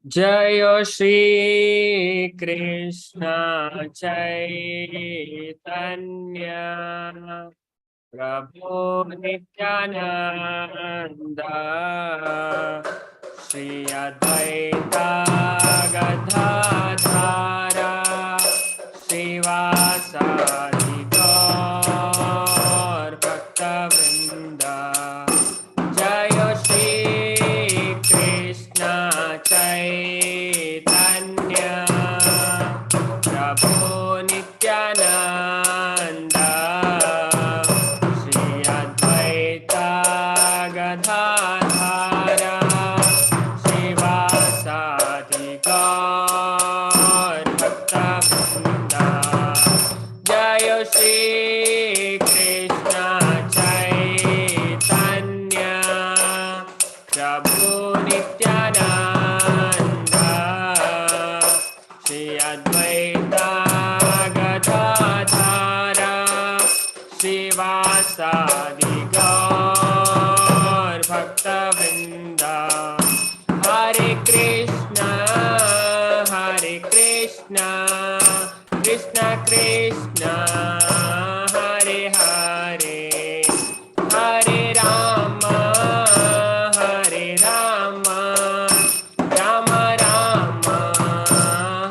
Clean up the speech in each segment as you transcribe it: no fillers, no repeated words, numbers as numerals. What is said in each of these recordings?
जय श्री कृष्ण चैतन्य प्रभु नित्यानंद श्री अद्वैता गदाधर श्रीवासादि गौर भक्तवृंद। जय श्री कृष्ण चैतन्य प्रभु नित्यानंद श्री अद्वैता गदाधर श्रीवासादि गौर भक्तवृंद। जय श्री कृष्ण चैतन्य प्रभु नित्यानंद श्री अद्वैता गदाधर श्रीवासादि गौर भक्तवृंद। हरे कृष्ण हरे कृष्ण कृष्ण कृष्ण हरे हरे, हरे राम हरे राम राम राम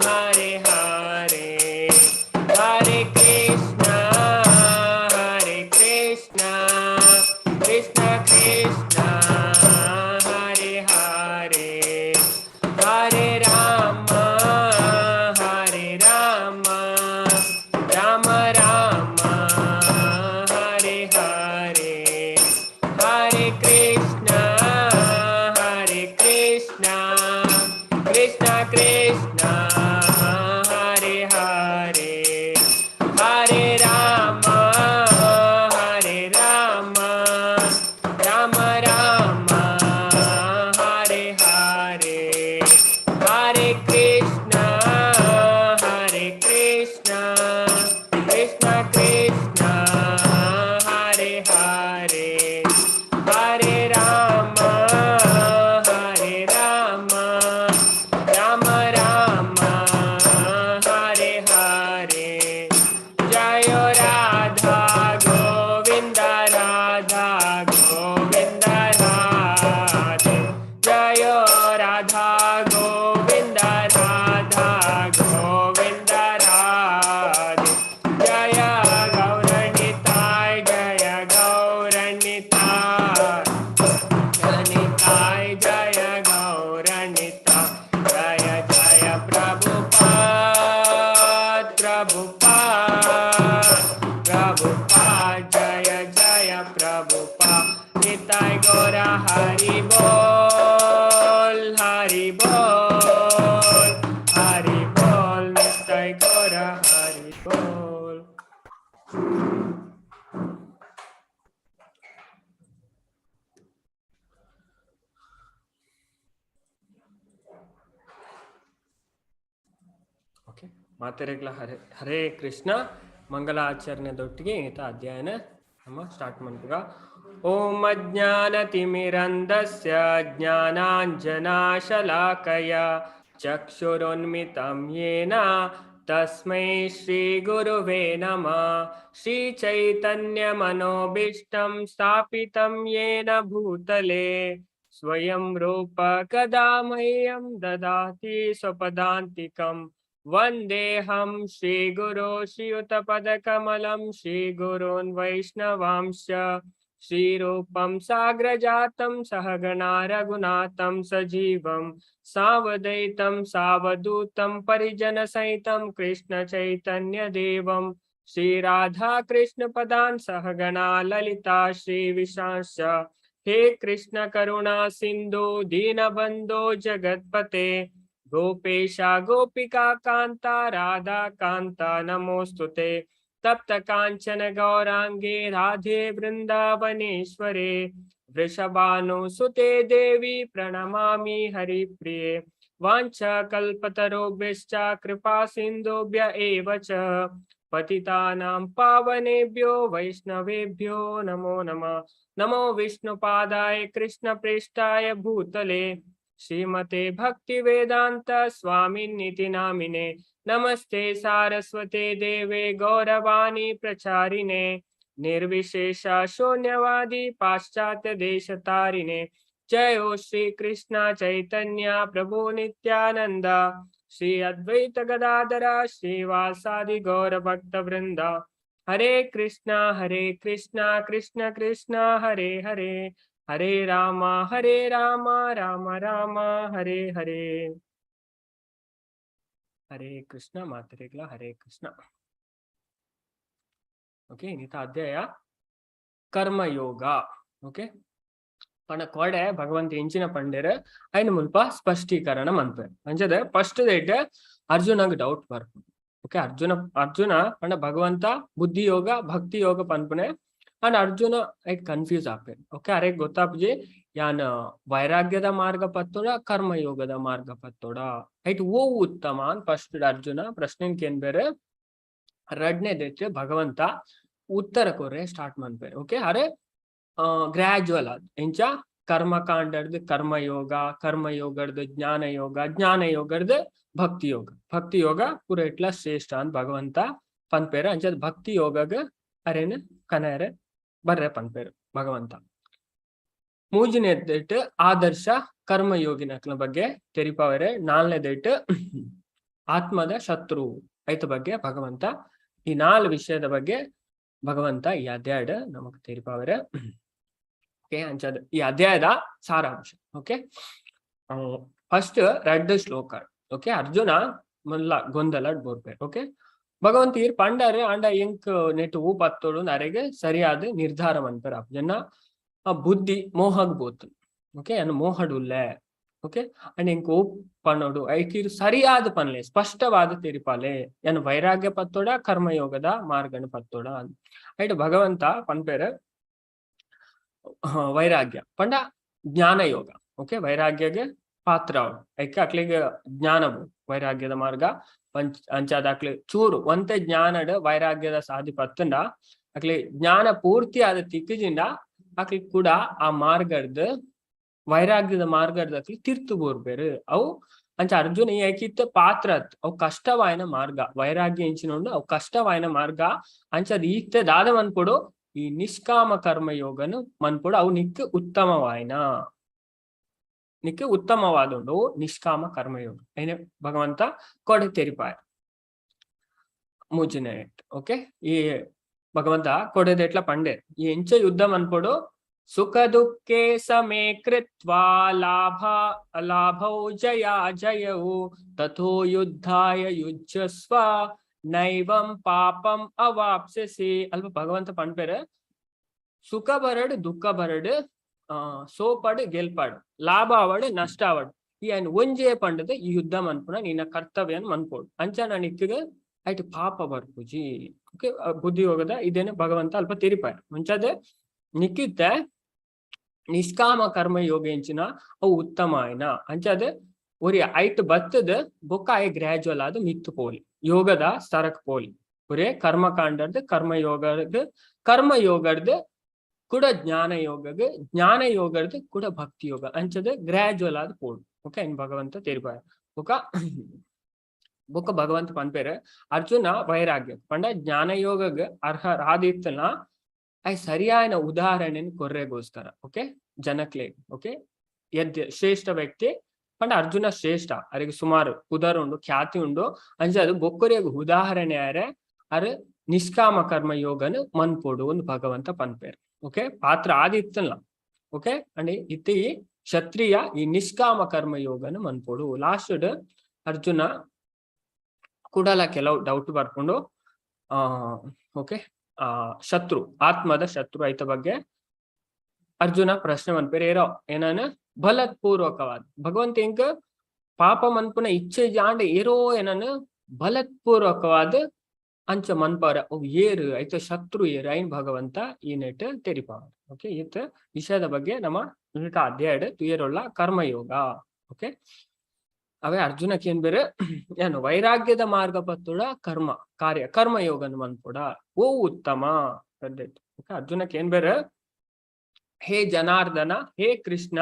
हरे हरे, हरे कृष्ण हरे कृष्ण कृष्ण कृष्ण हरे हरे, हरे राम हरे राम राम राम हरे हरे, हरे कृष्ण हरे कृष्ण कृष्ण कृष्ण हरे हरे, हरे राम हरे राम राम राम हरे हरे, हरे कृष्ण हरे कृष्ण कृष्ण कृष्ण हरे हरे, हरे राम हरे राम राम राम हरे हरे। जय राधा गोविंद राधा गोविंद राधे, जय राधा गोविंद राधा गोविंद राधे, जय गौरनिताय जय गौरनिताय निताय जय गौरनिता, जय जय प्रभुपाद प्रभुपाद प्रभुपाद जय जय प्रभुपाद। निताय गौरा हरि बोल हरि बोल हरि बोल, निताय गौरा हरि बोल। ಓಕೆ, ಮಾತೆರೆಗ್ಲ ಹರೇ ಹರೇ ಕೃಷ್ಣ. ಮಂಗಲಾಚರಣೆದೊಟ್ಟಿಗೆ ಈತ ಅಧ್ಯಯನ ನಮ್ಮ ಸ್ಟಾರ್ಟ್ ಮನ್ಪುಗ. ಓಂ ಅಜ್ಞಾನತಿಮಿರಂಧಸ್ಯ ಜ್ಞಾನಾಂಜನಾಶಲಾಕಯ ಚಕ್ಷುರುನ್ಮಿತಂ ಯೇನ ತಸ್ಮೈ ಶ್ರೀ ಗುರುವೇ ನಮಃ. ಶ್ರೀ ಚೈತನ್ಯ ಮನೋಭೀಷ್ಟಂ ಸ್ಥಾಪಿತಂ ಯೇನ ಭೂತಲೆ ಸ್ವಯಂ ರೂಪ ಕದಾ ಮಹ್ಯಂ ದದಾತಿ ಸ್ವಪದಾಂತಿಕಂ. वन्देऽहं श्रीगुरो श्रीयुतपदकमलं श्रीगुरून् वैष्णवांश्च श्रीरूपं साग्रजातं सहगणा रघुनाथं सजीवं सावदैतं सावधूतं परिजनसहितं कृष्णचैतन्यदेवं श्रीराधाकृष्णपदान् सहगणा ललिता श्रीविशांश्च। हे कृष्ण करुणा सिन्धु दीनबन्धो जगत्पते गोपेशा गोपिका कांता राधा कांता नमोस्तुते। तप्त कांचन गौरांगे राधे वृंदावनेश्वरे वृषभानुसुते देवी प्रणमामि हरिप्रिये। ವಾಂಛಾಕಲ್ಪತರುಭ್ಯಶ್ಚ ಕೃಪಾ ಸಿಂಧುಭ್ಯ ಏವ ಚ ಪತಿತಾನಾಂ ಪಾವನೇಭ್ಯೋ ವೈಷ್ಣವೇಭ್ಯೋ ನಮೋ ನಮಃ. ನಮೋ ವಿಷ್ಣುಪಾದಾಯ ಕೃಷ್ಣ ಪ್ರೇಷ್ಠಾಯ ಭೂತಲೆ ಶ್ರೀಮತೆ ಭಕ್ತಿ ವೇದಾಂತ ಸ್ವಾಮಿನಿತಿ ನಾಮಿನೆ. ನಮಸ್ತೆ ಸಾರಸ್ವತೆ ದೇವೆ ಗೌರವಾಣಿ ಪ್ರಚಾರಿಣೆ ನಿರ್ವಿಶೇಷ ಶೂನ್ಯವಾದಿ ಪಾಶ್ಚಾತ್ಯ ದೇಶತಾರಿಣೆ. ಜಯ ಶ್ರೀ ಕೃಷ್ಣ ಚೈತನ್ಯ ಪ್ರಭು ನಿತ್ಯಾನಂದ ಶ್ರೀ ಅದ್ವೈತ ಗದಾಧರ ಶ್ರೀವಾಸಾದಿ ಗೌರ ಭಕ್ತ ವೃಂದ. ಹರೇ ಕೃಷ್ಣ ಹರೇ ಕೃಷ್ಣ ಕೃಷ್ಣ ಕೃಷ್ಣ ಹರೇ ಹರೇ, ಹರೇ ರಾಮ ಹರೇ ರಾಮ ರಾಮ ರಾಮ ಹರೇ ಹರೇ. ಹರೇ ಕೃಷ್ಣ ಮಾತೆರೆಗ್ಲ ಹರೇ ಕೃಷ್ಣ. ಓಕೆ, ಇನ್ನಿತ ಅಧ್ಯಾಯ ಕರ್ಮಯೋಗ. ಓಕೆ, ಪಣ ಕೋಡೆ ಭಗವಂತ ಎಂಚಿನ ಪಂಡೆರ್ ಐನ ಮುಲ್ಪ ಸ್ಪಷ್ಟೀಕರಣ ಮನ್ಪೆ. ಅಂಚದ ಫಸ್ಟ್ ದೇಟ್ ಅರ್ಜುನಗ್ ಡೌಟ್ ಬರ್ಪುಂಡು. ಓಕೆ, ಅರ್ಜುನ ಅರ್ಜುನ ಪಂಡ ಭಗವಂತ ಬುದ್ಧಿ ಯೋಗ ಭಕ್ತಿ ಯೋಗ ಪನ್ಪುನೆ ಅಂಡ್ ಅರ್ಜುನ ಐಟ್ ಕನ್ಫ್ಯೂಸ್ ಆಪೆ. ಓಕೆ, ಅರೆ ಗೊತ್ತಾಪುಜಿ ಯಾನ್ ವೈರಾಗ್ಯದ ಮಾರ್ಗ ಪತ್ತೋಡ ಕರ್ಮಯೋಗದ ಮಾರ್ಗ ಪತ್ತೋಡ, ಐಟ್ ಓ ಉತ್ತಮ ಅಂತ ಫಸ್ಟ್ ಅರ್ಜುನ ಪ್ರಶ್ನೆ ಕೇನ್ಬೇರೆ. ರಡ್ನೇದೈತೆ ಭಗವಂತ ಉತ್ತರ ಕೊರ್ರೆ ಸ್ಟಾರ್ಟ್ ಮನ್ಪೆ. ಓಕೆ, ಅರೆ ಗ್ರಾಜುವಲ್ ಆದ್ ಎಂಚ ಕರ್ಮಕಾಂಡರ್ದು ಕರ್ಮಯೋಗ, ಕರ್ಮಯೋಗರ್ದು ಜ್ಞಾನ ಯೋಗ, ಜ್ಞಾನ ಯೋಗರ್ದು ಭಕ್ತಿ ಯೋಗ, ಭಕ್ತಿ ಯೋಗ ಪೂರ ಇಟ್ಲ ಶ್ರೇಷ್ಠ ಅಂತ ಭಗವಂತ ಪನ್ಪೇರ. ಅಂಚದ ಭಕ್ತಿ ಯೋಗಗ ಅರೇನು ಕನರೆ ಬರ್ರೆ ಪನ್ಪೇರು ಭಗವಂತ. ಮೂಜನೇದಿಟ್ಟು ಆದರ್ಶ ಕರ್ಮಯೋಗಿನಕ್ಲ ಬಗ್ಗೆ ತೆರಿಪಾವರೆ. ನಾಲ್ನೇದಿಟ್ಟು ಆತ್ಮದ ಶತ್ರು ಐತ ಬಗ್ಗೆ ಭಗವಂತ, ಈ ನಾಲ್ ವಿಷಯದ ಬಗ್ಗೆ ಭಗವಂತ ಈ ಅಧ್ಯಾಯದ ನಮಗ್ ತೆರಿಪಾವರೆ. ಓಕೆ, ಅಂಚದ ಈ ಅಧ್ಯಾಯದ ಸಾರಾಂಶ. ಓಕೆ, ಫಸ್ಟ್ ರಡ್ಡ್ ಶ್ಲೋಕ. ಓಕೆ, ಅರ್ಜುನ ಮೊದಲ ಗೊಂದಲ ಬೋರ್ಪೆ. ಓಕೆ, ಭಗವಂತ ಈರ್ ಪಂಡಾರೆ ಆಂಡ ಎಂಕ್ ನೆಟ್ ಊ ಪತ್ತೋಡು ಅರೆಗೆ ಸರಿಯಾದ ನಿರ್ಧಾರ ಮನ್ಪೆರ್ ಜನ ಆ ಬುದ್ಧಿ ಮೋಹಗ್ ಬೋತು. ಓಕೆ, ಅನ್ನು ಮೋಹಡುಲ್ಲೆ. ಓಕೆ, ಅಂಡ್ ಎಂಕ್ ಓ ಪನ್ನೋಡು ಐಕೀರು ಸರಿಯಾದ ಪನ್ಲೆ, ಸ್ಪಷ್ಟವಾದ ತೆರಿಪಾಲೆ, ಏನ್ ವೈರಾಗ್ಯ ಪತ್ತೋಡ ಕರ್ಮಯೋಗದ ಮಾರ್ಗನ ಪತ್ತೋಡ. ಐಟ್ ಭಗವಂತ ಪನ್ಪೇರ ವೈರಾಗ್ಯ ಪಂಡ ಜ್ಞಾನ ಯೋಗ. ಓಕೆ, ವೈರಾಗ್ಯಗೆ ಪಾತ್ರ ಐಕೆ ಅಕ್ಲಿಗೆ ಜ್ಞಾನವು ವೈರಾಗ್ಯದ ಮಾರ್ಗ ಪಂಚ ಅಂಚಾದ ಅಕ್ಲಿ ಚೂರು ಒಂತೆ ಜ್ಞಾನಡ್ ವೈರಾಗ್ಯದ ಸಾಧಿ ಪತ್ತಂಡ ಅಕ್ಲಿ ಜ್ಞಾನ ಪೂರ್ತಿ ಆದ ತಿಕ್ಕಜಿಂದ ಅಕ್ಲಿ ಕೂಡ ಆ ಮಾರ್ಗದ ವೈರಾಗ್ಯದ ಮಾರ್ಗದ ಅಕ್ಲಿ ತಿರ್ತು ಬೋರ್ಬೇರು ಅವು. ಅಂಚ ಅರ್ಜುನ ಏಕಿತ್ತ ಪಾತ್ರ ಅವು ಕಷ್ಟವಾಯನ ಮಾರ್ಗ, ವೈರಾಗ್ಯ ಎಂಚಿನೊಂಡು ಅವು ಕಷ್ಟವಾಯನ ಮಾರ್ಗ. ಅಂಚದ ಈತ್ತೆ ದಾದ ಮನ್ಪೊಡು ಈ ನಿಷ್ಕಾಮ ಕರ್ಮ ಯೋಗನು ಮನ್ಪೊಡು, ಅವು ನಿಕ್ ಉತ್ತಮವಾಯನ, ನಿಕ್ ಉತ್ತಮವಾದುಂಡು ನಿಷ್ಕಾಮ ಕರ್ಮಯೋಗ ಐನೆ ಭಗವಂತ ಕೊಡೆ ತೆರಿಪಾಯ ಮೂಜಿನ. ಓಕೆ, ಈ ಭಗವಂತ ಕೊಡೆದೆಟ್ಲ ಪಂಡೆ ಈ ಎಂಚ ಯುದ್ಧ ಮನ್ಪೊಡು. ಸುಖ ದುಃಖೇ ಸಮೇ ಕೃತ್ವಾ ಲಾಭ ಅಲಾಭೌ ಜಯ ಜಯೌ ತಥೋ ಯುದ್ಧಾಯ ಯುಜ್ಯಸ್ವ ನೈವಂ ಪಾಪಂ ಅವಾಪ್ಸ್ಯಸಿ. ಅಲ್ಪ ಭಗವಂತ ಪಣ್ಪೇರು ಸುಖ ಬರಡು ದುಃಖ ಬರಡು, ಸೋಪಾಡು ಗೆಲ್ಪಾಡು, ಲಾಭ ಆವಡು ನಷ್ಟ ಆವಡು, ಈ ಐನ್ ಒಂಜೇ ಪಂಡದ ಈ ಯುದ್ಧ ಮನ್ಪುನ ನಿನ್ನ ಕರ್ತವ್ಯನ್ ಮನ್ಪೋಡು. ಅಂಚ ನಾನು ಇಕ್ಕಿಗ ಐಟ್ ಪಾಪ ಬರ್ಪುಜಿ. ಓಕೆ, ಬುದ್ಧಿ ಹೋಗದ ಇದೇನು ಭಗವಂತ ಅಲ್ಪ ತೆರಿಪಾಯ. ಮುಂಚದೆ ನಿಕ್ಕಿತ್ತೆ ನಿಷ್ಕಾಮ ಕರ್ಮ ಯೋಗ ಎಂಚಿನ ಅವು ಉತ್ತಮ ಆಯ್ನ. ಅಂಚಾದ ಒರಿ ಐಟ್ ಬತ್ತದ ಬೊಕ್ಕ ಆಯ್ ಗ್ರಾಜುವಲ್ ಆದ್ ಮಿತ್ತು ಪೋಲಿ, ಯೋಗದ ಸ್ತರಕ್ ಪೋಲಿ. ಒರೇ ಕರ್ಮಕಾಂಡರ್ದು ಕರ್ಮ ಯೋಗದ, ಕರ್ಮ ಯೋಗರ್ದು ಕೂಡ ಜ್ಞಾನ ಯೋಗಗ್, ಜ್ಞಾನ ಯೋಗರ್ದು ಕೂಡ ಭಕ್ತಿ ಯೋಗ, ಅಂಚದ ಗ್ರಾಜುವಲ್ ಆದ್ ಪೋಡು. ಓಕೆ, ಇನ್ ಭಗವಂತ ತೆರಿಪಾಯ. ಬೊಕ ಬೊಕ್ಕ ಭಗವಂತ ಪನ್ಪೇರು ಅರ್ಜುನ ವೈರಾಗ್ಯ ಪಂಡ ಜ್ಞಾನ ಯೋಗಗ್ ಅರ್ಹ ಆದಿತ್ತನ I ಸರಿಯಾದ ಉದಾಹರಣೆನ ಕೊರ್ರೆಗೋಸ್ಕರ. ಓಕೆ, ಜನಕ್ಲೆ ಓಕೆ ಯದ್ಯ ಶ್ರೇಷ್ಠ ವ್ಯಕ್ತಿ ಪಂಡ ಅರ್ಜುನ ಶ್ರೇಷ್ಠ, ಅರಿಗೆ ಸುಮಾರು ಪುದರ್ ಉಂಡು, ಖ್ಯಾತಿ ಉಂಡು. ಅಂಚ ಅದು ಬೊಕ್ಕರಿಯಾಗ ಉದಾಹರಣೆ ಆರೆ ಅರೆ ನಿಷ್ಕಾಮ ಕರ್ಮ ಯೋಗನ ಮನ್ಪೊಡು ಒಂದು ಭಗವಂತ ಪನ್ಪೇರು. ಓಕೆ, ಪಾತ್ರ ಆದಿತ್ತಲ್ಲ. ಓಕೆ, ಅಂಡ್ ಇತ್ತಿ ಈ ಕ್ಷತ್ರಿಯ ಈ ನಿಷ್ಕಾಮ ಕರ್ಮ ಯೋಗನ ಮನ್ಪೊಡು. ಲಾಸ್ಟ್ ಅರ್ಜುನ ಕೂಡಲ ಕೆಲವು ಡೌಟ್ ಬರ್ಕೊಂಡು ಓಕೆ, ಶತ್ರು ಆತ್ಮದ ಶತ್ರು ಐತ ಬಗ್ಗೆ ಅರ್ಜುನ ಪ್ರಶ್ನೆ ಮನ್ಪೇರು. ಏರೋ ಏನಾನ ಬಲತ್ಪೂರ್ವಕವಾದ ಭಗವಂತ ಎಂಕ ಪಾಪ ಮನ್ಪುನ ಇಚ್ಛೆ ಜಾಂಡ ಏರೋ ಏನನ ಬಲತ್ಪೂರ್ವಕವಾದ ಅಂಚ ಮನ್ಪಾರ ಅವು ಏರು ಐತ ಶತ್ರು ಏರು ಐನ್ ಭಗವಂತ ಈ ನೆಟ್ ತೆರಿಪಾವ. ಓಕೆ, ಈತ ವಿಷಯದ ಬಗ್ಗೆ ನಮ್ಮ ಅಧ್ಯಾಯ ತುಯರುಳ್ಳ ಕರ್ಮಯೋಗ. ಓಕೆ. ಅವೇ ಅರ್ಜುನಕ್ಕೆ ಏನ್ ಬೇರೆ, ಏನು ವೈರಾಗ್ಯದ ಮಾರ್ಗ ಪತ್ತುಡ, ಕರ್ಮ ಕಾರ್ಯ ಕರ್ಮ ಯೋಗನ ಮನ್ಪುಡ, ಓ ಉತ್ತಮ? ಅರ್ಜುನಕ್ಕೆ ಏನ್ ಬೇರೆ, ಹೇ ಜನಾರ್ದನ, ಹೇ ಕೃಷ್ಣ,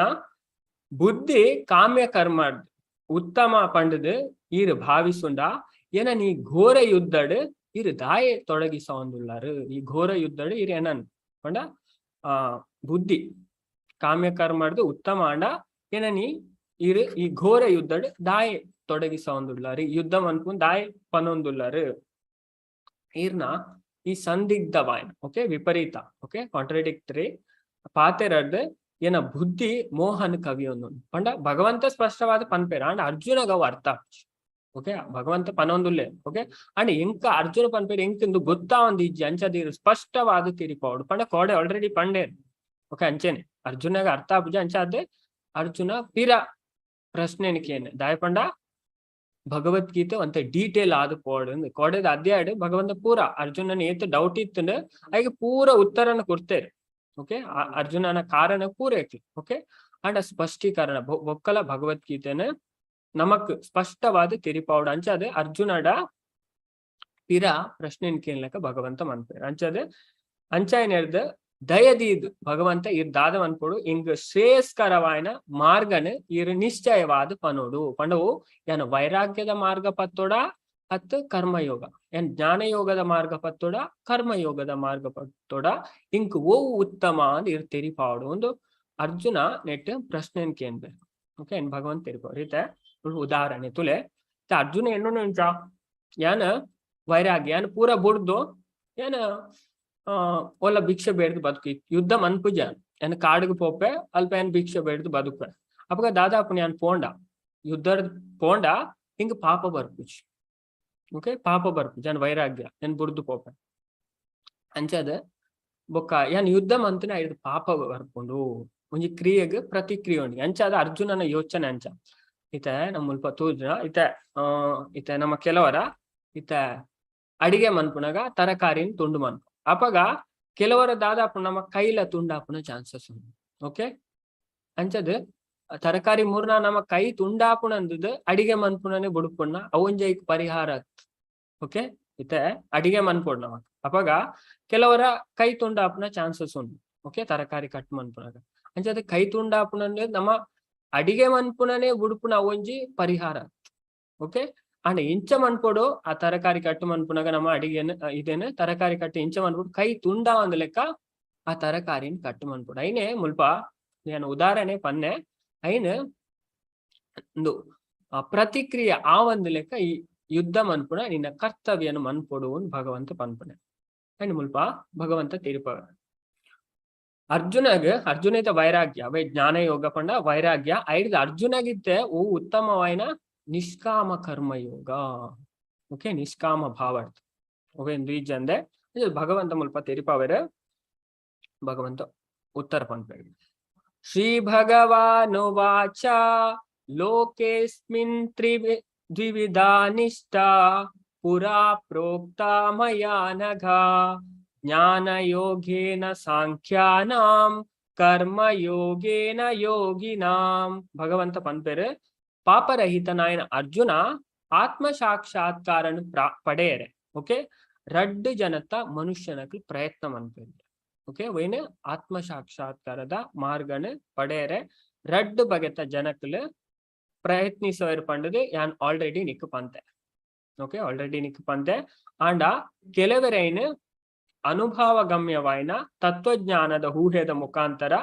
ಬುದ್ಧಿ ಕಾಮ್ಯ ಕರ್ಮ ಉತ್ತಮ ಪಂಡದು ಈರು ಭಾವಿಸುಂಡ ಏನ ನೀ ಘೋರ ಯುದ್ಧಡ್ ಇರು ದಾಯೆ ತೊಡಗಿಸೊಂದುಲ್ಲಾರು? ಈ ಘೋರ ಯುದ್ಧಡ್ ಇರು ಏನನ್ ಪಂಡ ಬುದ್ಧಿ ಕಾಮ್ಯ ಕರ್ಮಡ್ದು ಉತ್ತಮ ಅಂಡ ಏನ ನೀ ಇರು ಈ ಘೋರ ಯುದ್ಧಡ್ ದಾಯೆ ತೊಡಗಿಸೊಂದುಲ್ಲಾರು? ಯುದ್ಧ ಮನ್ಪುನ್ ದಾಯೆ ಪನೊಂದುಲ್ಲಾರು? ಈರ್ನ ಈ ಸಂದಿಗ್ಧವಾಯನ್, ಓಕೆ, ವಿಪರೀತ, ಓಕೆ, ಕಾಂಟ್ರಡಿಕ್ಟರಿ ಪಾತೆರಡ್ದು ಏನ ಬುದ್ಧಿ ಮೋಹನ್ ಕವಿಯೊಂದು ಪಂಡ ಭಗವಂತ ಸ್ಪಷ್ಟವಾದ ಪನ್ಪೇರ. ಅಂಡ್ ಅರ್ಜುನಗ ಅವು ಅರ್ಥ, ಓಕೆ, ಭಗವಂತ ಪನೊಂದುಲ್ಲೆ. ಓಕೆ, ಅಂಡ್ ಎಂಕ ಅರ್ಜುನ ಪನ್ಪೇರ್, ಎಂಕ್ ಇಂದು ಗೊತ್ತಾ ಒಂದ್ ಇಜ್ಜಿ, ಅಂಚದೀರು ಸ್ಪಷ್ಟವಾದ ತಿರಿಪಾವಡು ಪಂಡ ಕೋಡೆ ಆಲ್ರೆಡಿ ಪಂಡೇರ್. ಓಕೆ, ಅಂಚೆನೆ ಅರ್ಜುನಗ ಅರ್ಥ ಆಪುಜ. ಅಂಚಾದೆ ಅರ್ಜುನ ಪಿರ ಪ್ರಶ್ನೆನಿಕೇನೆ. ದಾಯ ಪಂಡ ಭಗವದ್ಗೀತೆ ಒಂತೆ ಡೀಟೇಲ್ ಆದ್ ಪೋಡು. ಕೋಡೆದ ಅಧ್ಯಾಯ ಭಗವಂತ ಪೂರ ಅರ್ಜುನನ ಏತ್ ಡೌಟ್ ಇತ್ತಂಡ ಐಗೆ ಪೂರ ಉತ್ತರನ ಕೊಡ್ತೇರು. ಓಕೆ, ಅರ್ಜುನನ ಕಾರಣ ಪೂರ ಓಕೆ, ಅಂಡ್ ಸ್ಪಷ್ಟೀಕರಣ ಬೊಕ್ಕಲ ಭಗವದ್ಗೀತೆನ ನಮಕ್ ಸ್ಪಷ್ಟವಾದ ತೆರಿಪಾವಡು. ಅಂಚಾದ ಅರ್ಜುನಡ ಪಿರ ಪ್ರಶ್ನೆ ಕೇಳಕ ಭಗವಂತ ಮನ್ಪೇರು. ಅಂಚಾದ ಅಂಚಾಯನೆರ್ದ ದಯದೀದ್ ಭಗವಂತ ಇರ್ ದಾದ ಮನ್ಪೊಡು, ಇಂಗ್ ಶ್ರೇಯಸ್ಕರವಾಯನ ಮಾರ್ಗನ ಇರ್ ನಿಶ್ಚಯವಾದ ಪನೋಡು. ಪಂಡವು ಯಾನ ವೈರಾಗ್ಯದ ಮಾರ್ಗ ಪತ್ತೋಡ ಅತ್ ಕರ್ಮಯೋಗ, ಏನ್ ಜ್ಞಾನಯೋಗದ ಮಾರ್ಗ ಪತ್ತೋಡ, ಕರ್ಮಯೋಗದ ಮಾರ್ಗ ಪತ್ತೋಡ, ಇಂಕ್ ಓವು ಉತ್ತಮ ಅಂದ್ ಇರ್ ತೆರಿಪಾವಡು ಒಂದು ಅರ್ಜುನ ನೆಟ್ ಪ್ರಶ್ನೆ ಕೇನ್ಬೆ. ಓಕೆ, ಏನ್ ಭಗವಂತ ತೆರಿಪಾವ್ ರೀತೆ ಉದಾಹರಣೆ ತುಲೆ. ಅರ್ಜುನ ಎಣ್ಣು ಉಂಚ ಯಾನ ವೈರಾಗ್ಯ ಯಾನ್ ಪೂರ ಬುಡ್ದು ಏನ ಒಲ್ಲ ಭಿಕ್ಷೆ ಬೇಡ್ದು ಬದುಕು, ಯುದ್ಧ ಮನ್ಪುಜ, ಏನ್ ಕಾಡಿಗೆ ಪೋಪೆ, ಅಲ್ಪ ಏನ್ ಭಿಕ್ಷೆ ಬೇಡ್ದು ಬದುಕುವೆ. ಅಪಗ ದಾದಾಪುನ ಯಾನ್ ಪೋಂಡ, ಯುದ್ಧ ಪೋಂಡ ಹಿಂಗ ಪಾಪ ಬರ್ಪುಜಿ. ಓಕೆ, ಪಾಪ ಬರ್ಪುಜಿ, ಯಾನ್ ವೈರಾಗ್ಯ ಏನ್ ಬುಡ್ದು ಪೋಪೆ. ಅಂಚದ ಬೊಕ್ಕ ಯಾನ್ ಯುದ್ಧ ಮಂತನ ಐದು ಪಾಪ ಬರ್ಪುಂಡು. ಒಂಜಿ ಕ್ರಿಯೆಗ್ ಪ್ರತಿಕ್ರಿಯೆ ಉಂಡು. ಅಂಚಾದ ಅರ್ಜುನನ ಯೋಚನೆ ಅಂಚ. ಇತ್ತೆ ನಮ್ಮ ಮುಲ್ಪ ತೂಜುನ ಇತ್ತೆ ಇತ್ತೆ ನಮ್ಮ ಕೆಲವರ ಇತ್ತೆ ಅಡಿಗೆ ಮನ್ಪುನಗ ತರಕಾರಿನ ತುಂಡು ಮನ್ಪು. ಅಪಗ ಕೆಲವರ ದಾದಾಪು ನಮ್ಮ ಕೈಲ ತುಂಡಾಪುನ ಚಾನ್ಸಸ್ ಉಂಡು. ಓಕೆ, ಅಂಚದ ತರಕಾರಿ ಮೂರ್ನ ನಮ್ಮ ಕೈ ತುಂಡಾಪುಣಂದದ ಅಡಿಗೆ ಮನ್ಪುನನೆ ಬುಡುಪುಣ್ಣ ಅವೊಂಜೈಕ್ ಪರಿಹಾರ. ಓಕೆ, ಇತ್ತೆ ಅಡಿಗೆ ಮನ್ಪೊಡು ನಮಕ್. ಅಪಗ ಕೆಲವರ ಕೈ ತುಂಡಾಪುನ ಚಾನ್ಸಸ್ ಉಂಡು. ಓಕೆ, ತರಕಾರಿ ಕಟ್ ಮನ್ಪುನಗ ಅಂಚದ ಕೈ ತುಂಡಾಪುನಂದ್ರೆ ನಮ್ಮ ಅಡಿಗೆ ಮನ್ಪುನನೆ ಬುಡುಪುನ ಅವೊಂಜಿ ಪರಿಹಾರ. ಓಕೆ, ಅಂಡ ಇಂಚ ಮನ್ಪೊಡು, ಆ ತರಕಾರಿ ಕಟ್ಟು ಮನ್ಪುನಗ ನಮ್ಮ ಅಡಿಗೆನ ಇದೇನು ತರಕಾರಿ ಕಟ್ಟು ಇಂಚ ಮನ್ಪೊಡು, ಕೈ ತುಂಡ ಒಂದ್ ಲೆಕ್ಕ ಆ ತರಕಾರಿನ ಕಟ್ಟು ಮನ್ಪೊಡು. ಐನೆ ಮುಲ್ಪ ನಾನು ಉದಾಹರಣೆ ಪನ್ನೆ. ಐನ್ ಒಂದು ಪ್ರತಿಕ್ರಿಯೆ ಆ ಒಂದು ಲೆಕ್ಕ ಈ ಯುದ್ಧ ಮನ್ಪುಣ ನಿನ್ನ ಕರ್ತವ್ಯನ ಮನ್ಪೊಡು ಭಗವಂತ ಪನ್ಪುಣೆ. ಐನ್ ಮುಲ್ಪ ಭಗವಂತ ತೀರ್ಪ ಅರ್ಜುನಗ್ ಅರ್ಜುನಿತ ವೈರಾಗ್ಯ ಅವೇ ಜ್ಞಾನ ಯೋಗ ಪಂಡ ವೈರಾಗ್ಯ. ಐಡ್ದು ಅರ್ಜುನಗಿತ್ತೆ ಓ ಉತ್ತಮವಾಯಿನ ನಿಷ್ಕಾಮ ಕರ್ಮಯೋಗ. ಓಕೆ, ನಿಷ್ಕಾಮ ಭಾವಾರ್ಥ. ಓಕೆ, ಇಂದು ಭಗವಂತ ಮುಲ್ಪ ತೆರಿಪಾವೆರ್. ಭಗವಂತ ಉತ್ತರ ಪನ್ಪೆರ್. ಶ್ರೀ ಭಗವಾನುವಾಚ ಲೋಕೇಸ್ಮಿನ್ ದ್ವಿವಿಧಾ ನಿಷ್ಠಾ ಪುರಾ ಪ್ರೋಕ್ತಾ ಮಯಾ ನಘ, ಜ್ಞಾನಯೋಗೇನ ಸಾಂಖ್ಯಾನಾಂ ಕರ್ಮಯೋಗೇನ ಯೋಗಿನಾಂ. ಭಗವಂತ ಪನ್ಪೆರ್, ಪಾಪರಹಿತನಾಯನ ಅರ್ಜುನ, ಆತ್ಮ ಸಾಕ್ಷಾತ್ಕಾರನು ಪಡೆಯರೆ, ಓಕೆ, ರಡ್ಡು ಜನತ ಮನುಷ್ಯನಕ್ಕೆ ಪ್ರಯತ್ನ ಮನ್ಪೆರ್. ಓಕೆ, ವೈನ ಆತ್ಮ ಸಾಕ್ಷಾತ್ಕಾರದ ಮಾರ್ಗನ ಪಡೆಯರೆ ರಡ್ಡು ಬಗೆತ ಜನಕ್ಲು ಪ್ರಯತ್ನಿಸೋರ್ ಪಂಡದು ಯಾನ್ ಆಲ್ರೆಡಿ ನಿಕ್ಕು ಪಂತೆ. ಓಕೆ, ಆಲ್ರೆಡಿ ನಿಕ್ಕು ಪಂತೆ. ಆಂಡ ಕೆಲವರೈನ್ ಅನುಭವ ಗಮ್ಯವಾಯಿನ ತತ್ವಜ್ಞಾನದ ಊಹೆದ ಮುಖಾಂತರ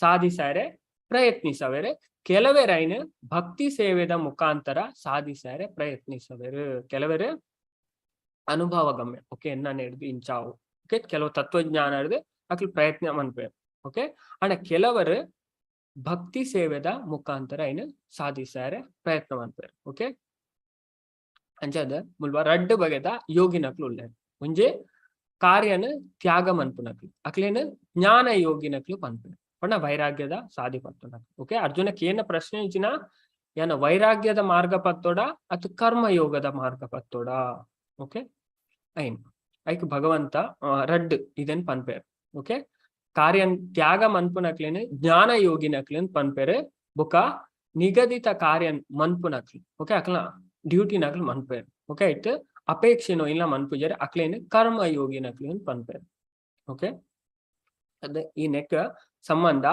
ಸಾಧಿಸಾರೆ ಪ್ರಯತ್ನಿಸವೆರೆ, ಕೆಲವರೈನ್ ಭಕ್ತಿ ಸೇವೆದ ಮುಖಾಂತರ ಸಾಧಿಸಾರೆ ಪ್ರಯತ್ನಿಸವೆರು. ಕೆಲವರು ಅನುಭವ ಗಮ್ಯ, ಓಕೆ, ಎನ್ನ ಹಿಡ್ದು ಇಂಚಾವು, ಓಕೆ, ಕೆಲವು ತತ್ವಜ್ಞಾನ ಹಿಡ್ದು ಅಕ್ಲು ಪ್ರಯತ್ನ ಮನ್ಪೇರು. ಓಕೆ, ಅಂಡ ಕೆಲವರು ಭಕ್ತಿ ಸೇವೆದ ಮುಖಾಂತರ ಐನ್ ಸಾಧಿಸಾರೆ ಪ್ರಯತ್ನ ಮನ್ಪೇರು. ಓಕೆ, ಅಂಚಾದ ಮುಲ್ಪ ರಡ್ಡು ಬಗೆದ ಯೋಗಿನಕ್ಲು ಉಲ್ಲೇರು. ಒಂಜಿ ಕಾರ್ಯನ ತ್ಯಾಗ ಮನ್ಪುನಕ್ಲು, ಅಕ್ಲೇನ ಜ್ಞಾನ ಯೋಗಿನಕ್ಲು ಪನ್ಪುನ ಪಂಡ ವೈರಾಗ್ಯದ ಸಾಧಿ ಪತ್ತುನಕ್ಲು. ಓಕೆ, ಅರ್ಜುನಕ್ಕೆ ಏನ ಪ್ರಶ್ನೆ ಇಜ್ಜಿನ, ಏನ ವೈರಾಗ್ಯದ ಮಾರ್ಗ ಪತ್ತೋಡ ಅಥವಾ ಕರ್ಮ ಯೋಗದ ಮಾರ್ಗ ಪತ್ತೋಡ? ಓಕೆ, ಐನ್ ಐಕ್ ಭಗವಂತ ರಡ್ಡು ಇದನ್ ಪನ್ಪೇರು. ಓಕೆ, ಕಾರ್ಯನ್ ತ್ಯಾಗ ಮನ್ಪುನಕ್ಲೇನು ಜ್ಞಾನ ಯೋಗಿನಕ್ಲೇನ್ ಪನ್ಪೇರು. ಬುಕ ನಿಗದಿತ ಕಾರ್ಯ ಮನ್ಪುನಕ್ಲು, ಓಕೆ, ಅಕ್ಲ ಡ್ಯೂಟಿನಕ್ಲು ಮನ್ಪೇರು. ಓಕೆ, ಇಟ್ಟು ಅಪೇಕ್ಷೆನೋ ಇಲ್ಲ ಮನ್ಪುಜಾರೆ, ಅಕ್ಲೇನು ಕರ್ಮ ಯೋಗಿನಕ್ಲು ಪನ್ಪೇರು. ಓಕೆ, ಅದ ಈ ನೆಕ್ ಸಂಬಂಧ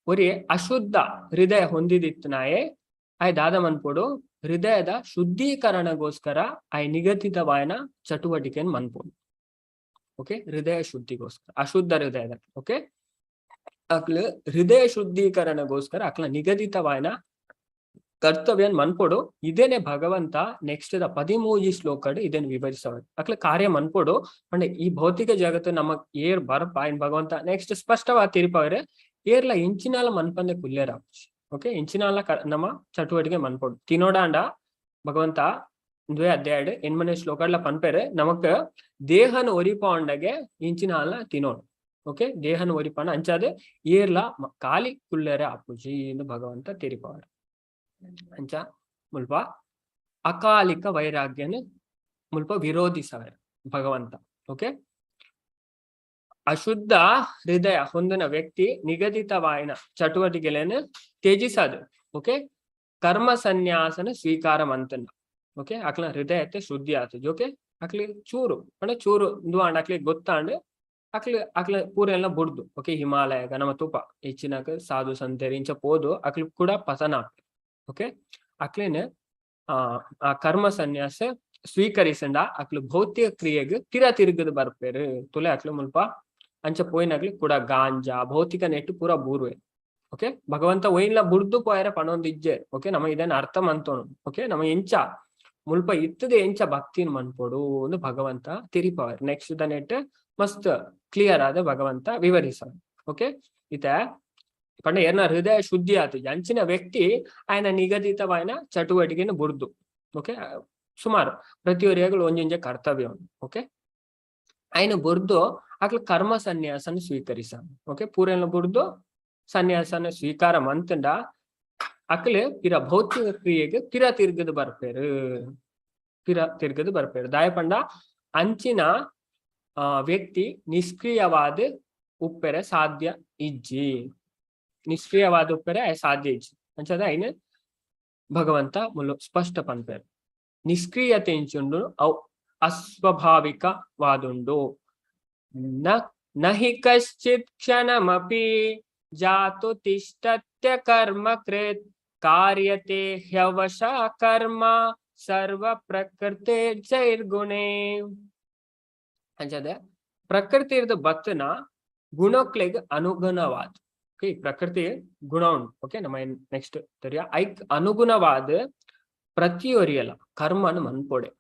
ಒರಿ ಅಶುದ್ಧ ಹೃದಯ ಹೊಂದಿದಿತ್ತು ನಾಯೆ ಆಯ್ ದಾದ ಮನ್ಪೋಡು, ಹೃದಯದ ಶುದ್ಧೀಕರಣಗೋಸ್ಕರ ಆಯ್ ನಿಗದಿತವಾಯನ ಚಟುವಟಿಕೆಯನ್ನು ಮನ್ಪೋಡು. ಓಕೆ, ಹೃದಯ ಶುದ್ಧಿಗೋಸ್ಕರ, ಅಶುದ್ಧ ಹೃದಯದ, ಓಕೆ, ಅಕ್ಲು ಹೃದಯ ಶುದ್ಧೀಕರಣಗೋಸ್ಕರ ಅಕ್ಲ ನಿಗದಿತವಾಯನ ಕರ್ತವ್ಯ ಮನ್ಪೊಡು. ಇದೇನೆ ಭಗವಂತ ನೆಕ್ಸ್ಟ್ the 13 ಶ್ಲೋಕಡ್ ಇದನ್ನು ವಿವರಿಸವ. ಅಕ್ಲ ಕಾರ್ಯ ಮನ್ಪೊಡು ಅಂದ್ರೆ ಈ ಭೌತಿಕ ಜಗತ್ತು ನಮ್ಮ ಏರ್ ಬರಪ ಇನ್ ಭಗವಂತ ನೆಕ್ಸ್ಟ್ ಸ್ಪಷ್ಟವಾದ ತಿರುಪವ್ರೆ, ಏರ್ಲ ಇಂಚಿನಾಲ ಮನ್ಪಂದೆ ಕುಲ್ಲೇರ. ಓಕೆ, ಇಂಚಿನಾಲ ನಮ್ಮ ಚಟುವಟಿಕೆ ಮನ್ಪೊಡು. ತಿನೋಡಾಂಡ ಭಗವಂತ ದ್ವೇ ಅಧ್ಯಾಯ ಎನ್ಮನೆ ಶ್ಲೋಕಡ್ಲ ಪನ್ಪೇರೆ, ನಮಕ್ ದೇಹನ ಒರಿಪಾಂಡಗೆ ಇಂಚಿನಾಲ ತಿನೋಡು. ಓಕೆ, ದೇಹನ ಒರಿಪಾಂಡ ಅಂಚಾದೆ ಏರ್ಲ ಖಾಲಿ ಕುಲ್ಲೇರೆ ಅಪ್ಪುಜಿ ಎಂದು ಭಗವಂತ ತಿರಿಪವರ. ಅಂಚ ಮುಲ್ಪ ಅಕಾಲಿಕ ವೈರಾಗ್ಯನ ಮುಲ್ಪ ವಿರೋಧಿಸವೆ ಭಗವಂತ. ಓಕೆ, ಅಶುದ್ಧ ಹೃದಯ ಹೊಂದಿನ ವ್ಯಕ್ತಿ ನಿಗದಿತವಾಯಿನ ಚಟುವಟಿಕೆಗಳನ್ನು ತ್ಯಜಿಸದು, ಓಕೆ, ಕರ್ಮ ಸನ್ಯಾಸನ ಸ್ವೀಕಾರ ಮಂತನ. ಓಕೆ, ಅಕ್ಲ ಹೃದಯತೆ ಶುದ್ಧಿ ಆತದೆ. ಓಕೆ, ಅಕ್ಲಿ ಚೂರು ಅಂದ್ರೆ ಚೂರು ಇಂದು ಅಂಡ್ ಅಕ್ಲಿ ಗೊತ್ತಾಂಡ್ ಅಕ್ಲಿ ಅಕ್ಲ ಪೂರೆಲ್ಲ ಬುಡ್ದು, ಓಕೆ, ಹಿಮಾಲಯ ನಮ್ಮ ತುಪ ಹೆಚ್ಚಿನಕ ಸಾಧು ಸಂತರು ಇಂಚ ಪೋದು ಅಕ್ಲಿ ಕೂಡ ಪತನ. ಓಕೆ, ಅಕ್ಲೇನ ಆ ಆ ಕರ್ಮ ಸನ್ಯಾಸ ಸ್ವೀಕರಿಸಂಡ ಅಕ್ಲು ಭೌತಿಕ ಕ್ರಿಯೆಗ್ ತಿರ ತಿರುಗದು ಬರ್ಪೇರು ತುಲೆ. ಅಕ್ಲು ಮುಲ್ಪ ಅಂಚ ಪೋಯಿನಕ್ಲು ಕೂಡ ಗಾಂಜಾ ಭೌತಿಕ ನೆಟ್ಟು ಪೂರ ಬೂರುವೆ. ಓಕೆ, ಭಗವಂತ ಒಯ್ಲ ಬುಡ್ದು ಪೋಯರ ಪಣೊಂದು ಇಜ್ಜೆ. ಓಕೆ, ನಮ್ಮ ಇದನ್ನ ಅರ್ಥ ಮಂತೋನು. ಓಕೆ, ನಮ್ಮ ಎಂಚ ಮುಲ್ಪ ಇತ್ತದೆ ಎಂಚ ಭಕ್ತಿನ ಮನ್ಪೊಡು ಒಂದು ಭಗವಂತ ತಿರಿಪವರ್. ನೆಕ್ಸ್ಟ್ the net ಮಸ್ತ್ ಕ್ಲಿಯರ್ ಆದ ಭಗವಂತ ವಿವರಿಸ. ಓಕೆ, ಇತ ಪಂಡ ಏರ್ನ ಹೃದಯ ಶುದ್ಧಿ ಆತು ಅಂಚಿನ ವ್ಯಕ್ತಿ ಆಯನ ನಿಗದಿತವಾಯನ ಚಟುವಟಿಕೆನ ಬುಡ್ದು, ಓಕೆ, ಸುಮಾರು ಪ್ರತಿಯೊರಿಯಾಗಲು ಒಂಜೊಂಜೆ ಕರ್ತವ್ಯ. ಓಕೆ, ಆಯ್ನ ಬುರ್ದು ಅಕ್ಲ ಕರ್ಮ ಸನ್ಯಾಸನ ಸ್ವೀಕರಿಸ. ಓಕೆ, ಪೂರೆಲ್ಲ ಬುರ್ದು ಸನ್ಯಾಸನ ಸ್ವೀಕಾರ ಮಂತಂಡ ಅಕ್ಲೆ ಪಿರ ಭೌತಿಕ ಕ್ರಿಯೆಗೆ ಪಿರ ತಿರ್ಗದು ಬರ್ಪೇರು, ಪಿರ ತಿರ್ಗದು ಬರ್ಪೇರು. ದಾಯಪಂಡ ಅಂಚಿನ ವ್ಯಕ್ತಿ ನಿಷ್ಕ್ರಿಯವಾದ ಉಪ್ಪೆರೆ ಸಾಧ್ಯ ಇಜ್ಜಿ, ನಿಷ್ಕ್ರಿಯವಾದ ಉಪ್ಪೆರೆ ಸಾಧ್ಯ ಇಜ್ಜಿ. ಅಂಚದ ಐನ ಭಗವಂತ ಮುಲು ಸ್ಪಷ್ಟ ಪನ್ಪೇರು, ನಿಷ್ಕ್ರಿಯತೆ ಇಂಚುಂಡು ಅವು ಅಸ್ವಾಭಾವಿಕವಾದುಂಡು. ನ ನಹಿ ಕಶ್ಚಿತ್ ಕ್ಷಣಮಪಿ ಜಾತು ತಿಷ್ಟತ್ಯ ಕರ್ಮ ಕೃತ್ ಕಾರ್ಯತೆ ಹ್ಯವಶ ಕರ್ಮ ಸರ್ವ ಪ್ರಕೃತಿ ಜೈರ್ಗುಣೆ. ಅಂಚದ ಪ್ರಕೃತಿರ್ದ ಬತ್ತನ ಗುಣಕ್ಲೆಗ್ ಅನುಗುಣವಾದ, ಓಕೆ, ಪ್ರಕೃತಿ ಗುಣ ಉಂಟು. ಓಕೆ, ನಮ್ಮ ನೆಕ್ಸ್ಟ್ ತೆರಿಯ ಐಕ್ ಅನುಗುಣವಾದ ಪ್ರತಿಯೊರಿಯಲ ಕರ್ಮನ್ ಮನ್ಪೊಡೆ.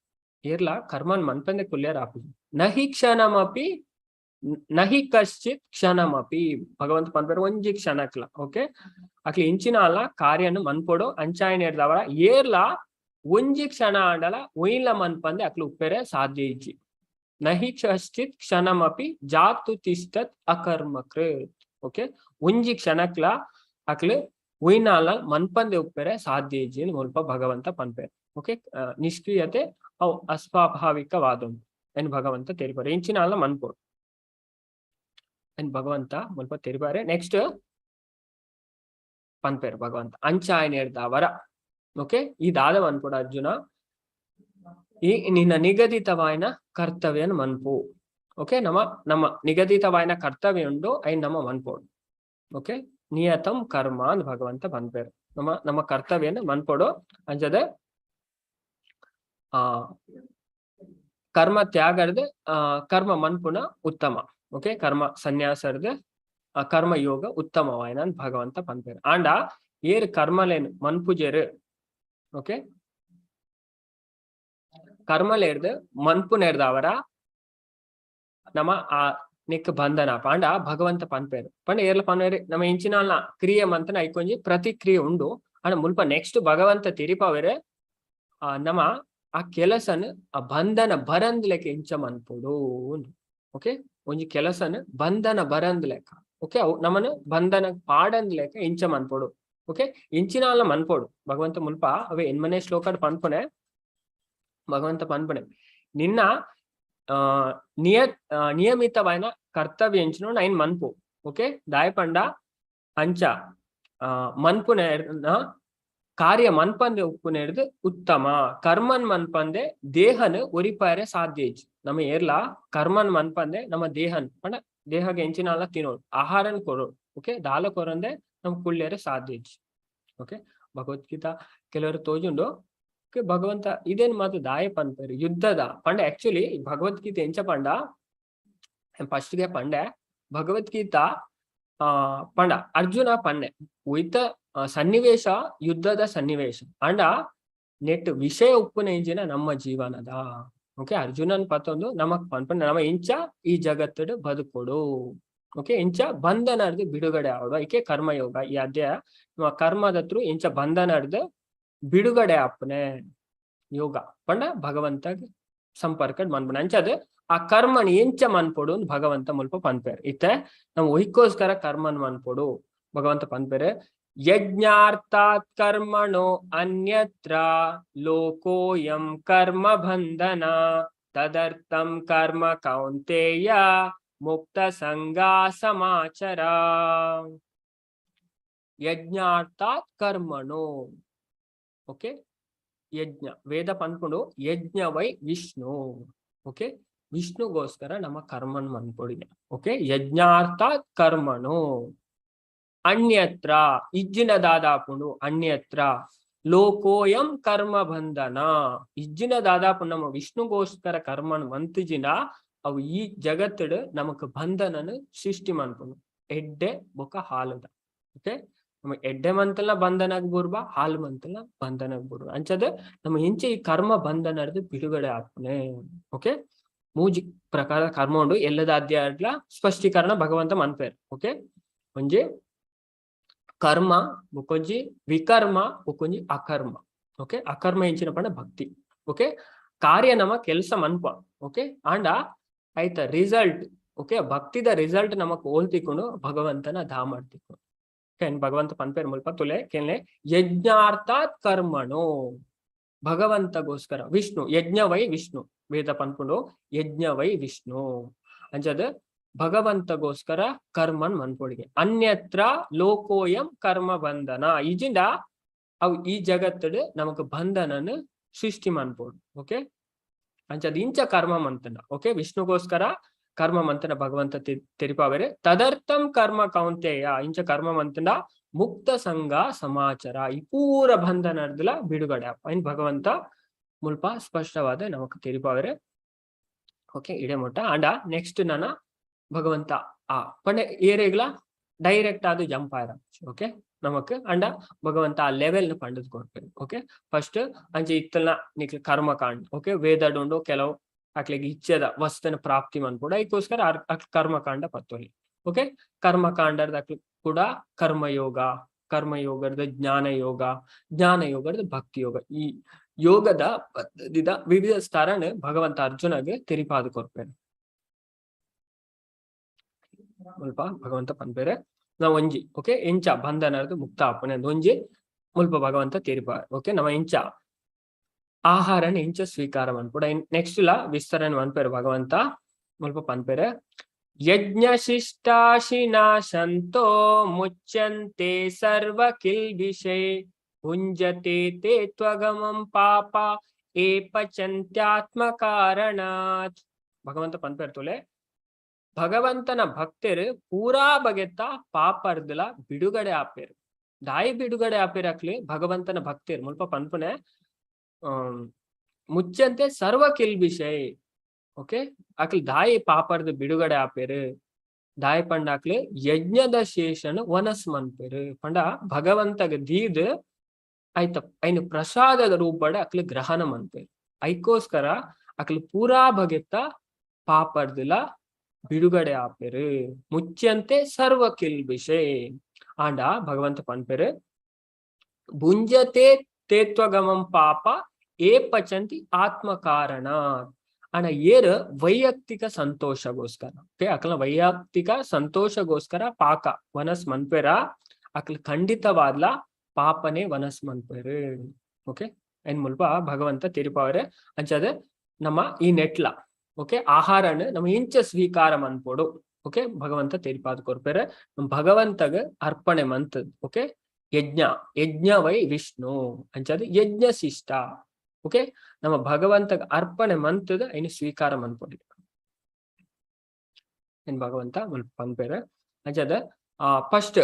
ಏರ್ಲ ಕರ್ಮನ್ ಮನ್ಪಂದೆ ಕುಲ್ಯರ್ ಆಪುಜಿ. ನಹಿ ಕ್ಷಣಮಪಿ, ನಹಿ ಕಶ್ಚಿತ್ ಕ್ಷಣಮಪಿ, ಭಗವಂತ ಪನ್ಪೇರು ಒಂಜಿ ಕ್ಷಣಕ್ಲ. ಓಕೆ, ಅಕ್ಲಿ ಇಂಚಿನ ಅಲ್ಲ ಕಾರ್ಯನು ಮನ್ಪೊಡು. ಅಂಚಾಯನ ಇರ್ದವರ ಏರ್ಲ ಒಂಜಿ ಕ್ಷಣ ಆಂಡಲ ಒಯ್ಲ ಮನ್ಪಂದೆ ಅಕ್ಲು ಉಪ್ಪೆರೆ ಸಾಧ್ಯ ಇಜ್ಜಿ. ನಹಿ ಕಶ್ಚಿತ್ ಕ್ಷಣಮಪಿ ಜಾತು ತಿಷ್ಟತ್ ಅಕರ್ಮಕೃತ್. ಓಕೆ, ಒಂಜಿ ಕ್ಷಣಕ್ಲ ಅಕ್ಲು ಒಯ್ನಾಲ ಮನ್ಪಂದೆ ಉಪ್ಪೆರೆ ಸಾಧ್ಯ ಇಜ್ಜಿ ಮುಲ್ಪ ಭಗವಂತ ಪನ್ಪೇರು. ಓಕೆ, ನಿಷ್ಕ್ರಿಯತೆ ಅವು ಅಸ್ವಾಭಾವಿಕವಾದುಂಡು ಎನ್ ಭಗವಂತ ತೆರಿಪಾರೆ. ಇಂಚಿನ ಅಲ್ಲ ಮನ್ಪೊಡು ಎನ್ ಭಗವಂತ ಮುಲ್ಪ ತೆರಿಪಾರೆ. ನೆಕ್ಸ್ಟ್ ಪನ್ಪೇರು ಭಗವಂತ ಅಂಚಾಯನ ಅವರ. ಓಕೆ, ಈ ದಾದ ಮನ್ಪೊಡು ಅರ್ಜುನ, ಈ ನಿನ್ನ ನಿಗದಿತವಾಯಿನ ಕರ್ತವ್ಯನ ಮನ್ಪು. ಓಕೆ, ನಮ್ಮ ನಮ್ಮ ನಿಗದಿತವಾಯಿನ ಕರ್ತವ್ಯ ಉಂಡು, ಐನ್ ನಮ್ಮ ಮನ್ಪೊಡು. ಓಕೆ, ನಿಯತಂ ಕರ್ಮ ಅಂತ ಭಗವಂತ ಪನ್ಪೇರು. ನಮ್ಮ ನಮ್ಮ ಕರ್ತವ್ಯನ ಮನ್ಪೊಡು. ಅಂಚದ ಆ ಕರ್ಮ ತ್ಯಾಗರ್ದ ಕರ್ಮ ಮನ್ಪುನ ಉತ್ತಮ. ಓಕೆ, ಕರ್ಮ ಸನ್ಯಾಸರ್ದ ಆ ಕರ್ಮ ಯೋಗ ಉತ್ತಮವಾಯಿನ ಅಂತ ಭಗವಂತ ಪನ್ಪೇರು. ಆಂಡ ಏರ್ ಕರ್ಮಲೇನು ಮನ್ಪುಜೆರು, ಓಕೆ, ಕರ್ಮಲೇರ್ದು ಮನ್ಪುನೇರ್ದವರ ನಮ್ಮ ಆ ನಿಕ್ ಬಂಧನ ಪಾಂಡ ಭಗವಂತ ಪನ್ಪೇರು. ಪಂಡ ಏರ್ಲ ಪನ್ಪೇರು, ನಮ್ಮ ಇಂಚಿನ ಕ್ರಿಯೆ ಮಂತನ ಐಕೊಂಜಿ ಪ್ರತಿಕ್ರಿಯೆ ಉಂಡು. ಅಂಡ ಮುಲ್ಪ ನೆಕ್ಸ್ಟ್ ಭಗವಂತ ತಿರಿಪವೆರೆ, ಆ ನಮ್ಮ ಆ ಕೆಲಸನ ಆ ಬಂಧನ ಬರಂದ್ ಲೆಕ್ಕ ಇಂಚ ಮನ್ಪೊಡು. ಓಕೆ, ಒಂಜಿ ಕೆಲಸನ ಬಂಧನ ಬರಂದ್ ಲೆಕ್ಕ, ಓಕೆ, ಅವು ನಮ್ಮನ ಬಂಧನ ಪಾಡಂದ್ ಲೆಕ್ಕ ಇಂಚ ಮನ್ಪೊಡು. ಓಕೆ, ಇಂಚಿನಾಲ ಮನ್ಪೊಡು. ಭಗವಂತ ಮುಲ್ಪ ಅವೇ ಎನ್ಮನೆ ಶ್ಲೋಕಡ್ ಪನ್ಪುನೆ, ಭಗವಂತ ಪನ್ಪುನೆ, ನಿನ್ನ ಆ ನಿಯ ನಿಯಮಿತವಾಯಿನ ಕರ್ತವ್ಯ ಎಂಚಿನ ಐನ್ ಮನ್ಪು. ಓಕೆ, ದಾಯ ಪಂಡ ಅಂಚ ಮನ್ಪುನೆ. ಕಾರ್ಯ ಮನ್ಪಂದೆ ಉಪ್ಪುನೆರ್ದ್ ಉತ್ತಮ. ಕರ್ಮನ್ ಮನ್ಪಂದೆ ದೇಹನ್ ಒರಿಪಾಯರೆ ಸಾಧ್ಯ ಇಜ್ಜಿ. ನಮ್ಮ ಏರ್ಲಾ ಕರ್ಮನ್ ಮನ್ಪಂದೆ ನಮ್ಮ ದೇಹನ್ ಪಂಡ ದೇಹಗೆ ಎಂಚಿನಾಲ ತಿನ್ನೋಡು, ಆಹಾರನ್ ಕೊರೊಡು. ಓಕೆ, ದಾಲ ಕೊರಂದೆ ನಮ್ ಕುಳ್ಳಿಯರೆ ಸಾಧ್ಯ ಇಜ್ಜಿ. ಓಕೆ, ಭಗವದ್ಗೀತಾ ಕೆಲವರು ತೋಜುಂಡು. ಓಕೆ, ಭಗವಂತ ಇದೇನ್ ಮಾತು ದಾಯ ಪನ್ಪೆರ್ ಯುದ್ಧದ ಪಂಡ. ಆಕ್ಚುಲಿ ಭಗವದ್ಗೀತೆ ಎಂಚ ಪಂಡ, ಫಸ್ಟ್ ಗೆ ಪಂಡೆ ಭಗವದ್ಗೀತಾ ಪಂಡ ಅರ್ಜುನ ಪನ್ನೆ ಒಯ್ತ ಸನ್ನಿವೇಶ ಯುದ್ಧದ ಸನ್ನಿವೇಶ ಅಂಡ ನೆಟ್ ವಿಷಯ ಉಪ್ಪುನ ಇಂಚಿನ ನಮ್ಮ ಜೀವನದ. ಓಕೆ, ಅರ್ಜುನನ್ ಪತ್ತೊಂದು ನಮಕ್ ಪನ್ಪುನ ನಮ ಇಂಚ ಈ ಜಗತ್ತುಡು ಬದುಕೊಡು. ಓಕೆ, ಇಂಚ ಬಂಧನರ್ದು ಬಿಡುಗಡೆ ಆವಡು. ಐಕೆ ಕರ್ಮಯೋಗ ಈ ಅಧ್ಯಾಯ ನಮ್ಮ ಕರ್ಮದತ್ರು ಇಂಚ ಬಂಧನರ್ದು ಬಿಡುಗಡೆ ಆಪುನೆ ಯೋಗ ಪಂಡ ಭಗವಂತ ಸಂಪರ್ಕ ಮನ್ಪುನ. ಅಂಚದ ಆ ಕರ್ಮನ್ ಎಂಚ ಮನ್ಪೊಡು ಭಗವಂತ ಮುಲ್ಪ ಪನ್ಪೇರ್. ಇತ್ತೆ ನಮ್ಮ ಒಯ್ಕೋಸ್ಕರ ಕರ್ಮನ್ ಮನ್ಪೊಡು ಭಗವಂತ ಪನ್ಪೇರೆ. ಯಜ್ಞಾರ್ಥಾತ್ ಕರ್ಮಣೋ ಅನ್ಯತ್ರ ಲೋಕೋಯಂ ಕರ್ಮ ಬಂಧನ ತದರ್ಥಂ ಕರ್ಮ ಕೌಂತೇಯ ಮುಕ್ತ ಸಂಗ ಸಮಾಚರ. ಯಜ್ಞಾರ್ಥಾತ್ ಕರ್ಮಣೋ. ಓಕೆ, ಯಜ್ಞ ವೇದ ಪನ್ಪುಂಡು ಯಜ್ಞ ವೈ ವಿಷ್ಣು. ಓಕೆ, ವಿಷ್ಣುಗೋಸ್ಕರ ನಮ್ಮ ಕರ್ಮನ್ ಮನ್ಪೊಡಿ. ಓಕೆ, ಯಜ್ಞಾರ್ಥಾತ್ ಕರ್ಮಣೋ ಅನ್ಯತ್ರ ಇಜ್ಜಿನ ದಾದಾಪುಂಡು ಅನ್ಯತ್ರ ಲೋಕೋಯಂ ಕರ್ಮ ಬಂಧನ. ಇಜ್ಜಿನ ದಾದಾಪು ನಮ್ಮ ವಿಷ್ಣುಗೋಸ್ಕರ ಕರ್ಮನ್ ಮಂತಿಜಿನ ಅವು ಈ ಜಗತ್ತುಡು ನಮಕ್ ಬಂಧನನು ಸೃಷ್ಟಿ ಮನ್ಪುಂಡು ಎಡ್ಡೆ ಬೊಕ ಹಾಲುದ. ಓಕೆ, ನಮ್ಮ ಎಡ್ಡೆ ಮಂತಲ್ನ ಬಂಧನಗ್ ಬೂರ್ಬ, ಹಾಲು ಮಂತಲ್ನ ಬಂಧನಗ್ ಬೂರ್ಬ. ಅಂಚದ ನಮ್ಮ ಇಂಚೆ ಈ ಕರ್ಮ ಬಂಧನರ್ದು ಬಿಡುಗಡೆ ಆಪುನೆ. ಓಕೆ, ಮೂಜಿ ಪ್ರಕಾರ ಕರ್ಮ ಉಂಡು. ಎಲ್ಲದ ಅಧ್ಯಾಯಡ್ಲ ಸ್ಪಷ್ಟೀಕರಣ ಭಗವಂತ ಮನ್ಪೇರ್. ಓಕೆ, ಒಂಜಿ ಕರ್ಮ, ಬೊಕೊಂಜಿ ವಿಕರ್ಮ, ಬೊಕೊಂಜಿ ಅಕರ್ಮ. ಓಕೆ, ಅಕರ್ಮ ಎಂಚಿನ ಪಂಡ ಭಕ್ತಿ. ಓಕೆ, ಕಾರ್ಯ ನಮ್ಮ ಕೆಲಸ ಮನ್ಪ. ಓಕೆ, ಆಂಡ ಆಯ್ತ ರಿಸಲ್ಟ್. ಓಕೆ, ಭಕ್ತಿದ ರಿಸಲ್ಟ್ ನಮಕ್ ಓಲ್ ತಿಕ್ಕೊಂಡು? ಭಗವಂತನ ಧಾಮ ತಿಕ್ಕೊಂಡು. ಓಕೆ, ಭಗವಂತ ಪನ್ಪೇರ್ ಮುಲ್ಪ ತುಲೆ ಕೆನ್ಲೆ. ಯಜ್ಞಾರ್ಥಾತ್ ಕರ್ಮಣೋ, ಭಗವಂತಗೋಸ್ಕರ ವಿಷ್ಣು, ಯಜ್ಞ ವೈ ವಿಷ್ಣು. ವೇದ ಪನ್ಪುಂಡು ಯಜ್ಞ ವೈ ವಿಷ್ಣು. ಅಂಚದ ಭಗವಂತಗೋಸ್ಕರ ಕರ್ಮನ್ ಮನ್ಪೊಡಿಗೆ. ಅನ್ಯತ್ರ ಲೋಕೋಯಂ ಕರ್ಮ ಬಂಧನ. ಇಜಿಂದ ಅವು ಈ ಜಗತ್ತಡು ನಮಕ್ ಬಂಧನನ್ ಸೃಷ್ಟಿ ಮನ್ಪೊಡು. ಓಕೆ, ಅಂಚದ ಇಂಚ ಕರ್ಮ ಮಂತನ. ಓಕೆ, ವಿಷ್ಣುಗೋಸ್ಕರ ಕರ್ಮ ಮಂತನ ಭಗವಂತ ತೆರಿಪಾವೆರೆ. ತದರ್ಥಂ ಕರ್ಮ ಕೌಂತೆಯ, ಇಂಚ ಕರ್ಮ ಮಂತನ ಮುಕ್ತ ಸಂಘ ಸಮಾಚಾರ. ಈ ಪೂರ ಬಂಧನರ್ದಲ ಬಿಡುಗಡೆ ಐನ್ ಭಗವಂತ ಮುಲ್ಪ ಸ್ಪಷ್ಟವಾದ ನಮಕ್ ತೆರಿಪಾವೆರೆ. ಓಕೆ, ಇಡೆ ಮುಟ್ಟ. ಅಂಡ ನೆಕ್ಸ್ಟ್ ನನ ಭಗವಂತ ಆ ಪಂಡ ಏರೆಗ್ಲ ಡೈರೆಕ್ಟ್ ಆದ್ ಜಂಪ್ ಆಯ್ರ. ಓಕೆ, ನಮಕ್ ಅಂಡ ಭಗವಂತ ಆ ಲೆವೆಲ್ ಪಂಡದ್ ಕೊರ್ಪೆರ್. ಓಕೆ, ಫಸ್ಟ್ ಅಂಚೆ ಇತ್ತಲ್ನ ನಿಕ್ಲ್ ಕರ್ಮಕಾಂಡ. ಓಕೆ, ವೇದಡುಂಡು ಕೆಲವು ಅಕ್ಲೆಗ್ ಇಚ್ಛೆದ ವಸ್ತುನ ಪ್ರಾಪ್ತಿ ಮನ್ಪೊಡು. ಐಕೋಸ್ಕರ ಅಕ್ಲ್ ಕರ್ಮಕಾಂಡ ಪತ್ತೊಲಿ. ಓಕೆ, ಕರ್ಮಕಾಂಡದ ಅಕ್ಲ್ ಕೂಡ ಕರ್ಮಯೋಗ, ಕರ್ಮಯೋಗದ ಜ್ಞಾನ ಯೋಗ, ಜ್ಞಾನ ಯೋಗದ ಭಕ್ತಿ ಯೋಗ. ಈ ಯೋಗದ ಪದ್ಧತಿದ ವಿವಿಧ ಸ್ತರನ್ ಭಗವಂತ ಅರ್ಜುನಗೆ ತೆರಿಪಾದ ಕೊರ್ಪೆರ್. ಮುಲ್ಪ ಭಗವಂತ ಪನ್ಪೆರೆ ನಾವ್ ಒಂಜಿ. ಓಕೆ, ಎಂಚ ಬಂಧನರ್ದು ಮುಕ್ತ ಆಪುನೆ ಒಂಜಿ ಮುಲ್ಪ ಭಗವಂತ ತೆರಿಪ. ಓಕೆ, ನಮ್ಮ ಎಂಚ ಆಹಾರನ ಎಂಚ ಸ್ವೀಕಾರ ಮನ್ಪೊಡು ನೆಕ್ಸ್ಟ್ ಲ ವಿಸ್ತರಣೆ ಮನ್ಪೆರ್ ಭಗವಂತ. ಮುಲ್ಪ ಪನ್ಪೆರೆ, ಯಜ್ಞ ಶಿಷ್ಟಾಶಿನಾ ಸಂತೋ ಮುಚ್ಯಂತೆ ಸರ್ವ ಕಿಲ್ಬಿಷೈ ಭುಂಜತೆ ತೇ ತ್ವಗಮಂ ಪಾಪ ಏ ಪಚಂತ್ಯಾತ್ಮ ಕಾರಣಾತ್. ಭಗವಂತ ಪನ್ಪೆರ್ ತುಲೆ, ಭಗವಂತನ ಭಕ್ತರು ಪೂರಾ ಬಗೆತ್ತ ಪಾಪರ್ದಲ ಬಿಡುಗಡೆ ಆಪೇರು. ದಾಯಿ ಬಿಡುಗಡೆ ಆಪೇರ್ ಅಕ್ಲಿ ಭಗವಂತನ ಭಕ್ತರು? ಮುಲ್ಪ ಪನ್ಪುನೆ ಮುಚ್ಚಂತೆ ಸರ್ವ ಕಿಲ್ಬಿಷೈ. ಓಕೆ, ಅಕ್ಲ್ ದಾಯಿ ಪಾಪರ್ದ ಬಿಡುಗಡೆ ಆಪೇರು? ದಾಯಿ ಪಂಡ ಅಕ್ಲು ಯಜ್ಞದ ಶೇಷನು ವನಸ್ ಮನ್ಪೇರು. ಪಂಡ ಭಗವಂತಗ ದೀದ್ ಆಯ್ತ ಐನು ಪ್ರಸಾದದ ರೂಪಡ ಅಕ್ಲು ಗ್ರಹಣ ಮನ್ಪೇರು. ಐಕೋಸ್ಕರ ಅಕ್ಲು ಪೂರಾ ಬಗೆತ್ತ ಪಾಪರ್ದಲ ಬಿಡುಗಡೆ ಆಪೇರು. ಮುಚ್ಚಂತೆ ಸರ್ವ ಕಿಲ್ಬಿಷೆ. ಆಂಡ ಭಗವಂತ ಪನ್ಪೇರು, ಭುಂಜತೆ ತೇತ್ವಗಮಂ ಪಾಪ ಏ ಪಚಂತಿ ಆತ್ಮ ಕಾರಣ. ಅಣ್ಣ ಏರ್ ವೈಯಕ್ತಿಕ ಸಂತೋಷಗೋಸ್ಕರ, ಓಕೆ, ಅಕ್ಲ ವೈಯಕ್ತಿಕ ಸಂತೋಷಗೋಸ್ಕರ ಪಾಕ ವನಸ್ ಮನ್ಪೇರ, ಅಕ್ಲ ಖಂಡಿತವಾದ್ಲ ಪಾಪನೆ ವನಸ್ ಮನ್ಪೇರು. ಓಕೆ, ಏನ್ ಮುಲ್ಪ ಭಗವಂತ ತಿರುಪಾವ್ರೆ. ಅಂಚದ ನಮ್ಮ ಈ ನೆಟ್ಲ, ಓಕೆ, ಆಹಾರನ ನಮ್ಮ ಇಂಚ ಸ್ವೀಕಾರ ಮನ್ಪೊಡು. ಓಕೆ, ಭಗವಂತ ತೆರಿಪಾದ್ ಕೊರ್ಪೇರೆ. ನಮ್ ಭಗವಂತಗ ಅರ್ಪಣೆ ಮಂತದ್. ಓಕೆ, ಯಜ್ಞ, ಯಜ್ಞ ವೈ ವಿಷ್ಣು ಅಂಚಾದ ಯಜ್ಞ ಶಿಷ್ಟ. ಓಕೆ, ನಮ್ಮ ಭಗವಂತ ಅರ್ಪಣೆ ಮಂತದ ಐನು ಸ್ವೀಕಾರ ಮನ್ಪೊಲಿ ಏನ್ ಭಗವಂತ ಪನ್ಪೇರೆ. ಅಂಚಾದ ಫಸ್ಟ್,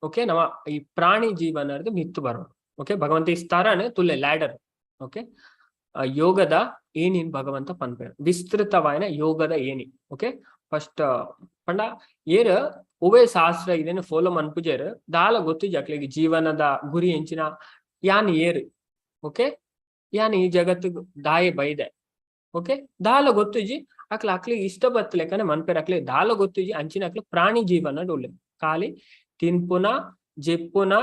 ಓಕೆ, ನಮ್ಮ ಈ ಪ್ರಾಣಿ ಜೀವನದ ಮಿತ್ತು ಬರೋದು. ಓಕೆ, ಭಗವಂತ ಈ ಸ್ತರನ ತುಲೆ ಲ್ಯಾಡರ್. ಓಕೆ, ಯೋಗದ ಏನಿನ್ ಭಗವಂತ ಪನ್ಪೇರು, ವಿಸ್ತೃತವಾದ ಯೋಗದ ಏನಿ. ಓಕೆ, ಫಸ್ಟ್ ಪಂಡ ಏರ್ ಒವೇ ಶಾಸ್ತ್ರ ಇದೇನು ಫಾಲೋ ಮನ್ಪುಜೇರ್, ದಾಲ ಗೊತ್ತಿಜ ಅಕ್ಲೆಗ್ ಜೀವನದ ಗುರಿ ಎಂಚಿನ, ಯಾನ್ ಏರ್, ಓಕೆ, ಯಾನ್ ಈ ಜಗತ್ತಿಗ್ ದಾಯೆ ಬೈದೆ, ಓಕೆ, ದಾಲ ಗೊತ್ತಿಜಿ ಅಕ್ಲ. ಅಕ್ಲಿಗೆ ಇಷ್ಟ ಬತ್ತಲೆಕ್ಕನೆ ಮನ್ಪೇರ್, ಅಕ್ಲೆ ದಾಲ ಗೊತ್ತಿಜಿ. ಅಂಚಿನ ಅಕ್ಲು ಪ್ರಾಣಿ ಜೀವನ ಉಲ್ಲೆ, ಖಾಲಿ ತಿನ್ಪುನ, ಜೆಪ್ಪುನ,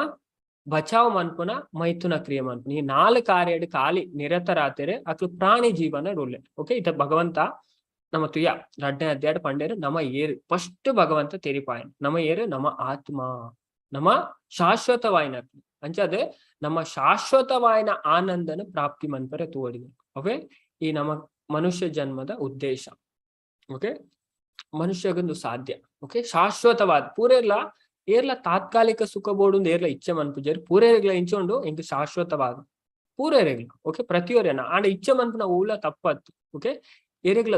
ಬಚಾವ್ ಮನ್ಪುನ, ಮೈಥುನ ಕ್ರಿಯೆ ಮನ್ಪುನ, ಈ ನಾಲ್ಕು ಕಾರ್ಯಡ್ ಖಾಲಿ ನಿರತರಾತೆರೆ ಅಕ್ಲು ಪ್ರಾಣಿ ಜೀವನ ಉಲ್ಲೆ. ಓಕೆ, ಇತ ಭಗವಂತ ನಮ್ಮ ತುಯ ರಡ್ಡನೇ ಅಧ್ಯಾಯ ಪಂಡೇರು ನಮ ಏರು ಫಸ್ಟ್ ಭಗವಂತ ತೆರಿಪಾಯನ್. ನಮ ಏರು? ನಮ್ಮ ಆತ್ಮ, ನಮ್ಮ ಶಾಶ್ವತವಾಯಿನ. ಅಂಚಾದ ನಮ್ಮ ಶಾಶ್ವತವಾಯಿನ ಆನಂದನ ಪ್ರಾಪ್ತಿ ಮನ್ಪರೆ ತೋಡಿದೆ. ಓಕೆ, ಈ ನಮ್ಮ ಮನುಷ್ಯ ಜನ್ಮದ ಉದ್ದೇಶ. ಓಕೆ, ಮನುಷ್ಯಗೊಂದು ಸಾಧ್ಯ. ಓಕೆ, ಶಾಶ್ವತವಾದ ಪೂರೆರ್ಲ ಏರ್ಲ ತಾತ್ಕಾಲಿಕ ಸುಖ ಬೋಡು ಏರ್ಲ ಇಚ್ಛೆ ಮನ್ಪುಜೇರ್. ಪೂರೇರ್ಲ ಇಂಚೊಂಡು ಇಂಕ್ ಶಾಶ್ವತವಾದ ಪೂರೇರೆಗ್ಲ. ಓಕೆ, ಪ್ರತಿಯೊರೇನ ಆಂಡ ಇಚ್ಛೆ ಮನ್ಪುನ ಊಲ ತಪ್ಪತ್ತು. ಓಕೆ, ಏರೆಗ್ಲ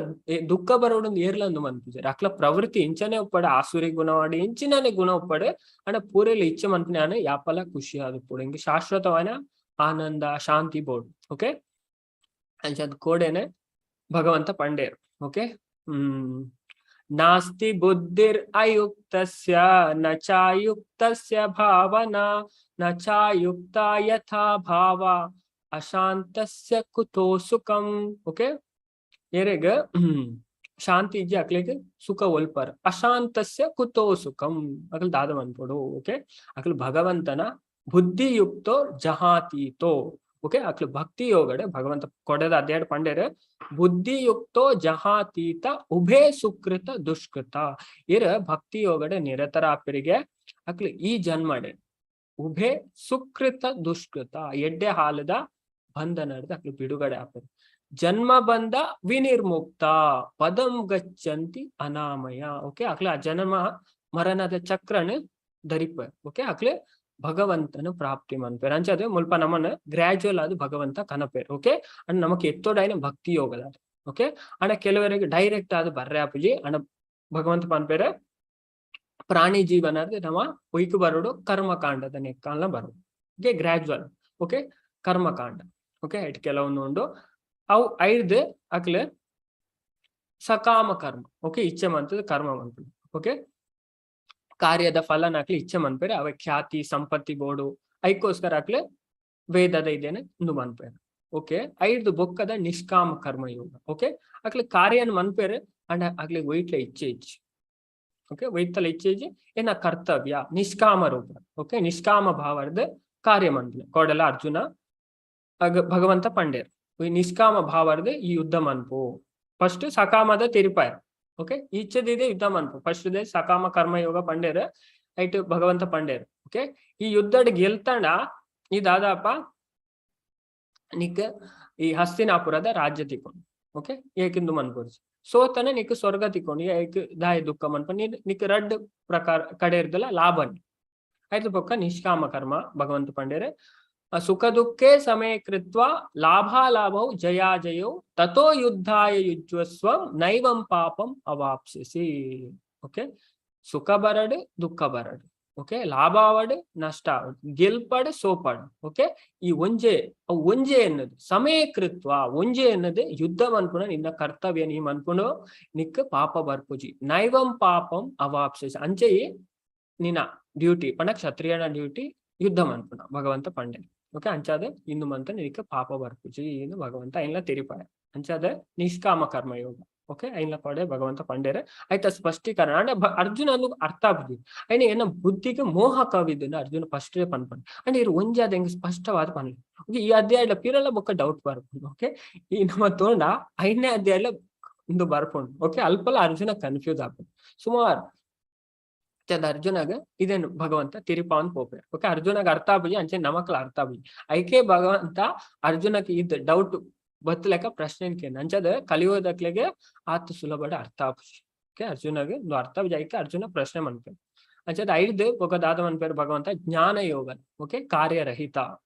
ದುಃಖ ಬರೋಡು ಏರ್ಲ ಅಂದು ಮನ್ಪುಜೇರ್. ಅಕ್ಲ ಪ್ರವೃತ್ತಿ ಇಂಚನೆ ಉಪ್ಪಡೆ, ಆಸುರಿ ಗುಣವಾಡಿ ಇಂಚಿನನೆ ಗುಣ ಉಪ್ಪಡೆ. ಅಂಡ ಪೂರೆಲ ಇಚ್ಛೆ ಮನ್ಪುನ ಯಾಪಲ ಖುಷಿ ಆದುಪ್ಪೊಡು, ಇಂಕ್ ಶಾಶ್ವತವಾದ ಆನಂದ ಶಾಂತಿ ಬೋಡು. ಓಕೆ, ಅಂಚಾದ್ ಕೋಡೆನೆ ಭಗವಂತ ಪಂಡೇರ್. ಓಕೆ, ನಾಸ್ತಿ ಬುದ್ಧಿರ್ ಅಯುಕ್ತಸ್ಯ ನ ಚಾಯುಕ್ತಸ್ಯ ಭಾವನಾ ನ ಚಾಯುಕ್ತ ಯಥಾ ಭಾವ ಅಶಾಂತಸ್ಯ ಕುತೋ ಸುಖಂ. ಓಕೆ, ಏರೆಗ್ ಶಾಂತಿ ಇಜ್ಜಿ ಅಕ್ಲೆಗ್ ಸುಖ ಒಲ್ಪರ್. ಅಶಾಂತಸ್ಯ ಕುತೋ ಸುಖಂ, ಅಕಲ್ ದಾದ ಮನ್ಪೊಡು? ಓಕೆ, ಅಕ್ಲು ಭಗವಂತನ ಬುದ್ಧಿಯುಕ್ತೋ ಜಹಾತೀತೋ. ಓಕೆ, ಅಕ್ಲು ಭಕ್ತಿ ಯೋಗಡೆ ಭಗವಂತ ಕೊಡದ ಅಧ್ಯಾಯ ಪಂಡೇರ್, ಬುದ್ಧಿಯುಕ್ತೋ ಜಹಾತೀತ ಉಭೇ ಸುಕೃತ ದುಷ್ಕೃತ. ಇರ ಭಕ್ತಿ ಯೋಗಡೆ ನಿರತರ ಅಪಿರಿಗೆ ಅಕ್ಲು ಈ ಜನ್ಮಡೆ ಉಭೇ ಸುಕೃತ ದುಷ್ಕೃತ, ಎಡ್ಡೆ ಹಾಲದ ಬಂಧನದ ಅಕ್ಲು ಬಿಡುಗಡೆ ಆಪರು. ಜನ್ಮ ಬಂದ ವಿನಿರ್ಮುಕ್ತ ಪದಂ ಗಚ್ಚಂತಿ ಅನಾಮಯ. ಓಕೆ, ಅಕ್ಲ ಆ ಜನ್ಮ ಮರಣದ ಚಕ್ರನ ಧರಿಪ. ಓಕೆ, ಅಕ್ಲೆ ಭಗವಂತನ ಪ್ರಾಪ್ತಿ ಮನ್ಪೇರ್. ಅಂಚಾದ ಮುಲ್ಪ ನಮನ ಗ್ರಾಜುವಲ್ ಆದ್ ಭಗವಂತ ಕನಪೇರ್. ಓಕೆ, ಅಂಡ್ ನಮಕ್ ಎತ್ತೋಡಾಯಿನ ಭಕ್ತಿ ಯೋಗದ. ಓಕೆ, ಅಂಡ ಕೆಲವರಿಗೆ ಡೈರೆಕ್ಟ್ ಆದ್ ಬರ್ರೆ ಆಪುಜಿ. ಅಂಡ ಭಗವಂತ ಪನ್ಪೇರೆ, ಪ್ರಾಣಿ ಜೀವನ ನಮ್ಮ ಒಯ್ಕು ಬರೋಡು ಕರ್ಮಕಾಂಡದ ನೆಕ್ಕಾಲ್ನ ಬರೋಡು. Okay, gradual. ಓಕೆ, ಕರ್ಮಕಾಂಡ. ಓಕೆ, it ಕೆಲವೊಂದು ಉಂಡು, ಅವು ಐದು ಅಕ್ಲೆ ಸಕಾಮ ಕರ್ಮ. ಓಕೆ, ಇಚ್ಛೆ ಮಂತದ ಕರ್ಮ ಮನ್ಪುಂಡು. ಓಕೆ, ಕಾರ್ಯದ ಫಲನ ಅಕ್ಲೆ ಇಚ್ಛೆ ಮನ್ಪೇರೆ. ಅವ ಖ್ಯಾತಿ ಸಂಪತ್ತಿ ಬೋಡು, ಐಕೋಸ್ಕರ ಅಕ್ಲೆ ವೇದದ ಇದೇನೆ ಇಂದು ಮನ್ಪೇರೆ. ಓಕೆ, ಐದು ಬೊಕ್ಕದ ನಿಷ್ಕಾಮ ಕರ್ಮ ಯೋಗ. ಓಕೆ, ಅಕ್ಲೆ ಕಾರ್ಯನ ಮನ್ಪೇರೆ, ಅಂಡ್ ಅಕ್ಲೆ ವೈಟ್ಲ ಇಚ್ಛೆ ಇಚ್ಛೆ. ಓಕೆ, ವೈತಲ ಇಚ್ಛೆ ಇಜ್ಜಿ, ಏನ ಕರ್ತವ್ಯ ನಿಷ್ಕಾಮ ರೂಪ. ಓಕೆ, ನಿಷ್ಕಾಮ ಭಾವದ ಕಾರ್ಯ ಮನ್ಪುನೆ. ಕೋಡಲ ಅರ್ಜುನ ಭಗವಂತ ಪಂಡೇರ್, ಈ ನಿಷ್ಕಾಮ ಭಾವರ್ದ ಈ ಯುದ್ಧ ಮನ್ಪು. ಫಸ್ಟ್ ಸಕಾಮದ ತೆರಿಪಾಯ. ಓಕೆ, ಇಚ್ಛದಿದೆ ಯುದ್ಧ ಮನ್ಪು. ಫಸ್ಟ್ ಇದೆ ಸಕಾಮ ಕರ್ಮ ಯೋಗ ಪಂಡೇರ್, ಐಟ್ ಭಗವಂತ ಪಂಡೇರ್. ಓಕೆ, ಈ ಯುದ್ಧಡ್ ಗೆಲ್ತಂಡ ಈ ದಾದಾಪ ನಿಕ್ ಈ ಹಸ್ತಿನಾಪುರದ ರಾಜ್ಯ ತಿಕೊಂಡು. ಓಕೆ, ಏಕಿಂದು ಮನ್ಪೊರ್ಚಿ. ಸೋತನ ನಿಕ್ ಸ್ವರ್ಗ ತಿಕೊಂಡು, ಏಕ್ ದಾಯ ದುಃಖ ಮನ್ಪ? ನಿಕ್ ರಡ್ಡ್ ಪ್ರಕಾರ ಕಡೆ ಇರ್ದಲ್ಲ ಲಾಭ. ಆಯ್ತು, ಬೊಕ್ಕ ನಿಷ್ಕಾಮ ಕರ್ಮ ಭಗವಂತ ಪಂಡೇರೆ, ಸುಖ ದುಃಖೇ ಸಮೇ ಕೃತ್ವ ಲಾಭಾಲಾಭೌ ಜಯಾಜಯೌ ತಥೋ ಯುದ್ಧಾಯ ಯುಜ್ವಸ್ವ ನೈವಂ ಪಾಪಂ ಅವಾಪ್ಸಿಸಿ. ಓಕೆ, ಸುಖ ಬರಡು, ದುಃಖ ಬರಡು, ಓಕೆ, ಲಾಭ ಆವಡ್, ನಷ್ಟ ಆವಡ್, ಗೆಲ್ಪಡ್, ಸೋಪಡ್, ಓಕೆ, ಈ ಒಂಜೆ ಅವು ಒಂಜೆ ಎನ್ನದು ಸಮಯ ಕೃತ್ವ, ಒಂಜೆ ಎನ್ನದು ಯುದ್ಧ ಮನ್ಪುನ ನಿನ್ನ ಕರ್ತವ್ಯ ನೀ ಮನ್ಪುನು, ನಿಕ್ ಪಾಪ ಬರ್ಪುಜಿ. ನೈವಂ ಪಾಪಂ ಅವಾಪ್ಸಿಸಿ. ಅಂಚೆ ನಿನ್ನ ಡ್ಯೂಟಿ ಪಂಡ ಕ್ಷತ್ರಿಯನ ಡ್ಯೂಟಿ ಯುದ್ಧ ಮನ್ಪುನ ಭಗವಂತ ಪಂಡೆ. ಓಕೆ, ಅಂಚಾದ ಇಂದು ಮಂತ ನಿಕ್ಕ ಪಾಪ ಬರ್ಪುಜಿ ಇಂದು ಭಗವಂತ ಐನ್ಲ ತೆರಿಪಾಯ. ಅಂಚಾದ ನಿಷ್ಕಾಮ ಕರ್ಮ ಯೋಗ. ಓಕೆ, ಐನ್ಲ ಕೊಡೆ ಭಗವಂತ ಪಂಡೇರೆ. ಆಯ್ತಾ ಸ್ಪಷ್ಟೀಕರಣ. ಅಂಡ ಅರ್ಜುನ ಅನ್ನು ಅರ್ಥ ಆಪುಜಿ. ಐನ ಎನ್ನ ಬುದ್ಧಿಗೆ ಮೋಹ ಕವಿದನ್ನ ಅರ್ಜುನ ಫಸ್ಟ್ ಪನ್ಪನ್. ಅಂಡ್ ಇರು ಒಂಜಾದ ಹೆಂಗ್ ಸ್ಪಷ್ಟವಾದ ಪನ್ಲೆ. ಓಕೆ, ಈ ಅಧ್ಯಾಯ ಪಿರಲ ಬೊಕ್ಕ ಡೌಟ್ ಬರ್ಪುಂಡು. ಓಕೆ, ಈ ನಮ್ಮ ತೋಂಡ ಐದನೇ ಅಧ್ಯಾಯ ಇಂದು ಬರ್ಪುಂಡು. ಓಕೆ, ಅಲ್ಪಲ ಅರ್ಜುನ ಕನ್ಫ್ಯೂಸ್ ಆಪುಂಡು ಸುಮಾರು. ಅರ್ಜುನಗ ಇದೇನು ಭಗವಂತ ತಿರಿಪಾನ್ ಪೋಪೆ. ಓಕೆ, ಅರ್ಜುನಗ ಅರ್ಥ ಆಪುಜಿ, ಅಂಚೆ ನಮಕ್ಲ ಅರ್ಥ ಆಪುಜಿ. ಐಕೆ ಭಗವಂತ ಅರ್ಜುನಕ್ಕೆ ಇದ್ ಡೌಟ್ ಬತ್ತಲೆಕ್ಕ ಪ್ರಶ್ನೆ ಕೇನ್. ಅಂಚದ ಕಲಿಯೋದಕ್ಲೆಗೆ ಆತ ಸುಲಭಡ ಅರ್ಥ ಆಪುಜಿ. ಓಕೆ, ಅರ್ಜುನಗೆ ಒಂದು ಅರ್ಥ ಆಪುಜಿ, ಐಕೆ ಅರ್ಜುನ ಪ್ರಶ್ನೆ ಮನ್ಪೆ. ಅಂಚಾದ್ ಐಡ್ದ್ ಬೊಕ ದಾದ ಮನ್ಪೆರ್ ಭಗವಂತ ಜ್ಞಾನ ಯೋಗ, ಓಕೆ, ಕಾರ್ಯರಹಿತ,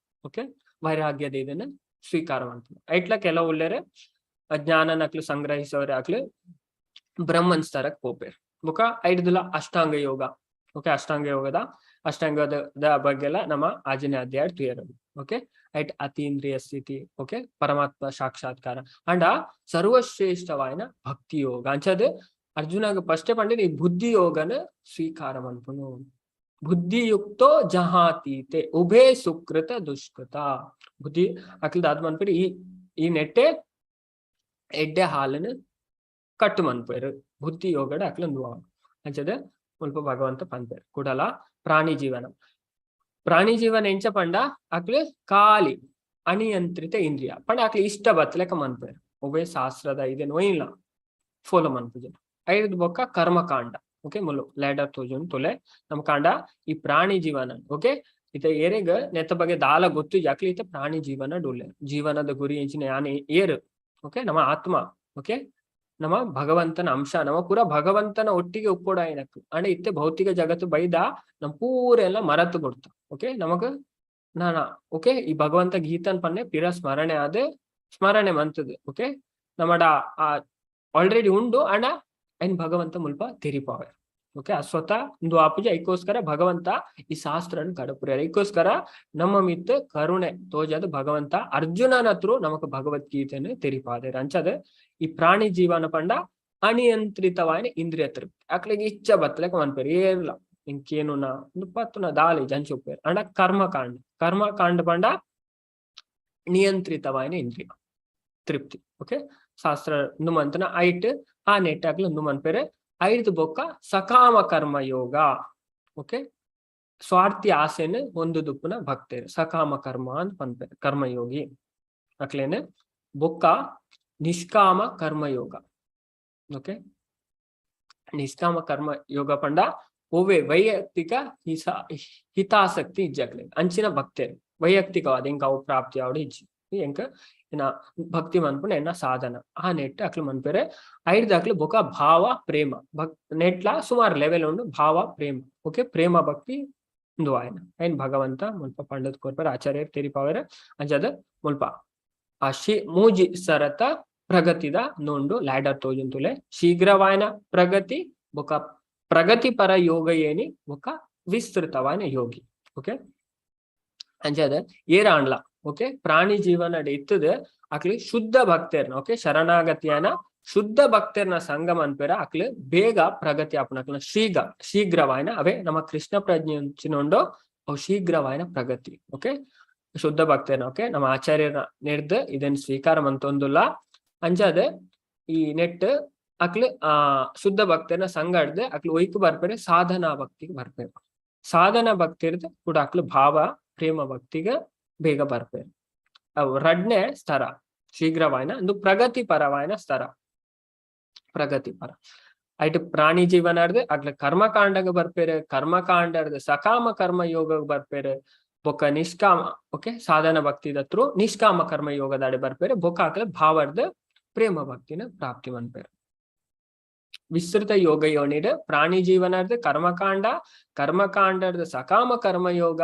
ಓಕೆ, ವೈರಾಗ್ಯದ ಇದನ್ನ ಸ್ವೀಕಾರ ಮನ್ಪುನು. ಐಟ್ಲ ಕೆಲವು ಉಲ್ಲೆರ್ ಜ್ಞಾನನಕ್ಲು ಸಂಗ್ರಹಿಸೋರೆ, ಅಕ್ಲು ಬ್ರಹ್ಮನ್ ಸ್ತರಕ್ ಪೋಪೆರ್. ಬೊಕ ಐಡ್ದುಲ ಅಷ್ಟಾಂಗ ಯೋಗ, ಓಕೆ, ಅಷ್ಟಾಂಗ ಯೋಗದ ಅಷ್ಟಾಂಗದ ಬಗ್ಗೆ ಎಲ್ಲ ನಮ್ಮ ಆಜನೇ ಅಧ್ಯಾಯ ತೂಯೆರ್. ಓಕೆ, ಐಟ್ ಅತೀಂದ್ರಿಯ ಸ್ಥಿತಿ, ಓಕೆ, ಪರಮಾತ್ಮ ಸಾಕ್ಷಾತ್ಕಾರ ಅಂಡ ಸರ್ವಶ್ರೇಷ್ಠವಾಯಿನ ಭಕ್ತಿ ಯೋಗ. ಅಂಚಾದ್ ಅರ್ಜುನಗ್ ಫಸ್ಟೇ ಪಂಡಿನಿ ಬುದ್ಧಿ ಯೋಗನ ಸ್ವೀಕಾರ ಮನ್ಪುನು. ಬುದ್ಧಿಯುಕ್ತೋ ಜಹಾತೀತೆ ಉಭೇ ಸುಕೃತ ದುಷ್ಕೃತ. ಬುದ್ಧಿ ಅಕ್ಲ್ ದಾದ ಮನ್ಪೆರ್, ಈ ಈ ನೆಟ್ಟೆ ಎಡ್ಡೆ ಹಾಲನ್ನು ಕಟ್ಟು ಮನ್ಪೆರ್ ಬುದ್ಧಿ ಯೋಗಡ ಅಕ್ಲ. ಅಂಚದ ಮುಲ್ಪ ಭಗವಂತ ಪನ್ಪೆರ್. ಕುಡಲ ಪ್ರಾಣಿ ಜೀವನ, ಪ್ರಾಣಿ ಜೀವನ ಎಂಚ ಪಂಡ ಅಕ್ಲು ಖಾಲಿ ಅನಿಯಂತ್ರಿತ ಇಂದ್ರಿಯ ಪಂಡ ಅಕ್ಲು ಇಷ್ಟ ಬತ್ತಲೆಕ ಮನ್ಪೆರ್. ಒವ್ವೇ ಶಾಸ್ತ್ರದ ಇದೆನ್ ಒಯಿನ್ಲ ಫಾಲೋ ಮನ್ಪುಜೆರ್. ಐರ್ದ್ ಬೊಕ್ಕ ಕರ್ಮಕಾಂಡ. ಓಕೆ, ಮುಲು ಲ್ಯಾಡರ್ ತೋಜುಂಡು ತುಲೆ. ನಮ್ ಕಾಂಡ ಈ ಪ್ರಾಣಿ ಜೀವನ, ಓಕೆ, ಇತ ಏರೆಗ್ ನೆತ್ತ ಬಗ್ಗೆ ದಾಲ ಗೊತ್ತು ಅಕ್ಲು ಇತ್ತ ಪ್ರಾಣಿ ಜೀವನ ಡೊಲ್ಲೆ. ಜೀವನದ ಗುರಿ ಎಂಚಿನ, ಯಾನೆ ಏರು, ಓಕೆ, ನಮ್ಮ ಆತ್ಮ, ಓಕೆ, ನಮ್ಮ ಭಗವಂತನ ಅಂಶ, ನಮ್ಮ ಪೂರ ಭಗವಂತನ ಒಟ್ಟಿಗೆ ಉಪ್ಪೊಡಾಯಿನಕ್. ಅಂಡ ಇತ್ತೆ ಭೌತಿಕ ಜಗತ್ತು ಬೈದ ನಮ್ ಪೂರ ಎಲ್ಲ ಮರತು ಕೊಡ್ತ. ಓಕೆ, ನಮಗ ನಾನ, ಓಕೆ, ಈ ಭಗವಂತ ಗೀತನ್ ಪನ್ನೆ ಪಿರ ಸ್ಮರಣೆ ಆದ್ ಸ್ಮರಣೆ ಮಂತದು. ಓಕೆ, ನಮ್ಮಡ ಆ ಆಲ್ರೆಡಿ ಉಂಡು ಅಂಡ ಐನ್ ಭಗವಂತ ಮುಲ್ಪ ತೆರಿಪಾವೆ. ಓಕೆ, ಆ ಸ್ವತಃ ಒಂದು ಆಪುಜ. ಐಕೋಸ್ಕರ ಭಗವಂತ ಈ ಶಾಸ್ತ್ರನ್ ಕಡಪುರ್ಯಾರ. ಐಕೋಸ್ಕರ ನಮ್ಮ ಮಿತ್ ಕರುಣೆ ತೋಜದ ಭಗವಂತ ಅರ್ಜುನನ ಹತ್ರ ನಮಕ್ ಭಗವದ್ಗೀತೆಯನ್ನು ತೆರಿಪಾದೇರ್. ಅಂಚದ ಈ ಪ್ರಾಣಿ ಜೀವನ ಪಂಡ ಅನಿಯಂತ್ರಿತವಾಯಿನ ಇಂದ್ರಿಯ ತೃಪ್ತಿ. ಅಕ್ಲೆಗ್ ಇಚ್ಛ ಬತ್ತಲೆಕ ಮನ್ಪೆರ್, ಏರ್ಲ ಇಂಕೇನುನ ಒಂದು ಪತ್ತುನ ದಾಲಿ ಜಂಚಿ ಉಪ್ಪೇರ್. ಅಂಡ ಕರ್ಮಕಾಂಡ, ಕರ್ಮಕಾಂಡ ಪಂಡ ನಿಯಂತ್ರಿತವಾಯಿನ ಇಂದ್ರಿಯ ತೃಪ್ತಿ. ಓಕೆ, ಶಾಸ್ತ್ರ ಉಂದು ಮಂತನ ಐಟ್ ಆ ನೆಟ್ ಅಕ್ಲು ಉಂದು ಮನ್ಪೆರ್. ಐದು ಬೊಕ್ಕ ಸಕಾಮ ಕರ್ಮ ಯೋಗ. ಓಕೆ, ಸ್ವಾರ್ಥಿ ಆಸೆನ್ ಹೊಂದುದುಪ್ಪುನ ಭಕ್ತರು ಸಕಾಮ ಕರ್ಮ ಅಂತ ಪನ್ಪೆರ್ ಕರ್ಮಯೋಗಿ ಅಕ್ಲೇನ. ಬೊಕ್ಕ ನಿಷ್ಕಾಮ ಕರ್ಮಯೋಗ. ಓಕೆ, ನಿಷ್ಕಾಮ ಕರ್ಮ ಯೋಗ ಪಂಡ ಒವ್ವೆ ವೈಯಕ್ತಿಕ ಹಿತಾಸಕ್ತಿ ಇಜ್ಜಕ್ಲೆ ಅಂಚಿನ ಭಕ್ತರು. ವೈಯಕ್ತಿಕವಾದ ಎಂಕ್ ಅವು ಪ್ರಾಪ್ತಿ ಆವಡ್ ಇಜ್ಜಿ, ಎಂಕ್ ಏನ ಭಕ್ತಿ ಮನ್ಪುನ ಎನ್ನ ಸಾಧನ, ಆ ನೆಟ್ ಅಕ್ಲು ಮನ್ಪೆರೆ. ಐಡ್ದ್ ಅಕ್ಲು ಬೊಕ ಭಾವ ಪ್ರೇಮ ಭಕ್ ನೆಟ್ಲ ಸುಮಾರು ಲೆವೆಲ್ ಉಂಡು. ಭಾವ ಪ್ರೇಮ, ಓಕೆ, ಪ್ರೇಮ ಭಕ್ತಿ ಉಂದು ಆಯನ ಐನ್ ಭಗವಂತ ಮುಲ್ಪ ಪಂಡದ್ ಕೊರ್ಪೆರ್, ಆಚಾರ್ಯರ್ ತೆರಿಪಾವೆರ್. ಅಂಚಾದ್ ಮುಲ್ಪ ಆ she ಮೂಜಿ ಸರತ ಪ್ರಗತಿದ ನೋಂಡು ಲ್ಯಾಡರ್ ತೋಜುಂತುಲೆ. ಶೀಘ್ರವಾಯನ ಪ್ರಗತಿ, ಬೊಕ ಪ್ರಗತಿಪರ ಯೋಗ ಏನಿ, ಬೊಕ ವಿಸ್ತೃತವಾಯನ ಯೋಗಿ. ಓಕೆ, ಅಂಚಾದ್ ಏರಾಂಡ್ಲ, ಓಕೆ, ಪ್ರಾಣಿ ಜೀವನ ಇತ್ತದ ಅಕ್ಲು ಶುದ್ಧ ಭಕ್ತರ್ನ, ಓಕೆ, ಶರಣಾಗತಿಯನ ಶುದ್ಧ ಭಕ್ತರ್ನ ಸಂಘ ಮನ್ಪೆರ. ಅಕ್ಲು ಬೇಗ ಪ್ರಗತಿ ಆಪುನ ಅಕ್ಲ್ನ ಶೀಘ್ರವಾಯನ ಅವೇ ನಮ್ಮ ಕೃಷ್ಣ ಪ್ರಜ್ಞೆ ಉಂಡು, ಅವು ಶೀಘ್ರವಾಯನ ಪ್ರಗತಿ. ಓಕೆ, ಶುದ್ಧ ಭಕ್ತರ್ನ, ಓಕೆ, ನಮ್ಮ ಆಚಾರ್ಯರ ನೆರ್ದ್ ಇದನ್ನ ಸ್ವೀಕಾರ ಮಂತೊಂದುಲ್ಲ. ಅಂಚಾದ್ ಈ ನೆಟ್ ಅಕ್ಲು ಆ ಶುದ್ಧ ಭಕ್ತರ್ನ ಸಂಗಡ್ದು ಅಕ್ಲು ಒಯ್ಕ್ ಬರ್ಪೆರೆ, ಸಾಧನಾ ಭಕ್ತಿಗೆ ಬರ್ಪೆರ್. ಸಾಧನಾ ಭಕ್ತಿರ್ದ್ ಕೂಡ ಅಕ್ಲು ಭಾವ ಪ್ರೇಮ ಭಕ್ತಿಗೆ ಬೇಗ ಬರ್ಪೆರ್. ಅವು ರಡ್ನೇ ಸ್ತರ ಶೀಘ್ರವಾಯನ ಒಂದು ಪ್ರಗತಿಪರವಾಯನ ಸ್ತರ ಪ್ರಗತಿಪರ. ಐಟ್ ಪ್ರಾಣಿ ಜೀವನ ಅಗ್ಲ ಕರ್ಮಕಾಂಡಗ ಬರ್ಪೇರು, ಕರ್ಮಕಾಂಡರ್ದ್ ಸಕಾಮ ಕರ್ಮ ಯೋಗ ಬರ್ಪೇರು, ಬೊಕ್ಕ ನಿಷ್ಕಾಮ, ಓಕೆ, ಸಾಧನ ಭಕ್ತಿ ದತ್ರು ನಿಷ್ಕಾಮ ಕರ್ಮ ಯೋಗದಾಡೆ ಬರ್ಪೇರು. ಬೊಕ್ಕ ಅಕ್ಲ ಭಾವರ್ದ ಪ್ರೇಮ ಭಕ್ತಿನ ಪ್ರಾಪ್ತಿ ಮನ್ಪೇರು. ವಿಸ್ತೃತ ಯೋಗ ಯೋನಿಡ್ ಪ್ರಾಣಿ ಜೀವನರ್ದ ಕರ್ಮಕಾಂಡ, ಕರ್ಮಕಾಂಡರ್ದ ಸಕಾಮ ಕರ್ಮ ಯೋಗ,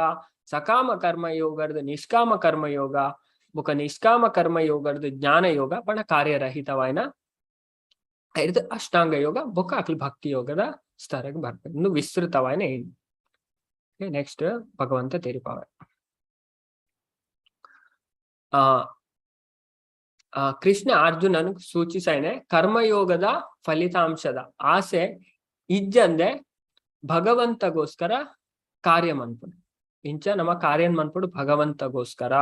ಸಕಾಮ ಕರ್ಮ ಯೋಗರ್ದ ನಿಷ್ಕಾಮ ಕರ್ಮ ಯೋಗ, ಬೊಕ ನಿಷ್ಕಾಮ ಕರ್ಮ ಯೋಗರ್ದ ಜ್ಞಾನ ಯೋಗ ಪಣ ಕಾರ್ಯರಹಿತವಾಯಿನ ಐರ್ದ್ ಅಷ್ಟಾಂಗ ಯೋಗ, ಬೊಕ್ಕ ಅಕ್ಲು ಭಕ್ತಿ ಯೋಗದ ಸ್ತರಗ್ ಬರ್ಪೇರು. ಇನ್ನು ವಿಸ್ತೃತವಾಯಿನ ಏನು. ನೆಕ್ಸ್ಟ್ ಭಗವಂತ ತೆರಿಪಾವೆ. ಆ ಆ ಕೃಷ್ಣ ಅರ್ಜುನನ್ ಸೂಚಿಸೈನೆ ಕರ್ಮಯೋಗದ ಫಲಿತಾಂಶದ ಆಸೆ ಇಜ್ಜಂದೆ ಭಗವಂತಗೋಸ್ಕರ ಕಾರ್ಯ ಮನ್ಪುನು. ಇಂಚ ನಮ್ಮ ಕಾರ್ಯ ಮನ್ಪುಡು ಭಗವಂತಗೋಸ್ಕರ.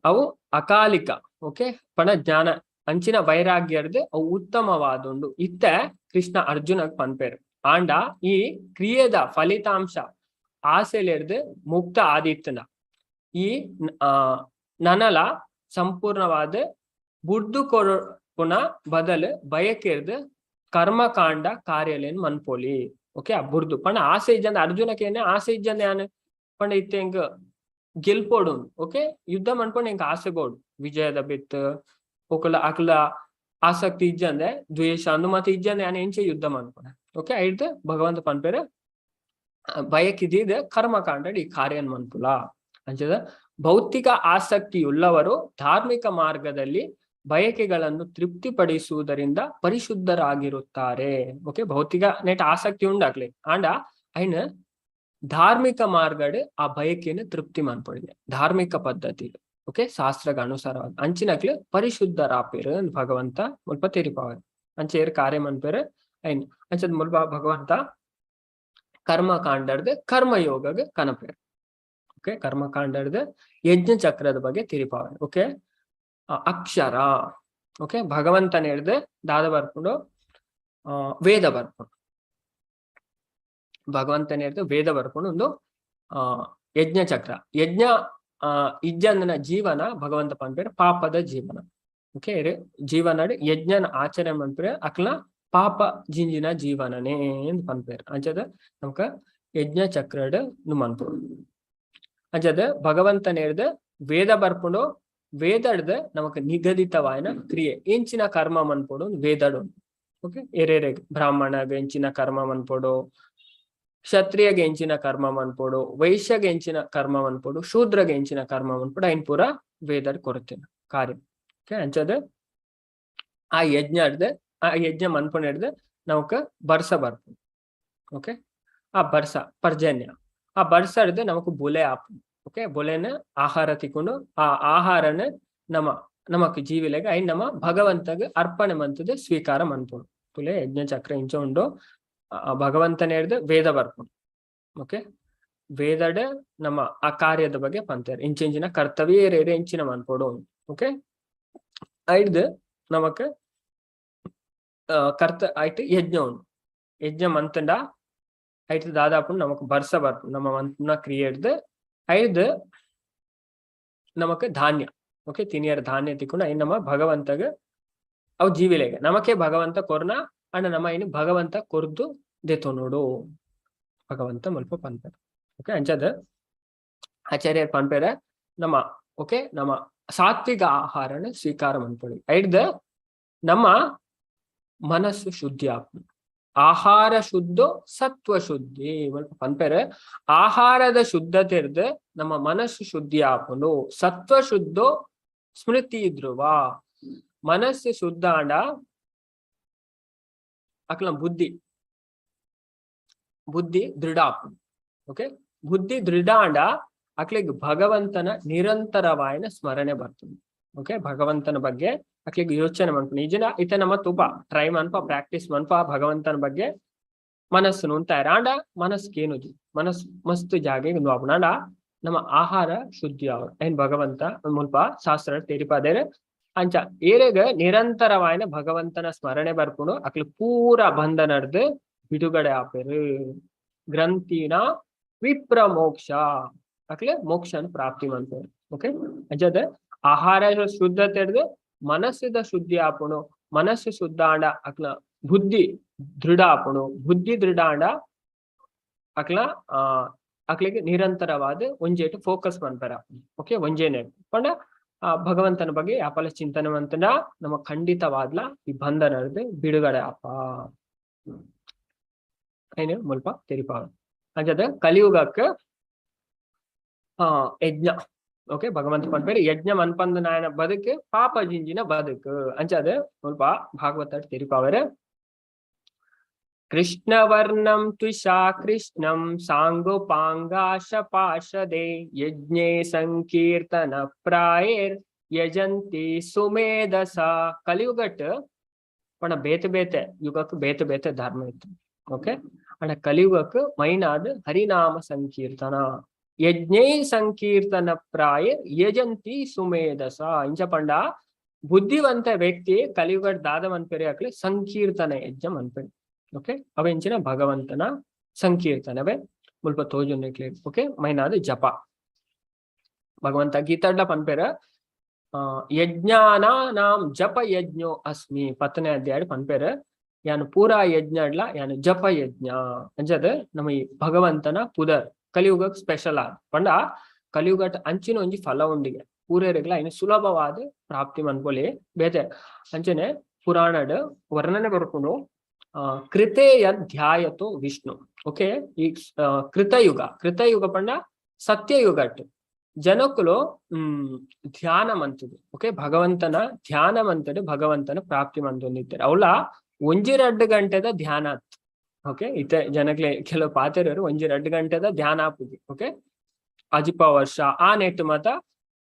ಅವು ಅಕಾಲಿಕ, ಓಕೆ, ಪಣ ಜ್ಞಾನ ಅಂಚಿನ ವೈರಾಗ್ಯರ್ದ್ ಅವು ಉತ್ತಮವಾದುಂಡು. ಇತ್ತೆ ಕೃಷ್ಣ ಅರ್ಜುನಗ್ ಪನ್ಪೇರು. ಆಂಡ ಈ ಕ್ರಿಯೆದ ಫಲಿತಾಂಶ ಆಸೆಲೆರ್ದ್ ಮುಕ್ತ ಆದಿತ್ತನ ಈ ನನಲ ಸಂಪೂರ್ಣವಾದ ಬುಡ್ದು ಕೊಡುಪುನ ಬದಲು ಬಯಕೆರ್ದ್ ಕರ್ಮಕಾಂಡ ಕಾರ್ಯಲೇನ್ ಮನ್ಪೊಲಿ. ಓಕೆ, ಆ ಬುಡ್ದು ಪಂಡ ಆಸೆ ಇಜ್ಜಂದೆ, ಅರ್ಜುನಕೇನೆ ಆಸೆ ಇಜ್ಜಂದೆ ಯಾನ್ ಪಂಡ ಇತ್ತೆ ಎಂಕ್ ಗೆಲ್ಪೊಡು, ಓಕೆ, ಯುದ್ಧ ಮನ್ಪೊಂಡು ಎಂಕ್ ಆಸೆ ಬೋಡು ವಿಜಯದ ಬಿತ್ ಒಕಲ ಅಕ್ಲ ಆಸಕ್ತಿ ಇಜ್ಜಂದೆ, ದ್ವೇಷ ಅಂದು ಮತ್ತೆ ಇಜ್ಜಂದೆ ಯಾನ್ ಎಂಚೆ ಯುದ್ಧ ಮನ್ಪುನೆ? ಓಕೆ, ಐಡ್ದ್ ಭಗವಂತ ಪನ್ಪೇರು ಬಯಕಿದೀದ ಕರ್ಮಕಾಂಡಡ್ ಈ ಕಾರ್ಯನ್ ಮನ್ಪುಲ. ಅಂಚದ ಭೌತಿಕ ಆಸಕ್ತಿಯುಳ್ಳವರು ಧಾರ್ಮಿಕ ಮಾರ್ಗದಲ್ಲಿ ಬಯಕೆಗಳನ್ನು ತೃಪ್ತಿಪಡಿಸುವುದರಿಂದ ಪರಿಶುದ್ಧರಾಗಿರುತ್ತಾರೆ. ಓಕೆ, ಭೌತಿಕ ನೆಟ್ ಆಸಕ್ತಿ ಉಂಡಾಗ್ಲಿ ಆಂಡ ಐನ ಧಾರ್ಮಿಕ ಮಾರ್ಗಡ್ ಆ ಬಯಕೆಯನ್ನು ತೃಪ್ತಿ ಮನ್ಪೊಡಿದೆ ಧಾರ್ಮಿಕ ಪದ್ಧತಿ. ಓಕೆ, ಶಾಸ್ತ್ರಗ ಅನುಸಾರವಾದ ಅಂಚಿನಕ್ಲೆ ಪರಿಶುದ್ಧರಾಪೇರು ಭಗವಂತ ಮುಲ್ಪ ತೆರಿಪಾವರು. ಅಂಚೇರ್ ಕಾರ್ಯ ಮನ್ಪೇರು ಐನ್ ಅಂಚದ ಮುಲ್ಪ ಭಗವಂತ ಕರ್ಮಕಾಂಡರ್ದ ಕರ್ಮಯೋಗಗ್ ಕನಪೇರು. ಓಕೆ, ಕರ್ಮಕಾಂಡರ್ದ ಯಜ್ಞ ಚಕ್ರದ ಬಗ್ಗೆ ತಿರಿಪಾವೆ. ಓಕೆ, ಅಕ್ಷರ. ಓಕೆ, ಭಗವಂತನ ಹಿಡ್ದು ದಾದ ಬರ್ಕೊಂಡು ವೇದ ಬರ್ಕೊಂಡು, ಭಗವಂತನ ಹಿಡ್ದು ವೇದ ಬರ್ಕೊಂಡು ಒಂದು ಯಜ್ಞ ಚಕ್ರ. ಯಜ್ಞ ಇಜ್ಜಂದನ ಜೀವನ ಭಗವಂತ ಪನ್ಪೇರು ಪಾಪದ ಜೀವನ. ಓಕೆ, ಜೀವನ ಯಜ್ಞನ ಆಚರಣೆ ಮನ್ಪೇರು ಅಕ್ಲ ಪಾಪ ಜಿಂಜಿನ ಜೀವನನೇ ಅಂತ ಪನ್ಪೇರು. ಅಂಚದ ನಮಕ ಯಜ್ಞ ಚಕ್ರಡ್ ಮನ್ಪು. ಅಂಚದ ಭಗವಂತನ ಹಿಡ್ದು ವೇದ ಬರ್ಪುಂಡು, ವೇದಡ್ದ ನಮಕ್ ನಿಗದಿತವಾಯಿನ ಕ್ರಿಯೆ ಎಂಚಿನ ಕರ್ಮ ಮನ್ಪೊಡು ವೇದಡು. ಓಕೆ, ಎರೆರೆಗ್ ಬ್ರಾಹ್ಮಣಗ್ ಎಂಚಿನ ಕರ್ಮ ಮನ್ಪೊಡು, ಕ್ಷತ್ರಿಯಗೆ ಎಂಚಿನ ಕರ್ಮ ಮನ್ಪೊಡು, ವೈಶ್ಯಗೆ ಎಂಚಿನ ಕರ್ಮ ಮನ್ಪೊಡು, ಶೂದ್ರಗೆ ಎಂಚಿನ ಕರ್ಮ ಮನ್ಪೊಡು, ಐನ್ ಪೂರ ವೇದಡ್ ಕೊರತೇನೆ ಕಾರ್ಯ. ಓಕೆ, ಅಂಚದ ಆ ಯಜ್ಞ ಹಿಡ್ದು ಆ ಯಜ್ಞ ಮನ್ಪುನ ಹಿಡ್ದು ನಮಕ್ ಬರ್ಸ ಬರ್ಪುಂಡು. ಓಕೆ, ಆ ಬರ್ಸ ಪರ್ಜನ್ಯ, ಆ ಬರ್ಸ ಹಿಡ್ದು ನಮಕ್ ಬುಲೆ ಆಪುಂಡು. ಓಕೆ, ಬುಲೆನ ಆಹಾರ ತಿಕ್ಕೊಂಡು ಆ ಆಹಾರನ ನಮ್ಮ ನಮಕ್ ಜೀವಿಲೆಗ್ ಐನ್ ನಮ್ಮ ಭಗವಂತಗ್ ಅರ್ಪಣೆ ಮಂತದ ಸ್ವೀಕಾರ ಮನ್ಪೊಡು. ತುಲೆ ಯಜ್ಞ ಚಕ್ರ ಇಂಚ ಉಂಡು. ಭಗವಂತನ ಹಿಡ್ದು ವೇದ ಬರ್ಪುಂಡು. ಓಕೆ, ವೇದಡ್ ನಮ್ಮ ಆ ಕಾರ್ಯದ ಬಗ್ಗೆ ಪಂತೇರ್ ಇಂಚಿಂಚಿನ ಕರ್ತವ್ಯ ಏರೇರೆ ಇಂಚಿನ ಮನ್ಪೊಡು. ಓಕೆ, ಐಡ್ದು ನಮಕ್ ಕರ್ತ ಐಟ್ ಯಜ್ಞ ಉಂಡು. ಯಜ್ಞ ಮಂತಂಡ ಐಟ್ ದಾದಾಪುಂಡು ನಮಕ್ ಬರ್ಸ ಬರ್ಪುಂಡು ನಮ್ಮ ಮಂತ್ನ ಕ್ರಿಯೆಡ್ದು. ಐದು ನಮಕ್ ಧಾನ್ಯ, ಓಕೆ, ತಿನಿಯರ್ ಧಾನ್ಯ ತಿಕ್ಕೊಂಡು ಐನ್ ನಮ್ಮ ಭಗವಂತಗ ಅವು ಜೀವಿಲೆಗ ನಮಕೆ ಭಗವಂತ ಕೊರ್ನ ಅಂಡ ನಮ್ಮ ಐನ್ ಭಗವಂತ ಕೊರ್ದು ದೆತೊನೊಡು ಭಗವಂತ ಮುಲ್ಪ ಪನ್ಪೆರ್. ಓಕೆ, ಅಂಚದ ಆಚಾರ್ಯರ್ ಪನ್ಪೆರ ನಮ್ಮ ಓಕೆ ನಮ್ಮ ಸಾತ್ವಿಕ ಆಹಾರನ ಸ್ವೀಕಾರ ಮನ್ಪೊಳಿ, ಐಡ್ದ ನಮ್ಮ ಮನಸ್ಸು ಶುದ್ಧಿ ಆಪುಂಡು. ಆಹಾರ ಶುದ್ಧ ಸತ್ವ ಶುದ್ಧಿ ಪನ್ಪೆರ್. ಆಹಾರದ ಶುದ್ಧತೆ ನಮ್ಮ ಮನಸ್ಸು ಶುದ್ಧಿ ಆಪುಂಡು. ಸತ್ವ ಶುದ್ಧೋ ಸ್ಮೃತಿ ಧ್ರುವ. ಮನಸ್ಸು ಶುದ್ಧ ಆಂಡ ಅಕ್ಲ ಬುದ್ಧಿ ಬುದ್ಧಿ ದೃಢ ಆಪುಂಡು. ಓಕೆ, ಬುದ್ಧಿ ದೃಢ ಆಂಡ ಅಕ್ಲಿಗ್ ಭಗವಂತನ ನಿರಂತರವಾಯಿನ ಸ್ಮರಣೆ ಬರ್ತದೆ. ಓಕೆ, ಭಗವಂತನ ಬಗ್ಗೆ ಅಕ್ಲಿಗ್ ಯೋಚನೆ ಮನ್ಪುಂಡು. ಈಜಿನ ಇತ್ತೆ ನಮ್ಮ ತುಪ ಟ್ರೈ ಮನ್ಪ ಪ್ರಾಕ್ಟೀಸ್ ಮನ್ಪ ಭಗವಂತನ ಬಗ್ಗೆ ಮನಸ್ಸು ಉಂತಾರ ಆಂಡ ಮನಸ್ಕೇನುಜಿ ಮನಸ್ ಮಸ್ತ್ ಜಾಗೆಗ್ ಉಂದು ಆಪುಂಡು. ಆಂಡ ನಮ್ಮ ಆಹಾರ ಶುದ್ಧಿ ಆವಡ್ ಐನ್ ಭಗವಂತ ಮುಲ್ಪ ಶಾಸ್ತ್ರ ತೆರಿಪಾದೇರ್. ಅಂಚ ಏರೆಗ್ ನಿರಂತರವಾಯಿನ ಭಗವಂತನ ಸ್ಮರಣೆ ಬರ್ಪುಂಡು ಅಕ್ಲು ಪೂರ ಬಂಧನರ್ದು ಬಿಡುಗಡೆ ಆಪೆರು. ಗ್ರಂಥಿನ ವಿಪ್ರ ಮೋಕ್ಷ, ಅಕ್ಲೆ ಮೋಕ್ಷನ ಪ್ರಾಪ್ತಿ ಮನ್ಪೆರ್. ಓಕೆ, ಅಂಚದ ಆಹಾರ ಶುದ್ಧತೆ ಹಿಡ್ದು ಮನಸ್ಸಿದ ಶುದ್ಧಿ ಆಪುಂಡು. ಮನಸ್ಸು ಶುದ್ಧ ಆಂಡ ಅಕ್ಲ ಬುದ್ಧಿ ದೃಢ ಆಪುಂಡು. ಬುದ್ಧಿ ದೃಢ ಆಂಡ ಅಕ್ಲ ಅಕ್ಲಿಗೆ ನಿರಂತರವಾದ ಒಂಜೇಟ್ ಫೋಕಸ್ ಮನ್ಪೆರ. ಓಕೆ, ಒಂಜೇನೆ ಪಂಡ ಆ ಭಗವಂತನ ಬಗ್ಗೆ ಯಾಪಲ ಚಿಂತನೆ ಮಂತಂಡ ನಮ್ಮ ಖಂಡಿತವಾದ್ಲ ಈ ಬಂಧನರ್ದು ಬಿಡುಗಡೆ ಆಪ ಐನ್ ಮುಲ್ಪ ತೆರಿಪಾವ. ಅಂಚದ ಕಲಿಯುಗಕ್ಕೆ ಯಜ್ಞ. ಓಕೆ, ಭಗವಂತ ಪನ್ಪೇರು ಯಜ್ಞ ಮನ್ಪಂದ ನಾಯನ ಬದುಕು ಪಾಪ ಜಿಂಜಿನ ಬದುಕು. ಅಂಚದ ಮುಲ್ಪ ಭಾಗವತ ತೆರಿಪಾವೆರ್. ಕೃಷ್ಣವರ್ಣಂ ತ್ವಿಷಾ ಕೃಷ್ಣಂ ಸಾಂಗುಪಾಂಗಾಶಪಾಶದೆ ಯಜ್ಞೇ ಸಂಕೀರ್ತನ ಪ್ರಾಯೇರ್ ಯಜಂತಿ ಸುಮೇಧಸ. ಕಲಿಯುಗಟ್ ಪಣ ಬೇತೆ ಬೇತೆ ಯುಗಕ್ಕೆ ಬೇತೆ ಬೇತೆ ಧರ್ಮ ಇತ್ತು. ಓಕೆ, ಅಂಡ ಕಲಿಯುಗಕ್ಕೆ ಮೈನಾದ್ ಹರಿನಾಮ ಸಂಕೀರ್ತನ ಯಜ್ಞೈ ಸಂಕೀರ್ತನ ಪ್ರಾಯ ಯಜಂತಿ ಸುಮೇಧಸ. ಇಂಚ ಪಂಡ ಬುದ್ಧಿವಂತ ವ್ಯಕ್ತಿ ಕಲಿಯುಗಡ್ ದಾದ ಮನ್ಪೆರೆ ಅಕ್ಲೆ ಸಂಕೀರ್ತನ ಯಜ್ಞ ಮನ್ಪೆರೆ. ಓಕೆ, ಅವೆಂಚಿನ ಭಗವಂತನ ಸಂಕೀರ್ತನವೇ ಮುಲ್ಪ ತೋಜುಂಡು. ಓಕೆ, ಮೈನಾದ್ ಜಪ. ಭಗವಂತ ಗೀತಾಡ್ಲ ಪನ್ಪೆರ ಯಜ್ಞಾನಾಂ ಜಪ ಯಜ್ಞೋ ಅಸ್ಮಿ. 10ನೇ ಅಧ್ಯಾಯ ಪನ್ಪೆರ ಯಾನು ಪೂರಾ ಯಜ್ಞ ಯಾನು ಜಪ ಯಜ್ಞ. ಅಂಚದ ನಮ್ಮ ಈ ಭಗವಂತನ ಪುದರ್ ಕಲಿಯುಗ ಸ್ಪೆಷಲ್ ಆದ್ ಪಂಡ ಕಲಿಯುಗಟ್ ಅಂಚಿನ ಒಂಜಿ ಫಲ ಉಂಡಿಗೆ ಪೂರೇರೆಗ್ಲ ಐನ್ ಸುಲಭವಾದ ಪ್ರಾಪ್ತಿ ಮನ್ಪೊಲಿ ಬೇತೆ. ಅಂಚನೆ ಪುರಾಣಡ್ ವರ್ಣನೆ ಬರ್ಪುಂಡು. ಕೃತೇ ಧ್ಯಾಯತೋ ವಿಷ್ಣು. ಓಕೆ, ಈ ಕೃತಯುಗ, ಕೃತಯುಗ ಪಂಡ ಸತ್ಯಯುಗಟ್ ಜನಕುಲು ಧ್ಯಾನ ಮಂತುದು, ಓಕೆ, ಭಗವಂತನ ಧ್ಯಾನ ಮಂತಡು ಭಗವಂತನ ಪ್ರಾಪ್ತಿ ಮಂತೊಂದಿತ್ತೆರ್. ಅವ್ಲ ಒಂಜಿ ರಡ್ಡ್ ಗಂಟೆದ ಧ್ಯಾನ. ಓಕೆ, ಇತ್ತೆ ಜನಕ್ಲೆ ಕೆಲವು ಪಾತೆರರು ಒಂಜಿ ರಡ್ಡ್ ಗಂಟೆದ ಧ್ಯಾನ ಆಪುಜಿ. ಓಕೆ, ಅಜಿಪ ವರ್ಷ ಆ ನೆಟ್ ಮಾತ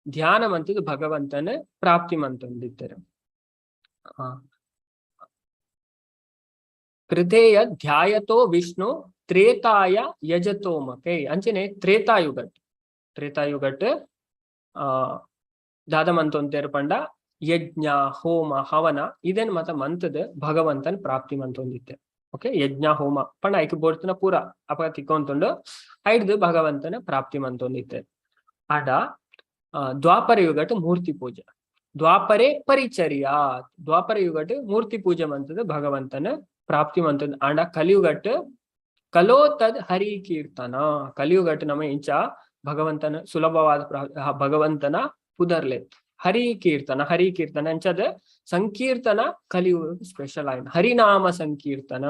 ಧ್ಯಾನ ಮಂತುದು ಭಗವಂತನ ಪ್ರಾಪ್ತಿ ಮಂತೊಂದಿತ್ತೆರ್. ಕೃತೇಯ ಧ್ಯಾಯತೋ ವಿಷ್ಣು ತ್ರೇತಾಯ ಯಜತೋ ಮಕೈ. ಅಂಚನೆ ತ್ರೇತಾಯುಗಟ್, ತ್ರೇತಾಯುಗಟ್ ದಾದ ಮಂತೊಂತೇರ್ ಪಂಡ ಯಜ್ಞ, ಹೋಮ, ಹವನ ಇದನ್ ಮತ ಮಂತದ ಭಗವಂತನ ಪ್ರಾಪ್ತಿ ಮಂತೊಂದಿತ್ತೆ. ಓಕೆ, ಯಜ್ಞ ಹೋಮ ಪಂಡ ಐಕ್ ಬೋಡ್ತಿನ ಪೂರ ಅಪಗ ತಿಕ್ಕೊಂತುಂಡು, ಐಡ್ದು ಭಗವಂತನ ಪ್ರಾಪ್ತಿ ಮಂತೊಂದಿತ್ತೆ. ಆಂಡ ದ್ವಾಪರ ಯುಗಟ್ ಮೂರ್ತಿ ಪೂಜೆ, ದ್ವಾಪರೇ ಪರಿಚರ್ಯ, ದ್ವಾಪರ ಯುಗಟ್ ಮೂರ್ತಿ ಪೂಜೆ ಮಂತದ ಭಗವಂತನ ಪ್ರಾಪ್ತಿ ಮಂತದ. ಆಂಡ ಕಲಿಯುಗಟ್ ಕಲೋ ತದ್ ಹರಿ ಕೀರ್ತನ. ಕಲಿಯುಗಟ್ ನಮ್ಮ ಇಂಚ ಭಗವಂತನ ಸುಲಭವಾದ ಭಗವಂತನ ಪುದರ್ಲೆ ಹರಿ ಕೀರ್ತನ, ಹರಿ ಕೀರ್ತನ ಅಂಚದ ಸಂಕೀರ್ತನ ಕಲಿಯುಗ ಸ್ಪೆಷಲ್ ಆಯ್ನ ಹರಿನಾಮ ಸಂಕೀರ್ತನ.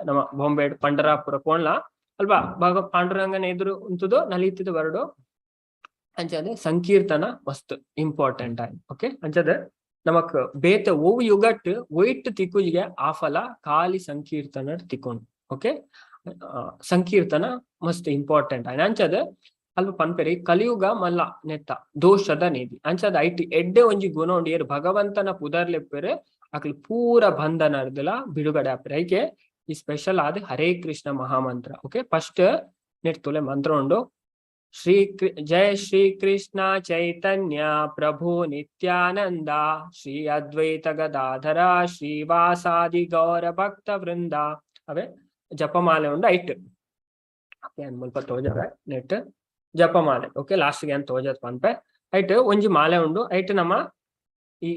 ನಮ್ಮ ಬಾಂಬೆ ಪಂಡರಾಪುರ ಪೋಣ್ಲ ಅಲ್ವಾ, ಭಗ ಪಾಂಡುರಂಗನ ಎದುರು ಉಂತುದು ನಲಿತಿದ ಬರಡು. ಅಂಚದ ಸಂಕೀರ್ತನ ಮಸ್ತ್ ಇಂಪಾರ್ಟೆಂಟ್ ಆಯ್ತು. ಓಕೆ, ಅಂಚದ ನಮಕ್ ಬೇತ ಒವು ಯುಗಟ್ ಒಯ್ಟ್ ತಿಕ್ಕುಜಿಗೆ ಆ ಫಲ ಖಾಲಿ ಸಂಕೀರ್ತನ ತಿಕ್ಕೊಂಡು. ಓಕೆ, ಸಂಕೀರ್ತನ ಮಸ್ತ್ ಇಂಪಾರ್ಟೆಂಟ್ ಆಯ್ನ. ಅಂಚದ ಅಲ್ಪ ಪನ್ಪೆರಿ ಕಲಿಯುಗ ಮಲ್ಲ ನೆತ್ತ ದೋಷದ ನಿಧಿ. ಅಂಚದ ಐಟ್ ಎಡ್ಡೆ ಒಂಜಿ ಗುಣ ಉಂಡು, ಭಗವಂತನ ಪುದರ್ಲೆಪ್ಪೆರೆ ಅಕ್ಲು ಪೂರ ಬಂಧನ ಅರ್ದಲ ಬಿಡುಗಡೆ ಆಪೆರೆ. ಐಕೆ ಈ ಸ್ಪೆಷಲ್ ಆದ ಹರೇ ಕೃಷ್ಣ ಮಹಾಮಂತ್ರ. ಓಕೆ, ಫಸ್ಟ್ ನೆಟ್ ತುಲೆ ಮಂತ್ರ ಉಂಡು. ಶ್ರೀ ಜಯ ಶ್ರೀ ಕೃಷ್ಣ ಚೈತನ್ಯ ಪ್ರಭು ನಿತ್ಯಾನಂದ ಶ್ರೀ ಅದ್ವೈತ ಗದಾಧರ ಶ್ರೀವಾಸಾದಿ ಗೌರ ಭಕ್ತ ವೃಂದ. ಅವೇ ಜಪಮಾಲೆ ಉಂಡು ಐಟ್. ಓಕೆ, ಮುಲ್ಪ ತೋಜವೆ ನೆಟ್ ಜಪಮಾಲೆ. ಓಕೆ, ಲಾಸ್ಟ್ ಗೆ ತೋಜತ್ ಪನ್ಪೆ. ಐಟ್ ಒಂಜಿ ಮಾಲೆ ಉಂಡು. ಐಟ್ ನಮ್ಮ ಈ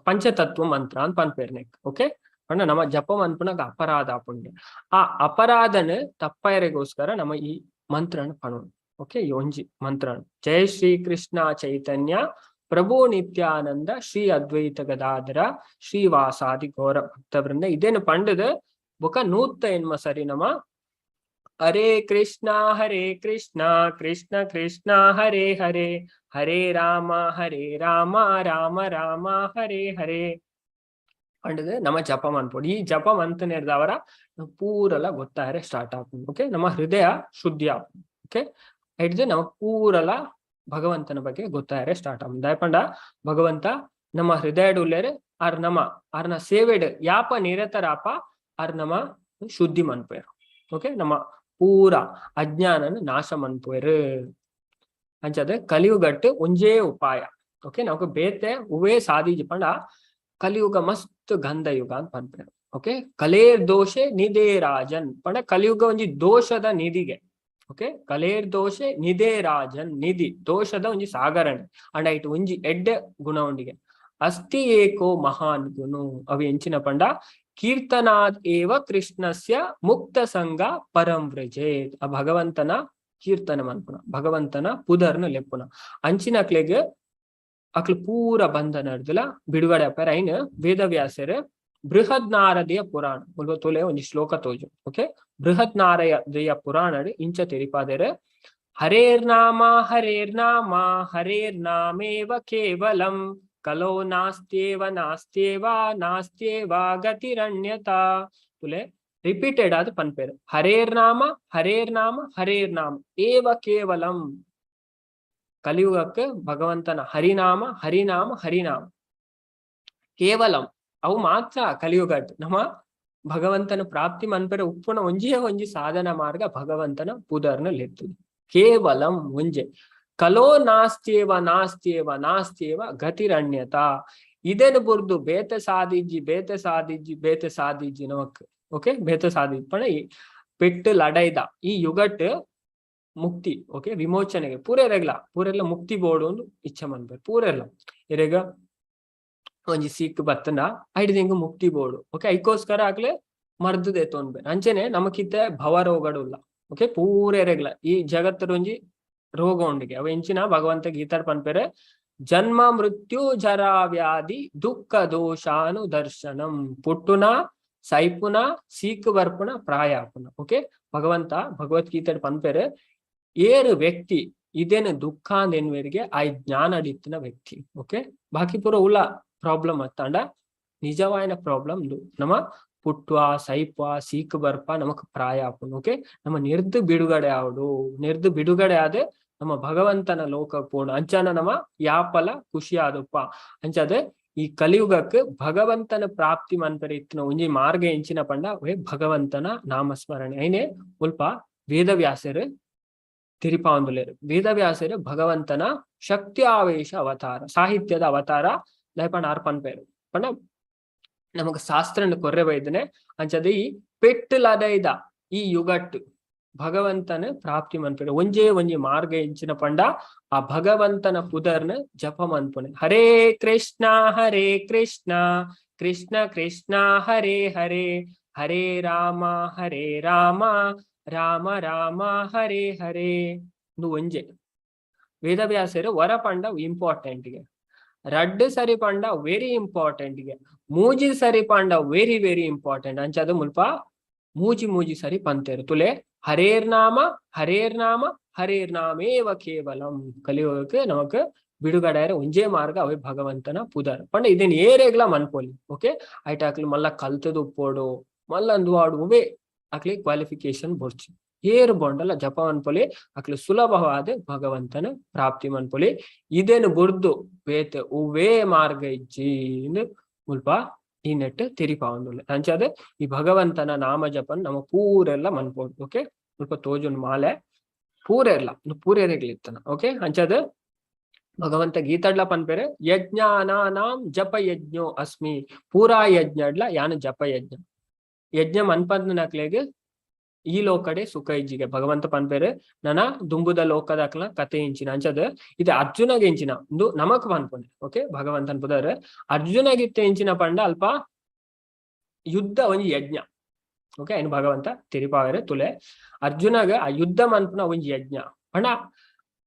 ಪಂಚತತ್ವ ಮಂತ್ರ ಅಂತ ಪನ್ಪೇರ್ ನೆಕ್. ಓಕೆ, ಪಂಡ ನಮ್ಮ ಜಪ ಮನ್ಪುನಾಗ ಅಪರಾಧ ಆಪುಂಡು. ಆ ಅಪರಾಧನ ತಪ್ಪಯರೆಗೋಸ್ಕರ ನಮ್ಮ ಈ ಮಂತ್ರನ ಪಣೋಡು. ಓಕೆ, ಈ ಒಂಜಿ ಮಂತ್ರ ಜಯ ಶ್ರೀ ಕೃಷ್ಣ ಚೈತನ್ಯ ಪ್ರಭು ನಿತ್ಯಾನಂದ ಶ್ರೀ ಅದ್ವೈತ ಗದಾಧರ ಶ್ರೀವಾಸಾದಿ ಘೋರ ಭಕ್ತ ವೃಂದ. ಇದೇನು ಪಂಡದ ಬೊಕ ನೂತ್ತ ಎನ್ಮ ಸರಿ ನಮ ಹರೇ ಕೃಷ್ಣ ಹರೇ ಕೃಷ್ಣ ಕೃಷ್ಣ ಕೃಷ್ಣ ಹರೇ ಹರೇ ಹರೇ ರಾಮ ಹರೇ ರಾಮ ರಾಮ ರಾಮ ಹರೇ ಹರೇ ಪಂಡದು ನಮ್ಮ ಜಪ ಮನ್ಪೊಡು. ಈ ಜಪ ಮಂತನೇರ್ದವರ ಪೂರಲ ಗೊತ್ತಾಯರೆ ಸ್ಟಾರ್ಟ್ ಆಪುಂಡು. ಓಕೆ, ನಮ್ಮ ಹೃದಯ ಶುದ್ಧಿ ಆಪುಂಡು. ಓಕೆ, ಹಿಡ್ದು ನಮಗ್ ಪೂರಲ ಭಗವಂತನ ಬಗ್ಗೆ ಗೊತ್ತಾಯರೆ ಸ್ಟಾರ್ಟ್ ಆಪುಂಡು. ದಾಯೆ ಭಗವಂತ ನಮ್ಮ ಹೃದಯಡ್ ಉಲ್ಲೇರ್, ಆರ್ ನಮ್ಮ ಆರ್ನ ಸೇವೆಡ್ ಯಾಪ ನಿರತರಾಪ ಆರ್ ನಮ್ಮ ಶುದ್ಧಿ ಮನ್ಪುವೆರ್. ಓಕೆ, ನಮ್ಮ ಪೂರ ಅಜ್ಞಾನನ ನಾಶ ಮನ್ಪುವೆರ್. ಅಂಚದ ಕಲಿಯುಗಟ್ ಒಂಜೇ ಉಪಾಯ. ಓಕೆ, ನಮಕ್ ಬೇತೆ ಉವೇ ಸಾಧಿಜಿ ಪಂಡ ಕಲಿಯುಗ ಮಸ್ತ್ ಗಂಧ ಯುಗ ಅಂತ ಪನ್ಪೆರ್. ಓಕೆ, ಕಲೇರ್ ದೋಷೆ ನಿಧೇ ರಾಜನ್ ಪಂಡ ಕಲಿಯುಗ ಒಂಜಿ ದೋಷದ ನಿಧಿಗೆ. ಓಕೆ, ಕಲೇರ್ ದೋಷೆ ನಿಧೇ ರಾಜನ್, ನಿಧಿ ದೋಷದ ಒಂಜಿ ಸಾಗರಣೆ. ಅಂಡ ಐಟ್ ಒಂಜಿ ಎಡ್ಡೆ ಗುಣ ಉಂಡಿಗೆ, ಅಸ್ತಿ ಏಕೋ ಮಹಾನ್ ಗುಣು. ಅವು ಎಂಚಿನ ಪಂಡ ಕೀರ್ತನಾದ್ ಏವ ಕೃಷ್ಣಸ್ಯ ಮುಕ್ತ ಸಂಗ ಪರಂ ವ್ರಜೇತ್. ಆ ಭಗವಂತನ ಕೀರ್ತನ ಮನ್ಪುನ, ಭಗವಂತನ ಪುದರ್ನ ಲೆಪ್ಪುನ ಅಂಚಿನಕ್ಲೆಗ್ ಅಕ್ಲು ಪೂರ ಬಂಧನ ಅರ್ದಲ ಬಿಡುಗಡೆ ಅಪ್ಪರ. ಐನ್ ವೇದವ್ಯಾಸರು ಬೃಹದ್ ನಾರದಿಯ ಪುರಾಣ ಮುಲ್ಪ ತೋಲೆ ಒಂಜಿ ಶ್ಲೋಕ ತೋಜು. ಓಕೆ, ಬೃಹತ್ ನಾರದಿಯ ಪುರಾಣ ಇಂಚ ತೆರಿಪಾದೆರ್. ಹರೇರ್ನಾಮ ಹರೇರ್ನಾಮ ಹರೇರ್ನಾಮೇವ ಕೇವಲಂ ಕಲೋ ನಾಸ್ತ್ಯೇವ ನಾಸ್ತ್ಯೇವ ನಾಸ್ತ್ಯೇವ ಗತಿರಣ್ಯತಾ. ತುಲೆ ರಿಪೀಟೆಡ್ ಆದ್ ಪನ್ಪೇರು ಹರೇರ್ನಾಮ ಹರೇರ್ನಾಮ ಹರೇರ್ನಾಮ ಏವ ಕೇವಲಂ. ಕಲಿಯುಗಕ್ಕೆ ಭಗವಂತನ ಹರಿನಾಮ ಹರಿನಾಮ ಹರಿನಾಮ ಕೇವಲಂ ಅವು ಮಾತ್ರ. ಕಲಿಯುಗ ನಮ್ಮ ಭಗವಂತನ ಪ್ರಾಪ್ತಿ ಮನ್ಪೆರೆ ಉಪ್ಪುನ ಒಂಜಿಯ ಒಂಜಿ ಸಾಧನ ಮಾರ್ಗ ಭಗವಂತನ ಪುದರ್ನ ಲೆತ್ತುದು ಕೇವಲಂ ಒಂಜೆ. ಕಲೋ ನಾಸ್ತ್ಯೇವ ನಾಸ್ತ್ಯೇವ ನಾಸ್ತ್ಯೇವ ಗತಿರಣ್ಯತಾ. ಇದೇನು ಬುರ್ದು ಬೇತೆ ಸಾಧಿಜ್ಜಿ, ಬೇತೆ ಸಾಧಿಜ್ಜಿ, ಬೇತೆ ಸಾಧಿಜ್ಜಿ ನಮಕ್. ಓಕೆ, ಬೇತೆ ಸಾಧಿಜ್ಜಿ ಪಂಡ ಈ ಪೆಟ್ಟು ಲಡೈದ ಈ ಯುಗಟ್ ಮುಕ್ತಿ, ಓಕೆ, ವಿಮೋಚನೆಗೆ ಪೂರೆರೆಗ್ಲ ಪೂರೆಲ್ಲ ಮುಕ್ತಿ ಬೋಡು ಒಂದು ಇಚ್ಛೆ ಮನ್ಪೆರ್. ಪೂರೆಲ್ಲ ಎರೆಗ ಒಂಜಿ ಸೀಕ್ ಬತ್ತಂಡ ಐಡ್ದ್ ಎಂಕ್ ಮುಕ್ತಿ ಬೋಡು. ಓಕೆ, ಐಕೋಸ್ಕರ ಆಗ್ಲೆ ಮರ್ದ್ ದೆತ್ತೊನ್ಬೆರ್. ಅಂಚನೆ ನಮಕಿತ್ತೆ ಭವ ರೋಗಡುಲ್ಲ. ಓಕೆ, ಪೂರೆರೆಗ್ಲ ಈ ಜಗತ್ತದ ಒಂಜಿ ರೋಗ ಉಂಡಿಗೆ. ಅವ ಎಂಚಿನ ಭಗವಂತ ಗೀತಾಡ್ ಪನ್ಪೆರೆ ಜನ್ಮ ಮೃತ್ಯು ಜರಾ ವ್ಯಾಧಿ ದುಃಖ ದೋಷಾನುದರ್ಶನಂ. ಪುಟ್ಟುನ, ಸೈಪುನ, ಸೀಕು ಬರ್ಪುನ, ಪ್ರಾಯಾಪುನ. ಓಕೆ, ಭಗವಂತ ಭಗವದ್ಗೀತೆ ಪನ್ಪೆರೆ, ಏರು ವ್ಯಕ್ತಿ ಇದೇನು ದುಃಖ ಅಂದೆನ್ವೇರಿಗೆ ಆ ಜ್ಞಾನ ಅಡಿತ್ತಿನ ವ್ಯಕ್ತಿ. ಓಕೆ, ಬಾಕಿ ಪೂರ ಉಲ್ಲ ಪ್ರಾಬ್ಲಮ್ ಅತ್ತಾಂಡ ನಿಜವಾಯಿನ ಪ್ರಾಬ್ಲಮ್ ನಮ್ಮ ಪುಟ್ಟುವ, ಸೈಪ, ಸೀಕು ಬರ್ಪ, ನಮಕ್ ಪ್ರಾಯ ಆಪುಂಡು. ಓಕೆ, ನಮ್ಮ ನಿರ್ದು ಬಿಡುಗಡೆ ಆವಡು, ನಿರ್ದು ಬಿಡುಗಡೆ ಆದ ನಮ್ಮ ಭಗವಂತನ ಲೋಕ ಪೋಣ ಅಂಚನ ನಮ್ಮ ಯಾಪಲ ಖುಷಿ ಆದಪ್ಪ. ಅಂಚಾದ ಈ ಕಲಿಯುಗಕ್ಕೆ ಭಗವಂತನ ಪ್ರಾಪ್ತಿ ಮನ್ಪರೆ ಇತ್ತಿನ ಒಂಜಿ ಮಾರ್ಗ ಎಂಚಿನ ಪಂಡ ಅವೇ ಭಗವಂತನ ನಾಮಸ್ಮರಣೆ. ಐನೆ ಮುಲ್ಪ ವೇದವ್ಯಾಸರು ತಿರಿಪಾವಂದುಲೇರು. ವೇದವ್ಯಾಸರು ಭಗವಂತನ ಶಕ್ತಿ ಆವೇಶ ಅವತಾರ, ಸಾಹಿತ್ಯದ ಅವತಾರ ದಾಯೆ ಆರ್ ಪನ್ಪೇರು ಪಂಡ ನಮಗ್ ಶಾಸ್ತ್ರನ ಕೊರ್ರೆ ಬೈದನೆ. ಅಂಚದ ಈ ಪೆಟ್ಟುಲದೈದ ಈ ಯುಗಟ್ಟು ಭಗವಂತನ ಪ್ರಾಪ್ತಿ ಮನ್ಪೆಡು ಒಂಜೇ ಒಂಜಿ ಮಾರ್ಗ ಎಂಚಿನ ಪಂಡ ಆ ಭಗವಂತನ ಪುದರ್ನ ಜಪ ಮನ್ಪುನೆ. ಹರೇ ಕೃಷ್ಣ ಹರೇ ಕೃಷ್ಣ ಕೃಷ್ಣ ಕೃಷ್ಣ ಹರೇ ಹರೇ, ಹರೇ ರಾಮ ಹರೇ ರಾಮ ರಾಮ ರಾಮ ಹರೇ ಹರೇ. ಇದು ಒಂಜೆ ವೇದವ್ಯಾಸರು ವರ ಪಂಡ ಇಂಪಾರ್ಟೆಂಟ್ ಗೆ, ರಡ್ಡು ಸರಿ ಪಂಡ ವೆರಿ ಇಂಪಾರ್ಟೆಂಟ್ ಗೆ, ಮೂಜಿ ಸರಿ ಪಂಡ ವೆರಿ ವೆರಿ ಇಂಪಾರ್ಟೆಂಟ್. ಅಂಚಾದ ಮುಲ್ಪ ಮೂಜಿ ಮೂಜಿ ಸರಿ ಪಂತೇರು ತುಲೆ, ಹರೇರ್ನಾಮ ಹರೇರ್ನಾಮ ಹರೇರ್ನಾಮೇವ ಕೇವಲಂ. ಕಲಿಯುಗಕ್ಕೆ ನಮಕ್ ಬಿಡುಗಡೆ ಒಂಜೇ ಮಾರ್ಗ, ಅವೇ ಭಗವಂತನ ಪುದರ್. ಪಂಡ ಇದನ್ ಏರೆಗ್ಲ ಮನ್ಪೊಲಿ. ಓಕೆ, ಐಟಾಕ್ಲು ಮಲ್ಲ ಕಲ್ತದ ಉಪ್ಪೋಡು, ಮಲ್ಲ ಅಂದುವಾಡು ಉವೇ ಅಕ್ಲಿ ಕ್ವಾಲಿಫಿಕೇಶನ್ ಬೊಡ್ಚಿ, ಏರು ಬೊಂಡಲ ಜಪ ಮನ್ಪೊಲಿ, ಅಕ್ಲು ಸುಲಭವಾದ ಭಗವಂತನ ಪ್ರಾಪ್ತಿ ಮನ್ಪೊಲಿ. ಇದೇನು ಬುರ್ದು ಬೇತೆ ಉವೇ ಮಾರ್ಗ ಇಜ್ಜಿ ಮುಲ್ಪ ಈ ನೆಟ್ ತೆರಿಪಾವಂದುಲ್ಲೆ. ಅಂಚಾದ ಈ ಭಗವಂತನ ನಾಮ ಜಪನ್ ನಮ್ಮ ಪೂರೆಲ್ಲ ಮನ್ಪೊಡು. ಓಕೆ, ಮುಲ್ಪ ತೋಜುನ್ ಮಾಲೆ ಪೂರೆರ್ಲ ಪೂರೆರೆಗ್ಲಿತ್ತನ. ಓಕೆ, ಅಂಚಾದ ಭಗವಂತ ಗೀತಡ್ಲ ಪನ್ಪೆರೆ, ಯಜ್ಞಾನಾನಾಂ ಜಪ ಯಜ್ಞೋ ಅಸ್ಮಿ. ಪೂರಾ ಯಜ್ಞಡ್ಲ ಯಾನು ಜಪ ಯಜ್ಞ. ಯಜ್ಞ ಮನ್ಪಂದನಕ್ಲೆಗ್ ಈ ಲೋಕಡೆ ಸುಖ ಇಜ್ಜಿಗೆ. ಭಗವಂತ ಪನ್ಪೆರೆ, ನನ ದುಂಬುದ ಲೋಕದಕ್ಲ ಕತೆ ಇಂಚಿನ. ಅಂಚದ ಇದು ಅರ್ಜುನಗೆ ಇಂಚಿನ ಇಂದು ನಮಕ್ ಪನ್ಪುನೆ. ಓಕೆ, ಭಗವಂತನ್ ಪುದರ್ ಅರ್ಜುನಗಿತ್ತ ಇಂಚಿನ ಪಂಡ ಅಲ್ಪ ಯುದ್ಧ ಒಂಜಿ ಯಜ್ಞ. ಓಕೆ, ಇನ್ನು ಭಗವಂತ ತಿರಿಪಾವೆರೆ ತುಲೆ, ಅರ್ಜುನಗ ಆ ಯುದ್ಧ ಮನ್ಪುನ ಒಂಜಿ ಯಜ್ಞ ಪಂಡ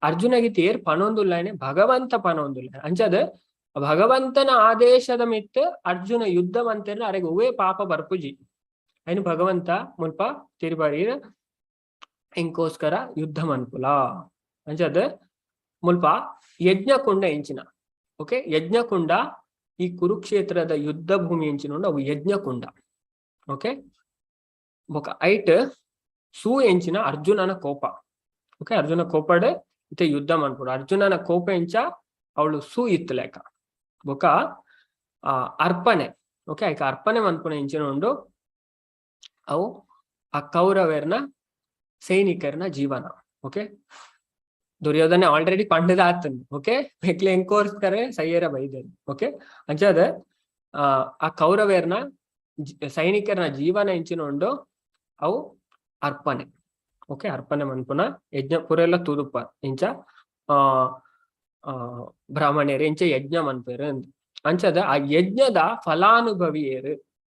ಅರ್ಜುನಗೆ ತೇರ್ ಪನೊಂದುಲ್ಲನೆ, ಭಗವಂತ ಪನೊಂದುಲ್ಲ. ಅಂಚದ ಭಗವಂತನ ಆದೇಶದ ಮಿತ್ತ ಅರ್ಜುನ ಯುದ್ಧ ಮಂತೆರ್ನ ಅರೆಗೆ ಒವೇ ಪಾಪ ಬರ್ಪುಜಿ. ಐನು ಭಗವಂತ ಮುಲ್ಪ ತಿರುಬಾರಿ ಇಂಕೋಸ್ಕರ ಯುದ್ಧ ಮನ್ಪುಲ. ಅಂಚದ ಮುಲ್ಪ ಯಜ್ಞಕುಂಡ ಎಂಚಿನ? ಓಕೆ, ಯಜ್ಞಕುಂಡ ಈ ಕುರುಕ್ಷೇತ್ರದ ಯುದ್ಧ ಭೂಮಿ ಎಂಚಿನ ಉಂಡು, ಅವು ಯಜ್ಞಕುಂಡ. ಓಕೆ, ಬೊಕ ಐಟ್ ಸೂ ಎಂಚಿನ? ಅರ್ಜುನನ ಕೋಪ. ಓಕೆ, ಅರ್ಜುನ ಕೋಪಡೆ ಇತ್ತೆ ಯುದ್ಧ ಮನ್ಪುಡು. ಅರ್ಜುನನ ಕೋಪ ಎಂಚ? ಅವಳು ಸೂ ಇತ್ತು ಲೆಕ್ಕ. ಬೊಕ ಅರ್ಪಣೆ. ಓಕೆ, ಐಕ ಅರ್ಪಣೆ ಮನ್ಪುನ ಎಂಚಿನ ಉಂಡು? ಅವು ಆ ಕೌರವೆರ್ನ ಸೈನಿಕರ್ನ ಜೀವನ. ಓಕೆ, ದುರ್ಯೋಧನೆ ಆಲ್ರೆಡಿ ಪಂಡದ ಆತನ್. ಓಕೆ, ಮೆಕ್ಲೆ ಎಂಕೋರ್ಸ್ಕರೆ ಸೈಯರ ಬೈದರು. ಓಕೆ, ಅಂಚಾದ ಆ ಆ ಕೌರವೆರ್ನ ಸೈನಿಕರ್ನ ಜೀವನ ಎಂಚಿನ ಉಂಡು? ಅವು ಅರ್ಪಣೆ. ಓಕೆ, ಅರ್ಪಣೆ ಮನ್ಪುನ ಯಜ್ಞ ಪೂರೆಲ್ಲ ತೂದುಪ್ಪ ಇಂಚ ಆ ಆ ಬ್ರಾಹ್ಮಣರು ಇಂಚ ಯಜ್ಞ ಮನ್ಪೇರು ಅಂಚದ ಆ ಯಜ್ಞದ ಫಲಾನುಭವಿಯರು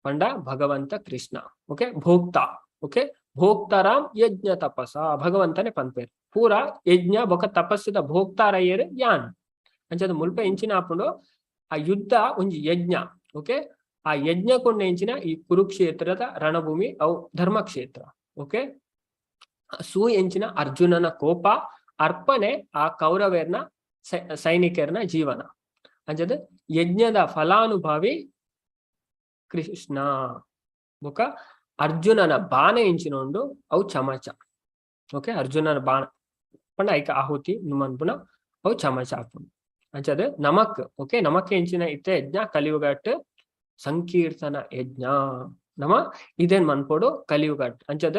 ಪಂಡ ಭಗವಂತ ಕೃಷ್ಣ. ಓಕೆ, ಭೋಕ್ತ. ಓಕೆ, ಭೋಕ್ತಾರಾಮ್ ಯಜ್ಞ ತಪಸ ಭಗವಂತನೇ ಪನ್ಪೇರು. ಪೂರ ಯಜ್ಞ ಬೊಕ ತಪಸ್ಸುದ ಭೋಕ್ತಾರಯ್ಯರು ಯಾನ್. ಅಂಚದ ಮುಲ್ಪ ಎಂಚಿನ ಆಪುಂಡು? ಆ ಯುದ್ಧ ಒಂಜಿ ಯಜ್ಞ. ಓಕೆ, ಆ ಯಜ್ಞ ಕೊಂಡ ಎಂಚಿನ ಈ ಕುರುಕ್ಷೇತ್ರದ ರಣಭೂಮಿ, ಅವು ಧರ್ಮಕ್ಷೇತ್ರ. ಓಕೆ, ಸೂ ಎಂಚಿನ? ಅರ್ಜುನನ ಕೋಪ. ಅರ್ಪಣೆ ಆ ಕೌರವೆರ್ನ ಸೈನಿಕರ್ನ ಜೀವನ. ಅಂಚದ ಯಜ್ಞದ ಫಲಾನುಭವಿ ಕೃಷ್ಣ. ಬೊಕ ಅರ್ಜುನನ ಬಾಣ ಎಂಚಿನ ಉಂಡು? ಅವು ಚಮಚ. ಓಕೆ, ಅರ್ಜುನನ ಬಾಣ ಪಂಡ ಐಕ ಆಹುತಿ ಮನ್ಪುನ ಅವು ಚಮಚ ಆಪುಂಡು. ಅಂಚದ ನಮಕ್, ಓಕೆ, ನಮಕ್ ಎಂಚಿನ ಇತ್ತೆ ಯಜ್ಞ ಕಲಿಯುಗಟ್? ಸಂಕೀರ್ತನ ಯಜ್ಞ. ನಮ ಇದೇನ್ ಮನ್ಪೊಡು ಕಲಿಯುಗಟ್. ಅಂಚದ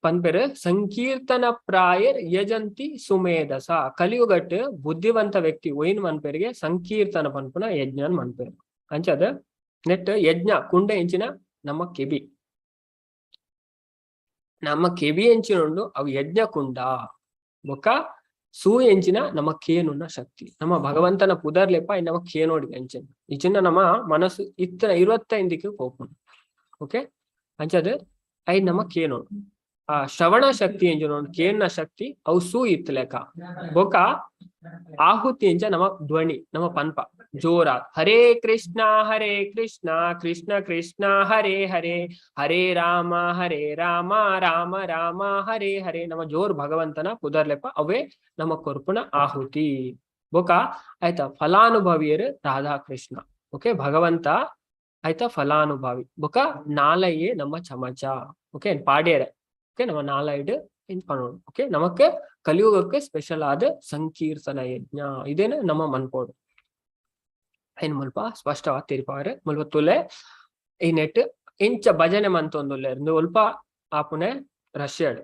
ಪನ್ಪೆರ್, ಸಂಕೀರ್ತನ ಪ್ರಾಯರ್ ಯಜಂತಿ ಸುಮೇಧಸ. ಕಲಿಯುಗಟ್ ಬುದ್ಧಿವಂತ ವ್ಯಕ್ತಿ ಒಯಿನ್ ಮನ್ಪೆರಿಗೆ ಸಂಕೀರ್ತನ ಪನ್ಪುನ ಯಜ್ಞನ್ ಮನ್ಪೆರ್. ಅಂಚದ ನೆಟ್ ಯಜ್ಞ ಕುಂಡ ಎಂಚಿನ? ನಮ್ಮ ಕೆಬಿ. ನಮ್ಮ ಕೆಬಿ ಎಂಚಿನ ಉಂಡು, ಅವು ಯಜ್ಞ ಕುಂಡ. ಬೊಕ್ಕ ಸೂ ಎಂಚಿನ? ನಮ್ಮ ಕೇನುನ್ನ ಶಕ್ತಿ. ನಮ್ಮ ಭಗವಂತನ ಪುದರ್ಲೆಪ್ಪ ನಮ್ಮ ಕೇನೋಡಿ ಎಂಚಿನ ಇಚಿನ ನಮ್ಮ ಮನಸ್ಸು ಇತ್ತನ 25ಕ್ಕೆ ಪೋಪುಂಡು. ಓಕೆ, ಅಂಚದ I ನಮ್ಮ ಕೇನೋಡು. ಆ ಶ್ರವಣ ಶಕ್ತಿ ಎಂಜ ಕೇಳ್ನ ಶಕ್ತಿ ಅವು ಸೂ ಇತ್ತಲೆಕ. ಬೊಕ ಆಹುತಿ ಎಂಚ ನಮ್ಮ ಧ್ವನಿ, ನಮ್ಮ ಪನ್ಪ ಜೋರ ಹರೇ ಕೃಷ್ಣ ಹರೇ ಕೃಷ್ಣ ಕೃಷ್ಣ ಕೃಷ್ಣ ಹರೇ ಹರೇ ಹರೇ ರಾಮ ಹರೇ ರಾಮ ರಾಮ ರಾಮ ಹರೇ ಹರೇ. ನಮ್ಮ ಜೋರ್ ಭಗವಂತನ ಪುದರ್ಲೆಪ್ಪ ಅವೇ ನಮ್ಮ ಕೊರ್ಪುನ ಆಹುತಿ. ಬೊಕ ಆಯ್ತಾ ಫಲಾನುಭವಿಯರು ರಾಧಾಕೃಷ್ಣ. ಓಕೆ, ಭಗವಂತ ಆಯ್ತಾ ಫಲಾನುಭವಿ. ಬೊಕ ನಾಲಯೇ ನಮ್ಮ ಚಮಚ. ಓಕೆ, ಪಾಡ್ಯರ. ಓಕೆ, ನಮ್ಮ ನಾಲೈಡ್ ಪನೋಡು. ಓಕೆ, ನಮಕ್ ಕಲಿಯುಗಕ್ಕೆ ಸ್ಪೆಷಲ್ ಆದ ಸಂಕೀರ್ತನ ಯಜ್ಞ ಇದೇನು ನಮ್ಮ ಮನ್ಪೋಡು. ಐನ್ ಮುಲ್ಪ ಸ್ಪಷ್ಟವಾದ ತೆರಿಪಾರೆ ಮುಲ್ಪ ತುಲೆ ಈ ನೆಟ್ ಇಂಚ ಭಜನೆ ಮಂತೊಂದುಲ್ಲೆರ್ ಇಂದು ಒಲ್ಪ ಆಪುನೆ ರಷ್ಯಾಡ್.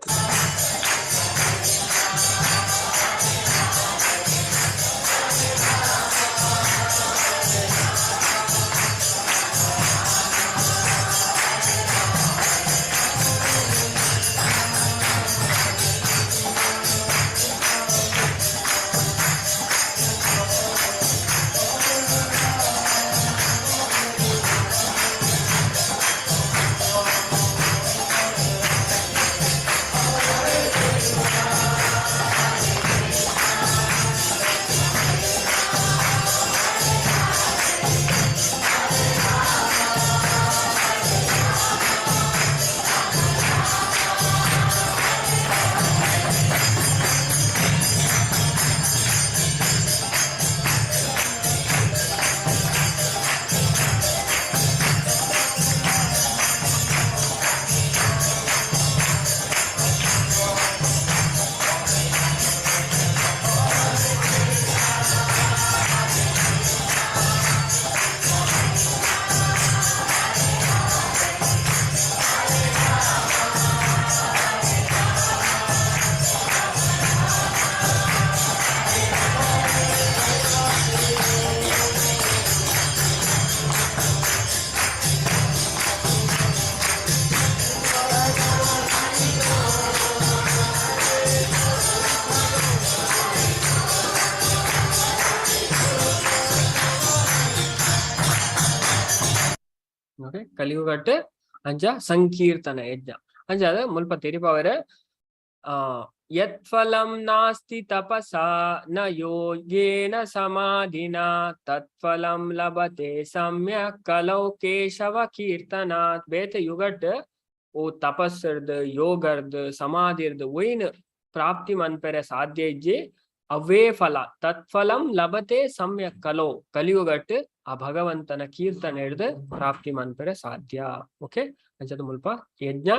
ಓಕೆ, ಕಲಿಯುಗಟ್ ಅಂಚ ಸಂಕೀರ್ತನ ಯಜ್ಞ ಅಂಚ ಅದ ಮುಲ್ಪ ತೆರಿಪವರೆ. ಆ ಯತ್ಫಲಂ ನಾಸ್ತಿ ತಪಸಾ ನ ಯೋಗೇನ ಸಮಾಧಿನಾ ತತ್ಫಲಂ ಲಭತೆ ಸಮ್ಯಕ್ ಕಲೌ ಕೇಶವ ಕೀರ್ತನಾತ್. ಬೇತೆ ಯುಗಟ್ ಓ ತಪಸ್ಸರ್ದ್ ಯೋಗರ್ದ್ ಸಮಾಧಿರ್ದ್ ಒಯ್ನ್ ಪ್ರಾಪ್ತಿ ಮನ್ಪೆರೆ ಸಾಧ್ಯ ಇಜ್ಜಿ, ಅವೇ ಫಲ ತತ್ಫಲಂ ಲಭತೆ ಸಮ್ಯಕ್ ಕಲೋ ಕಲಿಯುಗಟ್ ಆ ಭಗವಂತನ ಕೀರ್ತನೆ ಹಿಡ್ದು ಪ್ರಾಪ್ತಿ ಮನ್ಪೆರೆ ಸಾಧ್ಯ. ಓಕೆ, ಅಂಚದ ಮುಲ್ಪ ಯಜ್ಞ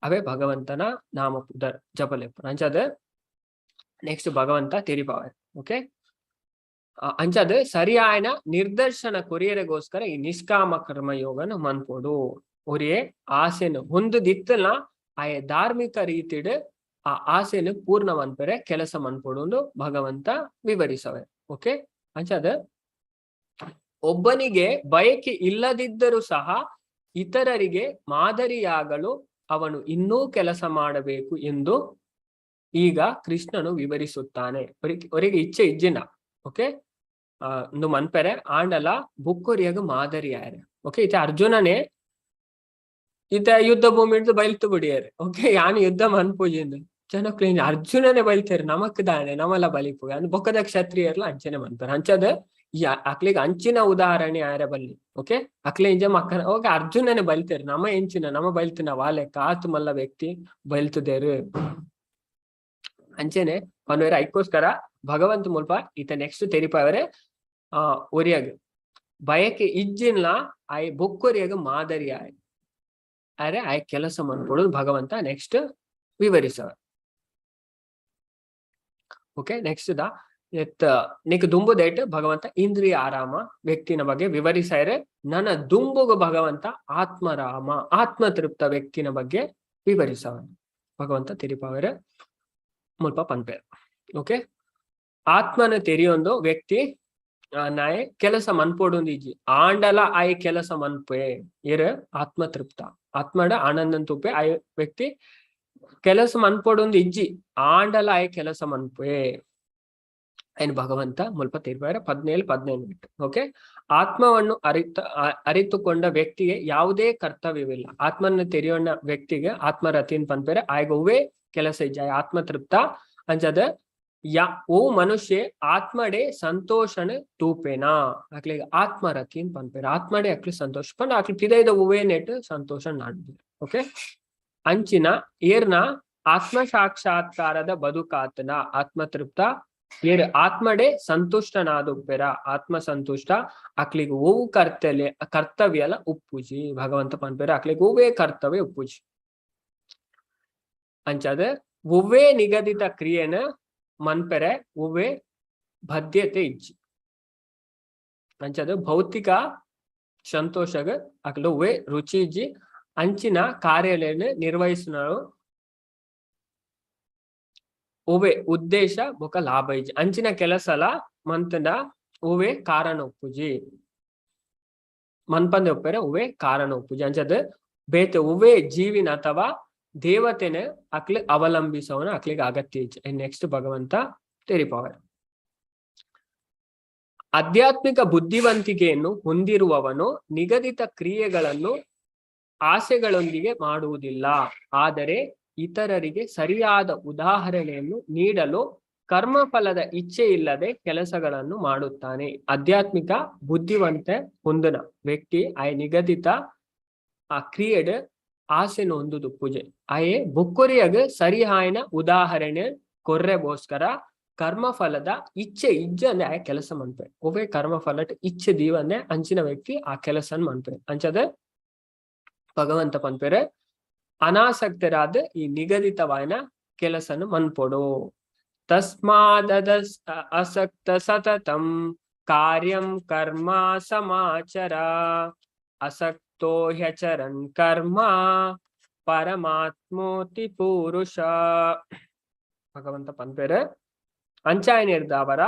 ಅವೇ ಭಗವಂತನ ನಾಮ ಪುದರ್ ಜಪಲೆಪ್ಪು. ಅಂಚದ ನೆಕ್ಸ್ಟ್ ಭಗವಂತ ತೆರಿಪಾವೆ. ಓಕೆ, ಅಂಚದ ಸರಿಯಾಯನ ನಿರ್ದರ್ಶನ ಕೊರಿಯರೆಗೋಸ್ಕರ ಈ ನಿಷ್ಕಾಮ ಕರ್ಮ ಯೋಗನ ಮನ್ಪೊಡು. ಒರಿಯೇ ಆಸೆನು ಹೊಂದದಿತ್ತಲ ಆಯ ಧಾರ್ಮಿಕ ರೀತಿಡ್ ಆ ಆಸೆನು ಪೂರ್ಣ ಮನ್ಪೆರೆ ಕೆಲಸ ಮನ್ಪೊಡು ಭಗವಂತ ವಿವರಿಸವೆ. ಓಕೆ, ಅಂಚದ ಒಬ್ಬನಿಗೆ ಬಯಕೆ ಇಲ್ಲದಿದ್ದರೂ ಸಹ ಇತರರಿಗೆ ಮಾದರಿಯಾಗಲು ಅವನು ಇನ್ನೂ ಕೆಲಸ ಮಾಡಬೇಕು ಎಂದು ಈಗ ಕೃಷ್ಣನು ವಿವರಿಸುತ್ತಾನೆ. ಅವರಿಗೆ ಇಚ್ಛೆ ಇಜ್ಜಿನ. ಓಕೆ, ಒಂದು ಮನ್ಪೆರೆ ಆಂಡಲ ಬುಕ್ಕೊರಿಯಾಗ ಮಾದರಿ ಆಯರೆ. ಓಕೆ, ಈತ ಅರ್ಜುನನೇ ಈತ ಯುದ್ಧ ಭೂಮಿ ಹಿಡ್ದು ಬೈಲ್ತು ಬಿಡಿಯಾರೆ. ಓಕೆ, ಯಾನು ಯುದ್ಧ ಮನ್ಪೂಜಿಂದು ಜನಕ್ಲು ಅರ್ಜುನನೇ ಬೈಲ್ತಾರೆ, ನಮಕ್ ದಾನೆ ನಮಲ ಬಲಿಪು ಅಂದ್ ಬೊಕ್ಕದ ಕ್ಷತ್ರಿಯರ್ಲ ಅಂಚನೆ ಮನ್ಪೆರೆ. ಅಂಚದ ಈ ಅಕ್ಲಿಗೆ ಅಂಚಿನ ಉದಾಹರಣೆ ಆರೆ ಬಲ್ಲಿ. ಓಕೆ, ಅಕ್ಲೆ ಇಂಜ ಮಕ್ಕನ ಓಕೆ ಅರ್ಜುನನೇ ಬಲ್ತೇರು, ನಮ್ಮ ಎಂಚಿನ ನಮ್ಮ ಬೈಲ್ತಿನ ವಾಲೆ ಕಾತು ಮಲ್ಲ ವ್ಯಕ್ತಿ ಬೈಲ್ತದೇರು ಅಂಚೆನೆ ಪನ್ವೇರ. ಐಕ್ಕೋಸ್ಕರ ಭಗವಂತ ಮುಲ್ಪ ಈತ ನೆಕ್ಸ್ಟ್ ತೆರಿಪಾವರೆ. ಆ ಒರಿಯಾಗ ಬಯಕೆ ಇಜ್ಜಿನ್ಲ ಆಯ್ ಬೊಕ್ಕೊರಿಯಾಗ ಮಾದರಿ ಆಯ್ ಅರೆ ಆಯ್ ಕೆಲಸ ಮನ್ಪೊಡು ಭಗವಂತ ನೆಕ್ಸ್ಟ್ ವಿವರಿಸವ. ಓಕೆ, ನೆಕ್ಸ್ಟ್ the ಎತ್ ನಿಕ್ ದುಂಬುದೇಟ್ ಭಗವಂತ ಇಂದ್ರಿಯ ಆರಾಮ ವ್ಯಕ್ತಿನ ಬಗ್ಗೆ ವಿವರಿಸಾರೆ. ನನ್ನ ದುಂಬುಗು ಭಗವಂತ ಆತ್ಮರಾಮ ಆತ್ಮತೃಪ್ತ ವ್ಯಕ್ತಿನ ಬಗ್ಗೆ ವಿವರಿಸವ ಭಗವಂತ ತೆರಿಪಾವರೆ ಮುಲ್ಪ ಪನ್ಪೇರ್. ಓಕೆ, ಆತ್ಮನ ತೆರಿಯೊಂದು ವ್ಯಕ್ತಿ ನಾಯೆ ಕೆಲಸ ಮನ್ಪೊಡುಂದು ಇಜ್ಜಿ, ಆಂಡಲ ಆಯ್ ಕೆಲಸ ಮನ್ಪೆ ಏರ್ ಆತ್ಮತೃಪ್ತ ಆತ್ಮಡ ಆನಂದನ್ ತುಪ್ಪೆ ಆಯ್ ವ್ಯಕ್ತಿ ಕೆಲಸ ಮನ್ಪೊಡುಂದು ಇಜ್ಜಿ, ಆಂಡಲ ಆಯ್ ಕೆಲಸ ಮನ್ಪೆ ಐನ್ ಭಗವಂತ ಮುಲ್ಪ ತೀರ್ಪಾರ 17 18 ಬಿಟ್ಟು. ಓಕೆ, ಆತ್ಮವನ್ನು ಅರಿತುಕೊಂಡ ವ್ಯಕ್ತಿಗೆ ಯಾವುದೇ ಕರ್ತವ್ಯವಿಲ್ಲ. ಆತ್ಮನ ತೆರಿಯೋಣ ವ್ಯಕ್ತಿಗೆ ಆತ್ಮರತಿನ್ ಪನ್ಪೇರೆ, ಆಯ್ಗ ಒವ್ವೇ ಕೆಲಸ ಇಜ್ಜ, ಆತ್ಮತೃಪ್ತ. ಅಂಚದ ಯಾ ಓ ಮನುಷ್ಯ ಆತ್ಮಡೆ ಸಂತೋಷನ ತೂಪೇನಾ ಅಕ್ಲಿಗೆ ಆತ್ಮರತಿನ್ ಪನ್ಪೇರೆ. ಆತ್ಮಡೆ ಅಕ್ಲಿ ಸಂತೋಷ ಪಂಡ ಅಕ್ಲಿ ಪಿದೈದ ಒವ್ವೇ ನೆಟ್ ಸಂತೋಷ ನಾಡ್ದು. ಓಕೆ, ಅಂಚಿನ ಏರ್ನ ಆತ್ಮ ಸಾಕ್ಷಾತ್ಕಾರದ ಬದುಕಾತನ ಆತ್ಮತೃಪ್ತ, ಏರ್ ಆತ್ಮಡೆ ಸಂತುಷ್ಟನಾದುಪ್ಪೆರ ಆತ್ಮ ಸಂತುಷ್ಟ, ಅಕ್ಲಿಗೆ ಓವು ಕರ್ತವ್ಯ ಕರ್ತವ್ಯಲ ಉಪ್ಪುಜಿ. ಭಗವಂತ ಪನ್ಪೇರ ಅಕ್ಲಿಗೆ ಒವ್ವೇ ಕರ್ತವ್ಯ ಉಪ್ಪುಜಿ. ಅಂಚಾದ ಒವ್ವೇ ನಿಗದಿತ ಕ್ರಿಯೆನ ಮನ್ಪೆರೆ ಒವ್ವೇ ಬದ್ಧತೆ ಇಜ್ಜಿ. ಅಂಚಾದ ಭೌತಿಕ ಸಂತೋಷಗ ಅಕ್ಲು ಒವ್ವೇ ರುಚಿ ಇಜ್ಜಿ. ಅಂಚಿನ ಕಾರ್ಯಾಲಯನ ನಿರ್ವಹಿಸುವ ಒವ್ವೇ ಉದ್ದೇಶ ಬೊಕ ಲಾಭ ಇಜ್ಜಿ. ಅಂಚಿನ ಕೆಲಸಲ ಮಂತಂಡ ಒವ್ವೇ ಕಾರಣ ಉಪ್ಪುಜಿ, ಮನ್ಪಂದೆ ಉಪ್ಪೆರೆ ಒವ್ವೇ ಕಾರಣ ಉಪ್ಪುಜಿ. ಅಂಚದ ಬೇತೆ ಒವ್ವೇ ಜೀವಿನ ಅಥವಾ ದೇವತೆನ ಅಕ್ಲಿ ಅವಲಂಬಿಸವನ ಅಕ್ಲಿಗೆ ಅಗತ್ಯ ಇಜ್ಜಿ. ನೆಕ್ಸ್ಟ್ ಭಗವಂತ ತೆರಿಪವರ್. ಆಧ್ಯಾತ್ಮಿಕ ಬುದ್ಧಿವಂತಿಕೆಯನ್ನು ಹೊಂದಿರುವವನು ನಿಗದಿತ ಕ್ರಿಯೆಗಳನ್ನು ಆಸೆಗಳೊಂದಿಗೆ ಮಾಡುವುದಿಲ್ಲ, ಆದರೆ ಇತರರಿಗೆ ಸರಿಯಾದ ಉದಾಹರಣೆಯನ್ನು ನೀಡಲು ಕರ್ಮಫಲದ ಇಚ್ಛೆ ಇಲ್ಲದೆ ಕೆಲಸಗಳನ್ನು ಮಾಡುತ್ತಾನೆ. ಆಧ್ಯಾತ್ಮಿಕ ಬುದ್ಧಿವಂತೆ ಹೊಂದನ ವ್ಯಕ್ತಿ ಆಯ್ ನಿಗದಿತ ಆ ಕ್ರಿಯೆಡ್ ಆಸೆನು ಹೊಂದುದು ಪೂಜೆ ಆಯೆ ಬೊಕ್ಕೊರಿಯಾಗ ಸರಿಹಾಯನ ಉದಾಹರಣೆ ಕೊರ್ರೆಗೋಸ್ಕರ ಕರ್ಮಫಲದ ಇಚ್ಛೆ ಇಜ್ಜಂದೆ ಆ ಕೆಲಸ ಮನ್ಪೆ. ಒವ್ವೇ ಕರ್ಮಫಲಟ್ ಇಚ್ಛೆ ದೀವಂದೆ ಅಂಚಿನ ವ್ಯಕ್ತಿ ಆ ಕೆಲಸನ್ ಮನ್ಪೆ. ಅಂಚದ ಭಗವಂತ ಪನ್ಪೆರೆ ಅನಾಸಕ್ತರಾದ ಈ ನಿಗದಿತವಾದ ಕೆಲಸನು ಮನ್ಪೊಡು. ತಸ್ಮಾದದ ಅಸಕ್ತ ಸತತಂ ಕಾರ್ಯಂ ಕರ್ಮ ಸಮಾಚರ ಅಸಕ್ತೋ ಹ್ಯಚರನ್ ಕರ್ಮ ಪರಮಾತ್ಮೋತಿ ಪುರುಷ. ಭಗವಂತ ಪನ್ಪೆರೆ ಅಂಚಾಯನಿರ್ದವರ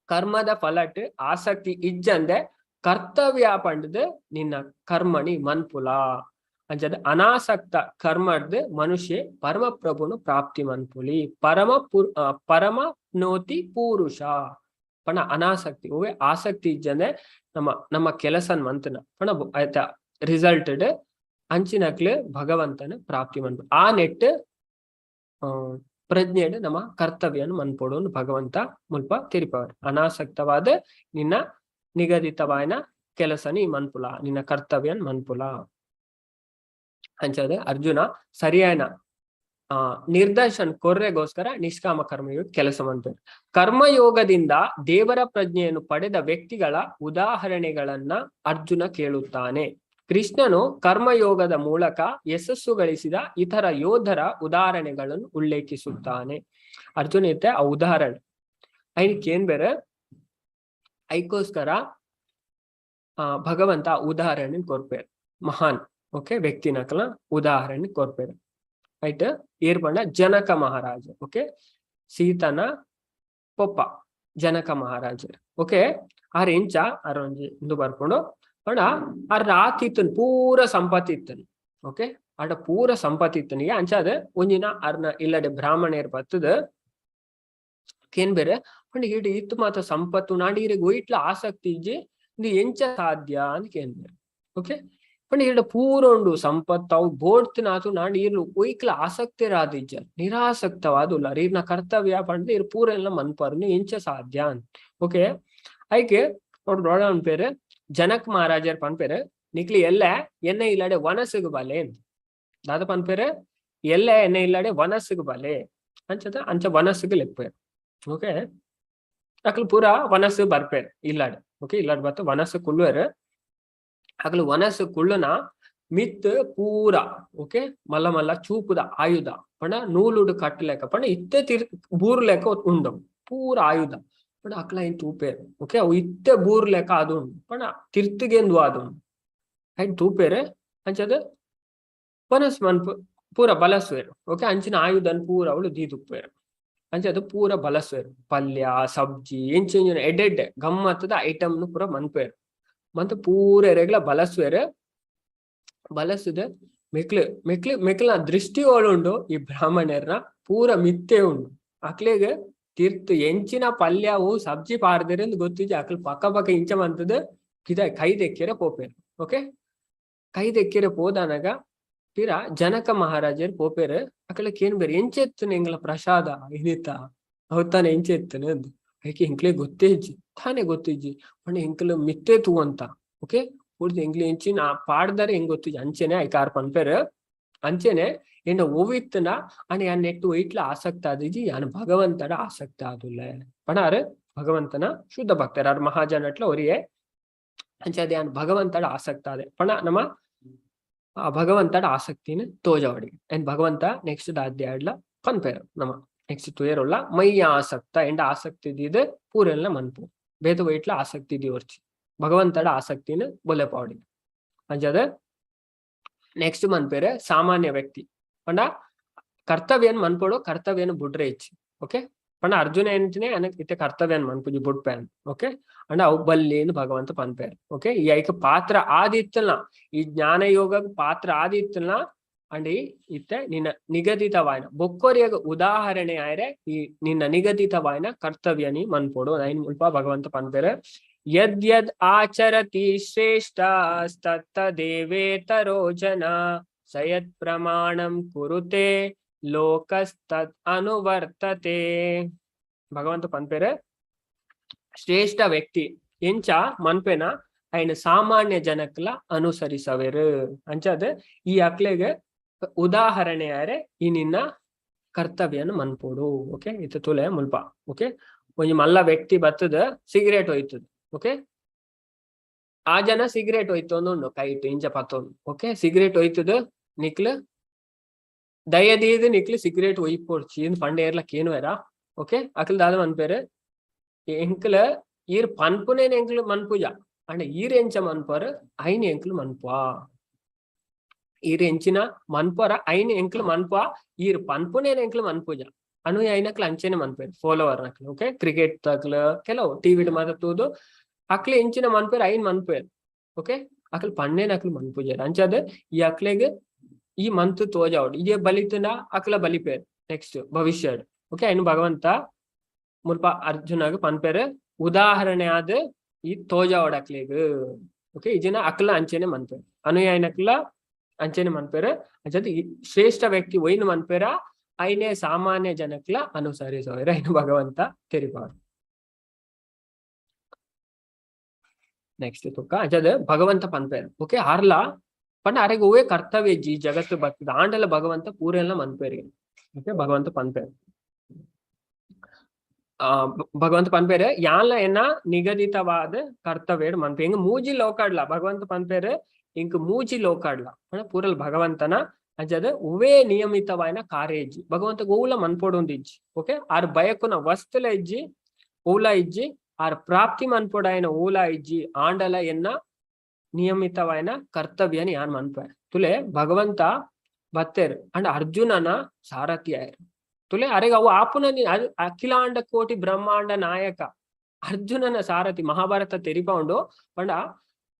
ಕರ್ಮದ ಫಲಟ್ ಆಸಕ್ತಿ ಇಜ್ಜಂದೆ ಕರ್ತವ್ಯ ಪಂಡದು ನಿನ್ನ ಕರ್ಮಣಿ ಮನ್ಪುಲ. ಅಂಚದ ಅನಾಸಕ್ತ ಕರ್ಮಡ್ದು ಮನುಷ್ಯ ಪರಮ ಪ್ರಭುನು ಪ್ರಾಪ್ತಿ ಮನ್ಪುಲಿ. ಪರಮ ಪುರ್ ಪರಮ ನೋತಿ ಪುರುಷ ಪಣ ಅನಾಸಕ್ತಿ ಒವ್ವೆ ಆಸಕ್ತಿ ಇಜ್ಜಂದೆ ನಮ್ಮ ನಮ್ಮ ಕೆಲಸನ್ ಮಂತನ ಪಣ ಆಯ್ತಾ ರಿಸಲ್ಟೆಡ್ ಅಂಚಿನಕ್ಲು ಭಗವಂತನ ಪ್ರಾಪ್ತಿ ಮನ್ಪು. ಆ ನೆಟ್ ಪ್ರಜ್ಞೆಡ್ ನಮ್ಮ ಕರ್ತವ್ಯನ ಮನ್ಪೊಡು ಭಗವಂತ ಮುಲ್ಪ ತಿರಿಪವರ್. ಅನಾಸಕ್ತವಾದ ನಿನ್ನ ನಿಗದಿತವಾದ ಕೆಲಸನಿ ಮನ್ಪುಲ, ನಿನ್ನ ಕರ್ತವ್ಯನ್ ಮನ್ಪುಲ. ಅಂಚಾದ ಅರ್ಜುನ ಸರಿಯಾನ ನಿರ್ದೇಶನ್ ಕೊರ್ರೆಗೋಸ್ಕರ ನಿಷ್ಕಾಮ ಕರ್ಮಯೋಗ ಕೆಲಸ ಮಾಡ್ತಾರೆ. ಕರ್ಮಯೋಗದಿಂದ ದೇವರ ಪ್ರಜ್ಞೆಯನ್ನು ಪಡೆದ ವ್ಯಕ್ತಿಗಳ ಉದಾಹರಣೆಗಳನ್ನ ಅರ್ಜುನ ಕೇಳುತ್ತಾನೆ. ಕೃಷ್ಣನು ಕರ್ಮಯೋಗದ ಮೂಲಕ ಯಶಸ್ಸು ಗಳಿಸಿದ ಇತರ ಯೋಧರ ಉದಾಹರಣೆಗಳನ್ನು ಉಲ್ಲೇಖಿಸುತ್ತಾನೆ. ಅರ್ಜುನ ಇತ್ತೆ ಆ ಉದಾಹರಣೆ ಐನಕ್ಕೆ ಏನ್ ಬೇರೆ ಐಕೋಸ್ಕರ ಭಗವಂತ ಉದಾಹರಣೆ ಕೊರ್ಪೇರ್ ಮಹಾನ್ ಓಕೆ ವ್ಯಕ್ತಿನಕಲ ಉದಾಹರಣೆ ಕೊರ್ಪೇರ್. ರೈಟ್, ಏರ್ ಪಂಡ ಜನಕ ಮಹಾರಾಜ. ಓಕೆ, ಸೀತನ ಪೊಪ್ಪ ಜನಕ ಮಹಾರಾಜ. ಓಕೆ, ಆರ್ ಎಂಚ ಆರ್ ಒಂಜಿ ಇಂದು ಬರ್ಕೊಂಡು ಪಂಡ ಆರ್ ರಾತಿ ಇತ್ತನ್ ಪೂರ ಸಂಪತ್ತಿ ಇತ್ತನ್. ಓಕೆ, ಆಡ ಪೂರ ಸಂಪತ್ತಿ ಇತ್ತನಿಗೆ. ಅಂಚಾದ ಒಂಜಿನ ಅರ್ನ ಇಲ್ಲಡೆ ಬ್ರಾಹ್ಮಣೇರ್ ಬತ್ತದ ಕೇನ್ ಬೇರೆ ಪಂಡ ಇಡ್ ಇತ್ತು ಮಾತ ಸಂಪತ್ತು ನಾಂಡ ಇರೆಗ್ ಒಯ್ಟ್ಲ ಆಸಕ್ತಿ ಇಜ್ಜಿ, ಇದು ಎಂಚ ಸಾಧ್ಯ ಅಂತ ಕೇನ್ ಬೇರೆ. ಓಕೆ, ಪಂಡ ಇಡ ಪೂರ ಉಂಡು ಸಂಪತ್ತು ಅವು ಬೋಡ್ತಿನಾತು ನಾಂಡ ಇರ್ಲು ಒಯ್ಕ್ಲ ಆಸಕ್ತಿರಾದಿಜ್ಜ, ನಿರಾಸಕ್ತವಾದ ಉಲ್ಲಾರ್. ಇರ್ನ ಕರ್ತವ್ಯ ಪಂಡ ಇರ್ ಪೂರ ಎಲ್ಲ ಮನ್ಪರ್ನು ಎಂಚ ಸಾಧ್ಯ ಅಂತ. ಓಕೆ, ಐಕೆ ಅವ್ರು ನೋಡೋಣ ಪೇರು ಜನಕ್ ಮಹಾರಾಜರ್ ಪನ್ಪೇರು ನಿಕ್ಲಿ ಎಲ್ಲ ಎನ್ನ ಇಲ್ಲಡೆ ವನಸುಗು ಬಲೆ ದಾದ ಪನ್ಪೇರು ಎಲ್ಲ ಎನ್ನ ಇಲ್ಲಡೆ ವನಸುಗು ಬಲೆ ಅಂಚದ ಅಂಚ ವನಸುಗು ಲೆಪ್ಪೇರು. ಓಕೆ, ಅಕ್ಲು ಪೂರ ವನಸು ಬರ್ಪೇರು ಇಲ್ಲಾಡೆ. ಓಕೆ, ಇಲ್ಲಾಡ್ ಬತ್ತ ವನಸು ಕುಳ್ಳುವೆರು. ಅಕ್ಲು ವನಸು ಕುಳ್ಳುನ ಮಿತ್ ಪೂರ ಓಕೆ ಮಲ್ಲ ಮಲ್ಲ ಚೂಪುದ ಆಯುಧ ಪಂಡ ನೂಲುಡು ಕಟ್ಟಲೆಕ್ಕ ಪಂಡ ಇತ್ತೆ ತಿರ್ ಬೂರ್ ಲೆಕ್ಕ ಉಂಡು ಪೂರ ಆಯುಧ ಪಂಡ ಅಕ್ಲ ಐನ್ ತೂಪೇರು. ಓಕೆ, ಅವು ಇತ್ತೆ ಬೂರ್ ಲೆಕ್ಕ ಅದು ಉಂಡು ಪಂಡ ತಿರ್ತಿಗೆಂದು ಅದು ಉಂಡು ಐನ್ ತೂಪೇರು. ಅಂಚದ ವನಸ್ ಮನ್ಪು ಪೂರ ಬಲಸುವೆರು. ಓಕೆ, ಅಂಚಿನ ಆಯುಧನ್ ಪೂರ ಅವಳು ದೀದುಪ್ಪೇರು. ಅಂಚದ ಪೂರ ಬಲಸುವೆರು ಪಲ್ಯ ಸಬ್ಜಿ ಎಂಚ ಎಡ್ಡೆಡ್ಡೆ ಗಮ್ಮತ್ತದ ಐಟಮ್ನು ಪೂರ ಮನ್ಪೇರು ಮಂತ ಪೂರ ಎರೆಗ್ಲ ಬಲಸುವೆರು. ಬಲಸುದ ಮೆಕ್ಲು ಮೆಕ್ಲು ಮೆಕ್ಲ ದೃಷ್ಟಿ ಉಂಡು ಈ ಬ್ರಾಹ್ಮಣರ್ನ ಪೂರ ಮಿತ್ತೆ ಉಂಡು ಅಕ್ಲೆಗ್ ತಿರ್ತು ಎಂಚಿನ ಪಲ್ಯವು ಸಬ್ಜಿ ಪಾರ್ದೆರ್ ಗೊತ್ತಿಜ್ಜಿ. ಅಕಲ್ ಪಕ್ಕ ಪಕ್ಕ ಇಂಚ ಮಂತದ ಕಿದ ಕೈ ದೆಕ್ಕೆರೆ ಪೋಪೇರು. ಓಕೆ, ಕೈ ದೆಕ್ಕೆರೆ ಪೋದಾನಗ ಪಿರ ಜನಕ ಮಹಾರಾಜರು ಪೋಪೇರು. ಅಕಲ ಕೇನ್ ಬೇರೆ ಎಂಚೆತ್ತುನ ಎಂಗ್ಲ ಪ್ರಸಾದ ಇನಿತ ಅವತ್ತಾನೆ ಎಂಚೆತ್ತುನ ಅಂದ್. ಐಕೆ ಎಂಕ್ಲೆ ಗೊತ್ತೇ ಇಜ್ಜಿ, ತಾನೇ ಗೊತ್ತಿಜ್ಜಿ ಪಂಡ ಎಂಕ್ಲ ಮಿತ್ತೇ ತೂವಂತ. ಓಕೆ, ಪೂರ್ತಿ ಎಂಕ್ಲೆ ಎಂಚಿನ ಪಾಡ್ದರೆ ಹೆಂಗ್ ಗೊತ್ತಿಜ್ಜಿ ಅಂಚೆನೆ ಐಕಾರ್ ಪನ್ಪೇರು. ಅಂಚೆನೆ ಎಂಡ ಒವಿತ್ತನ ಅಂಡ್ ಯಾನ್ ನೆಟ್ಟು ಒಯ್ಟ್ಲ ಆಸಕ್ತ ಆದಿಜಿ, ಯಾನ್ ಭಗವಂತಡ ಆಸಕ್ತ ಆದುಲ್ಲ ಪಣಾರು. ಭಗವಂತನ ಶುದ್ಧ ಭಕ್ತರು ಆರ್ ಮಹಾಜನಟ್ಲ ಒರಿಯೇ. ಅಂಚಾದ ಯಾನ್ ಭಗವಂತಡ ಆಸಕ್ತ ಆದೆ ಪಣ ನಮ್ಮ ಆ ಭಗವಂತಡ ಆಸಕ್ತಿನ ತೋಜವಡಿ. ಅಂಡ್ ಭಗವಂತ ನೆಕ್ಸ್ಟ್ ಅಧ್ಯಾಯಡ್ಲ ಪನ್ಪೇರು. ನಮ್ಮ ನೆಕ್ಸ್ಟ್ ತುಯರುಳ್ಳ ಮಯ್ಯ ಆಸಕ್ತ ಎಂಡ ಆಸಕ್ತಿ ಇದ್ದಿದ್ದು ಪೂರೆಲ್ಲ ಮನ್ಪು ಬೇತ ವೈಟ್ಲ ಆಸಕ್ತಿ ಇದೀವರ್ಚಿ ಭಗವಂತಡ ಆಸಕ್ತಿನ ಬೊಲೆಪಾವಡಿ. ಅಂಚಾದ ನೆಕ್ಸ್ಟ್ ಮನ್ಪೇರೆ ಸಾಮಾನ್ಯ ವ್ಯಕ್ತಿ ಪಂಡ ಕರ್ತವ್ಯನ್ ಮನ್ಪೊಡು, ಕರ್ತವ್ಯನ್ ಬುಡ್ರೆ ಇಚ್ಚಿ. ಓಕೆ, ಪಂಡ ಅರ್ಜುನ ಎಂಚಿನೆ ಅನಕ್ ಇತ್ತೆ ಕರ್ತವ್ಯನ್ ಮನ್ಪುಜಿ ಬುಡ್ಪೇನ್. ಓಕೆ, ಅಂಡ ಅವು ಬಲ್ಲಿ ಭಗವಂತ ಪನ್ಪೇರ್. ಓಕೆ, ಈ ಐಕ ಪಾತ್ರ ಆದಿತ್ತಲ್ನ, ಈ ಜ್ಞಾನ ಯೋಗ ಪಾತ್ರ ಆದಿತ್ತಲ್ನ ಅಂಡ್ ಇತ್ತೆ ನಿನ್ನ ನಿಗದಿತವಾಯಿನ ಬೊಕ್ಕೊರಿಯಗ ಉದಾಹರಣೆ ಆಯ್ರೆ ಈ ನಿನ್ನ ನಿಗದಿತವಾಯಿನ ಕರ್ತವ್ಯ ನೀ ಮನ್ಪೊಡು. ಐನ್ ಮುಲ್ಪ ಭಗವಂತ ಪನ್ಪೇರೆ. ಯದ್ ಯದ್ ಆಚರತಿ ಶ್ರೇಷ್ಠ ತತ್ತದೇವೇತರೋ ಜನ ಸಯತ್ ಪ್ರಮಾಣಂ ಕುರುತೆ ಲೋಕಸ್ತತ್ ಅನುವರ್ತತೆ. ಭಗವಂತ ಪನ್ಪೇರೆ ಶ್ರೇಷ್ಠ ವ್ಯಕ್ತಿ ಎಂಚ ಮನ್ಪೆನ ಐನ ಸಾಮಾನ್ಯ ಜನಕ್ಲ ಅನುಸರಿಸವೇರು. ಅಂಚಾದ ಈ ಅಕ್ಲೆಗೆ ಉದಾಹರಣೆ ಆರೆ ಈ ನಿನ್ನ ಕರ್ತವ್ಯನ ಮನ್ಪೊಡು. ಓಕೆ, ಇತ್ತ ತುಲೆ ಮುಲ್ಪ. ಓಕೆ, ಒಂಜಿ ಮಲ್ಲ ವ್ಯಕ್ತಿ ಬತ್ತದ ಸಿಗರೇಟ್ ಹೋಯ್ತದ. ಓಕೆ, ಆ ಜನ ಸಿಗರೇಟ್ ಹೋಯ್ತು ಉಂಡು ಕೈಟ್ ಇಂಚ ಪತ್ತೊಂದು. ಓಕೆ, ಸಿಗರೇಟ್ ಹೋಯ್ತದ ನಿಕ್ಲು ದಯದೀದ್ ನಿಕ್ಲು ಸಿಗರೇಟ್ ಒಯ್ಪೊಡ್ಚಿ ಇಂದ್ ಪಂಡ ಏರ್ಲಕ್ ಕೇನುವೆರಾ? ಓಕೆ, ಅಕ್ಲ್ ದಾದ ಮನ್ಪೇರು, ಎಂಕ್ಲ ಈರ್ ಪನ್ಪುನೇನ್ ಎಂಕ್ಲು ಮನ್ಪುಜ, ಅಂಡ ಈರ್ ಎಂಚ ಮನ್ಪರ್ ಐನ್ ಎಂಕ್ಲು ಮನ್ಪುವ. ಈರ್ ಎಂಚಿನ ಮನ್ಪರ ಐನ್ ಎಂಕ್ಲು ಮನ್ಪುವ, ಈರ್ ಪನ್ಪುನೇನ್ ಎಂಕ್ಲು ಮನ್ಪುಜ. ಅನು ಐನಕ್ಲು ಅಂಚೆನೆ ಮನ್ಪೇರು ಫಾಲೋವರ್ ನಕ್ಲು. ಓಕೆ, ಕ್ರಿಕೆಟ್ ತಕ್ಲು ಕೆಲವು ಟಿವಿಡ್ ಮಾತ ತೂದು ಅಕ್ಲು ಎಂಚಿನ ಮನ್ಪೇರು ಐನ್ ಮನ್ಪೇರು. ಓಕೆ, ಅಕ್ಲು ಪಣ್ಣೇನ್ ಅಕ್ಲು ಮನ್ಪುಜಾರ. ಅಂಚಾದ ಈ ಅಕ್ಲೆಗ್ ಈ ಮಂತ್ ತೋಜಾವಡ್ ಇದೇ ಬಲಿತನ ಅಕ್ಲ ಬಲಿಪೇರ್ ನೆಕ್ಸ್ಟ್ ಭವಿಷ್ಯ. ಓಕೆ, ಐನು ಭಗವಂತ ಮುಲ್ಪ ಅರ್ಜುನಗ್ ಪನ್ಪೇರು ಉದಾಹರಣೆ ಆದ ಈ ತೋಜಾವಡ್ ಅಕ್ಲೆಗ್. ಓಕೆ, ಈ ಜನ ಅಕ್ಲ ಅಂಚೆನೆ ಮನ್ಪೇರು, ಅನುಯಾಯಿನಕ್ಲ ಅಂಚೆನೆ ಮನ್ಪೇರು. ಅಂಚಾದ ಈ ಶ್ರೇಷ್ಠ ವ್ಯಕ್ತಿ ಒಯ್ನು ಮನ್ಪೇರ ಐನೇ ಸಾಮಾನ್ಯ ಜನಕ್ಲ ಅನುಸರಿಸೋರ ಐನು ಭಗವಂತ ತೆರಿಪಾರು. ನೆಕ್ಸ್ಟ್ ತುಕ್ಕ ಅಂಚಾದ ಭಗವಂತ ಪನ್ಪೇರು. ಓಕೆ, ಆರ್ಲ ಪಂಡ ಅರೆಗ್ ಒವ್ವೇ ಕರ್ತವ್ಯ ಇಜ್ಜಿ ಜಗತ್ತು ಬರ್ತದ ಆಂಡಲ ಭಗವಂತ ಪೂರೆಲ್ಲ ಮನ್ಪೇರಿಗೆ. ಓಕೆ, ಭಗವಂತ ಪನ್ಪೇರು ಆ ಭಗವಂತ ಪನ್ಪೇರು ಯಾನ್ಲ ಎನ್ನ ನಿಗದಿತವಾದ ಕರ್ತವ್ಯ ಮನ್ಪೆ ಹಿಂಗ ಮೂಜಿ ಲೋಕಾಡ್ಲ. ಭಗವಂತ ಪನ್ಪೇರು ಇಂಕ್ ಮೂಜಿ ಲೋಕಾಡ್ಲ ಪಂಡ ಪೂರಲ್ ಭಗವಂತನ ಅಂಚಾದ ಒವ್ವೇ ನಿಯಮಿತವಾಯಿನ ಕಾರ್ಯ ಇಜ್ಜಿ. ಭಗವಂತ ಓವುಲ ಮನ್ಪೊಡು ಇಜ್ಜಿ. ಓಕೆ, ಆರ್ ಬಯಕುನ ವಸ್ತುಲ ಇಜ್ಜಿ, ಓಲ ಇಜ್ಜಿ, ಆರ್ ಪ್ರಾಪ್ತಿ ಮನ್ಪೊಡಾಯಿನ ಓಲ ಇಜ್ಜಿ, ಆಂಡಲ ಎನ್ನ ನಿಯಮಿತವಾಯಿನ ಕರ್ತವ್ಯನ ಯಾನ್ ಮನ್ಪೆ. ತುಲೆ ಭಗವಂತ ಬತ್ತೇರ್ ಅಂಡ್ ಅರ್ಜುನನ ಸಾರಥಿ ಆಯರ್. ತುಲೆ ಅರೆಗ್ ಅವು ಆಪುನ ಅಖಿಲಾಂಡ ಕೋಟಿ ಬ್ರಹ್ಮಾಂಡ ನಾಯಕ ಅರ್ಜುನನ ಸಾರಥಿ. ಮಹಾಭಾರತ ತೆರಿಪೌಂಡು ಪಂಡ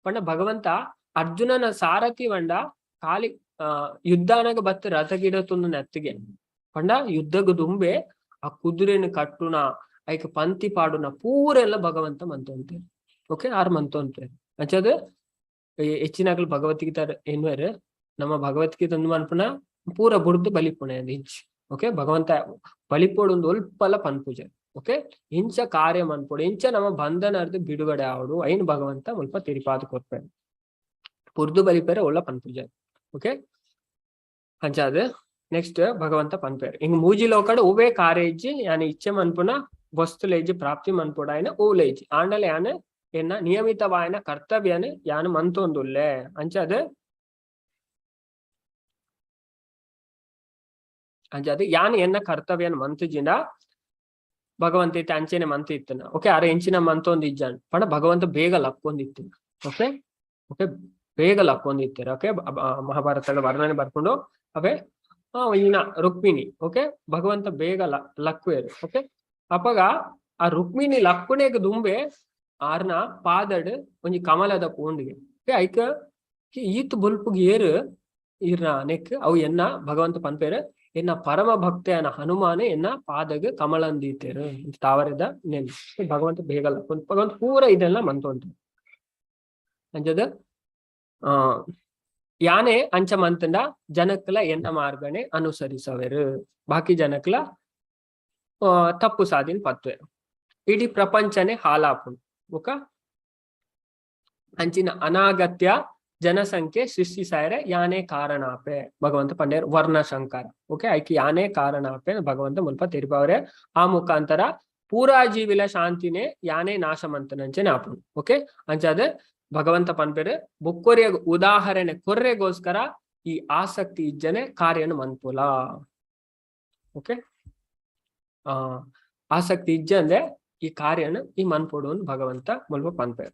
ಪಂಡ ಭಗವಂತ ಅರ್ಜುನನ ಸಾರಥಿ ಪಂಡ ಖಾಲಿ ಯುದ್ಧಾನಗ ಬತ್ತ ರಥಗಿಡತೊಂದು ನೆತ್ತಿಗೆ ಪಂಡ ಯುದ್ಧಗ ದುಂಬೆ ಆ ಕುದುರೆನ ಕಟ್ಟುನ ಐಕ್ ಪಂತಿ ಪಾಡುನ ಪೂರೆಲ್ಲ ಭಗವಂತ ಮಂತೊಂತೆ. ಓಕೆ, ಆರ್ ಮಂತೊಂತೆ. ಅಂಚಾದ ಹೆಚ್ಚಿನಾಗಲು ಭಗವದ್ಗೀತಾ ಎನ್ನುವರು ನಮ್ಮ ಭಗವದ್ಗೀತೆ ಒಂದು ಮನ್ಪುನ ಪೂರ ಬುಡ್ದು ಬಲಿಪುಣೆ ಇಂಚ್. ಓಕೆ, ಭಗವಂತ ಬಲಿಪೋಡು ಒಂದು ಒಲ್ಪಲ ಪನ್ಪುಜೆ. ಓಕೆ, ಇಂಚ ಕಾರ್ಯ ಮನ್ಪೊಡು, ಇಂಚ ನಮ್ಮ ಬಂಧನ ಬಿಡುಗಡೆ ಆವಡು ಐನ್ ಭಗವಂತ ಮುಲ್ಪ ತಿರಿಪಾದ ಕೊರ್ಪೆ. ಪುರ್ದು ಬಲಿಪೇರೆ ಒಳ್ಳ ಪನ್ಪುಜೆ. ಓಕೆ, ಅಂಚಾದ ನೆಕ್ಸ್ಟ್ ಭಗವಂತ ಪನ್ಪೇರು ಹಿಂಗ್ ಮೂಜಿ ಲೋಕಡ್ ಒವ್ವೇ ಕಾರ್ಯ ಇಜ್ಜಿ, ಯಾನ್ ಇಚ್ಛೆ ಮನ್ಪುನ ವಸ್ತುಲ ಇಜ್ಜಿ, ಪ್ರಾಪ್ತಿ ಮನ್ಪೊಡಾಯಿನ ಓಲ ಇಜ್ಜಿ, ಆಂಡಲ ಯಾನ್ ಎನ್ನ ನಿಯಮಿತವಾಯಿನ ಕರ್ತವ್ಯನ ಯಾನ್ ಮಂತೊಂದುಲ್ಲೆ. ಅಂಚಾದ ಅಂಚಾದ ಯಾನ್ ಎನ್ನ ಕರ್ತವ್ಯನ ಮಂತುಜಿಂಡ ಭಗವಂತ ಇತ್ತೆ ಅಂಚೆನೆ ಮಂತ್ ಇತ್ತನ. ಓಕೆ, ಅರೆ ಎಂಚಿನ ಮಂತೊಂದು ಇಜ್ಜಾನ್ ಪಂಡ ಭಗವಂತ ಬೇಗ ಲಕ್ಕೊಂದಿತ್ತಿನ. ಓಕೆ, ಓಕೆ, ಬೇಗ ಲಕ್ಕೊಂದಿತ್ತಾರೆ. ಓಕೆ, ಮಹಾಭಾರತದ ವರ್ಣನೆ ಬರ್ಕೊಂಡು ಅವೇ ಈನ ರುಕ್ಮಿಣಿ. ಓಕೆ, ಭಗವಂತ ಬೇಗ ಲಕ್ವೇರು. ಓಕೆ, ಅಪಗ ಆ ರುಕ್ಮಿಣಿ ಲಕ್ಕುಣೆಗ್ ದುಂಬೆ ಆರ್ನ ಪಾದಡ್ ಒಂಜಿ ಕಮಲದ ಪೂಂಡಿಗೆ. ಓಕೆ, ಐಕ ಈತ್ ಬೊಲ್ಪುಗ್ ಏರು ಈರ್ನ ನೆಕ್ ಅವು ಎನ್ನ ಭಗವಂತ ಪನ್ಪೇರು ಎನ್ನ ಪರಮ ಭಕ್ತೆಯನ ಹನುಮಾನೆ ಎನ್ನ ಪಾದಗ್ ಕಮಲಂದೀತೆರ್ ತಾವರೆದ ನೆನ್. ಭಗವಂತ ಬೇಗಲ ಭಗವಂತ ಪೂರ ಇದೆಲ್ಲ ಮಂತೊಂತು ಅಂಚದ ಯಾನೆ ಅಂಚ ಮಂತಂಡ ಜನಕ್ಲ ಎನ್ನ ಮಾರ್ಗನೆ ಅನುಸರಿಸವೆರು, ಬಾಕಿ ಜನಕ್ಲ ತಪ್ಪು ಸಾದಿನ ಪತ್ವೆ, ಇಡೀ ಪ್ರಪಂಚನೆ ಹಾಲಾಪುಂಡು. ಬೊಕ ಅಂಚಿನ ಅನಾಗತ್ಯ ಜನಸಂಖ್ಯೆ ಸೃಷ್ಟಿಸಾಯರೆ ಯಾನೇ ಕಾರಣಾಪೆ ಭಗವಂತ ಪಂಡೇರ್, ವರ್ಣ ಶಂಕರ. ಓಕೆ, ಐಕ್ ಯಾನೇ ಕಾರಣಾಪೆ ಭಗವಂತ ಮುಲ್ಪ ತೆರಿಪವರೆ. ಆ ಮುಖಾಂತರ ಪೂರಾ ಜೀವಿಲ ಶಾಂತಿನೇ ಯಾನೇ ನಾಶ ಮಂತನಂಚನೆ ಆಪುಂಡು. ಓಕೆ, ಅಂಚಾದ ಭಗವಂತ ಪನ್ಪೆರ್, ಬೊಕ್ಕೊರಿಯ ಉದಾಹರಣೆ ಕೊರ್ರೆಗೋಸ್ಕರ ಈ ಆಸಕ್ತಿ ಇಜ್ಜನೆ ಕಾರ್ಯನು ಮನ್ಪುಲ. ಓಕೆ, ಆಸಕ್ತಿ ಇಜ್ಜಂದೆ ಈ ಕಾರ್ಯನ ಈ ಮನ್ಪೊಡು ಭಗವಂತ ಮುಲ್ಪ ಪನ್ಪೆರ್.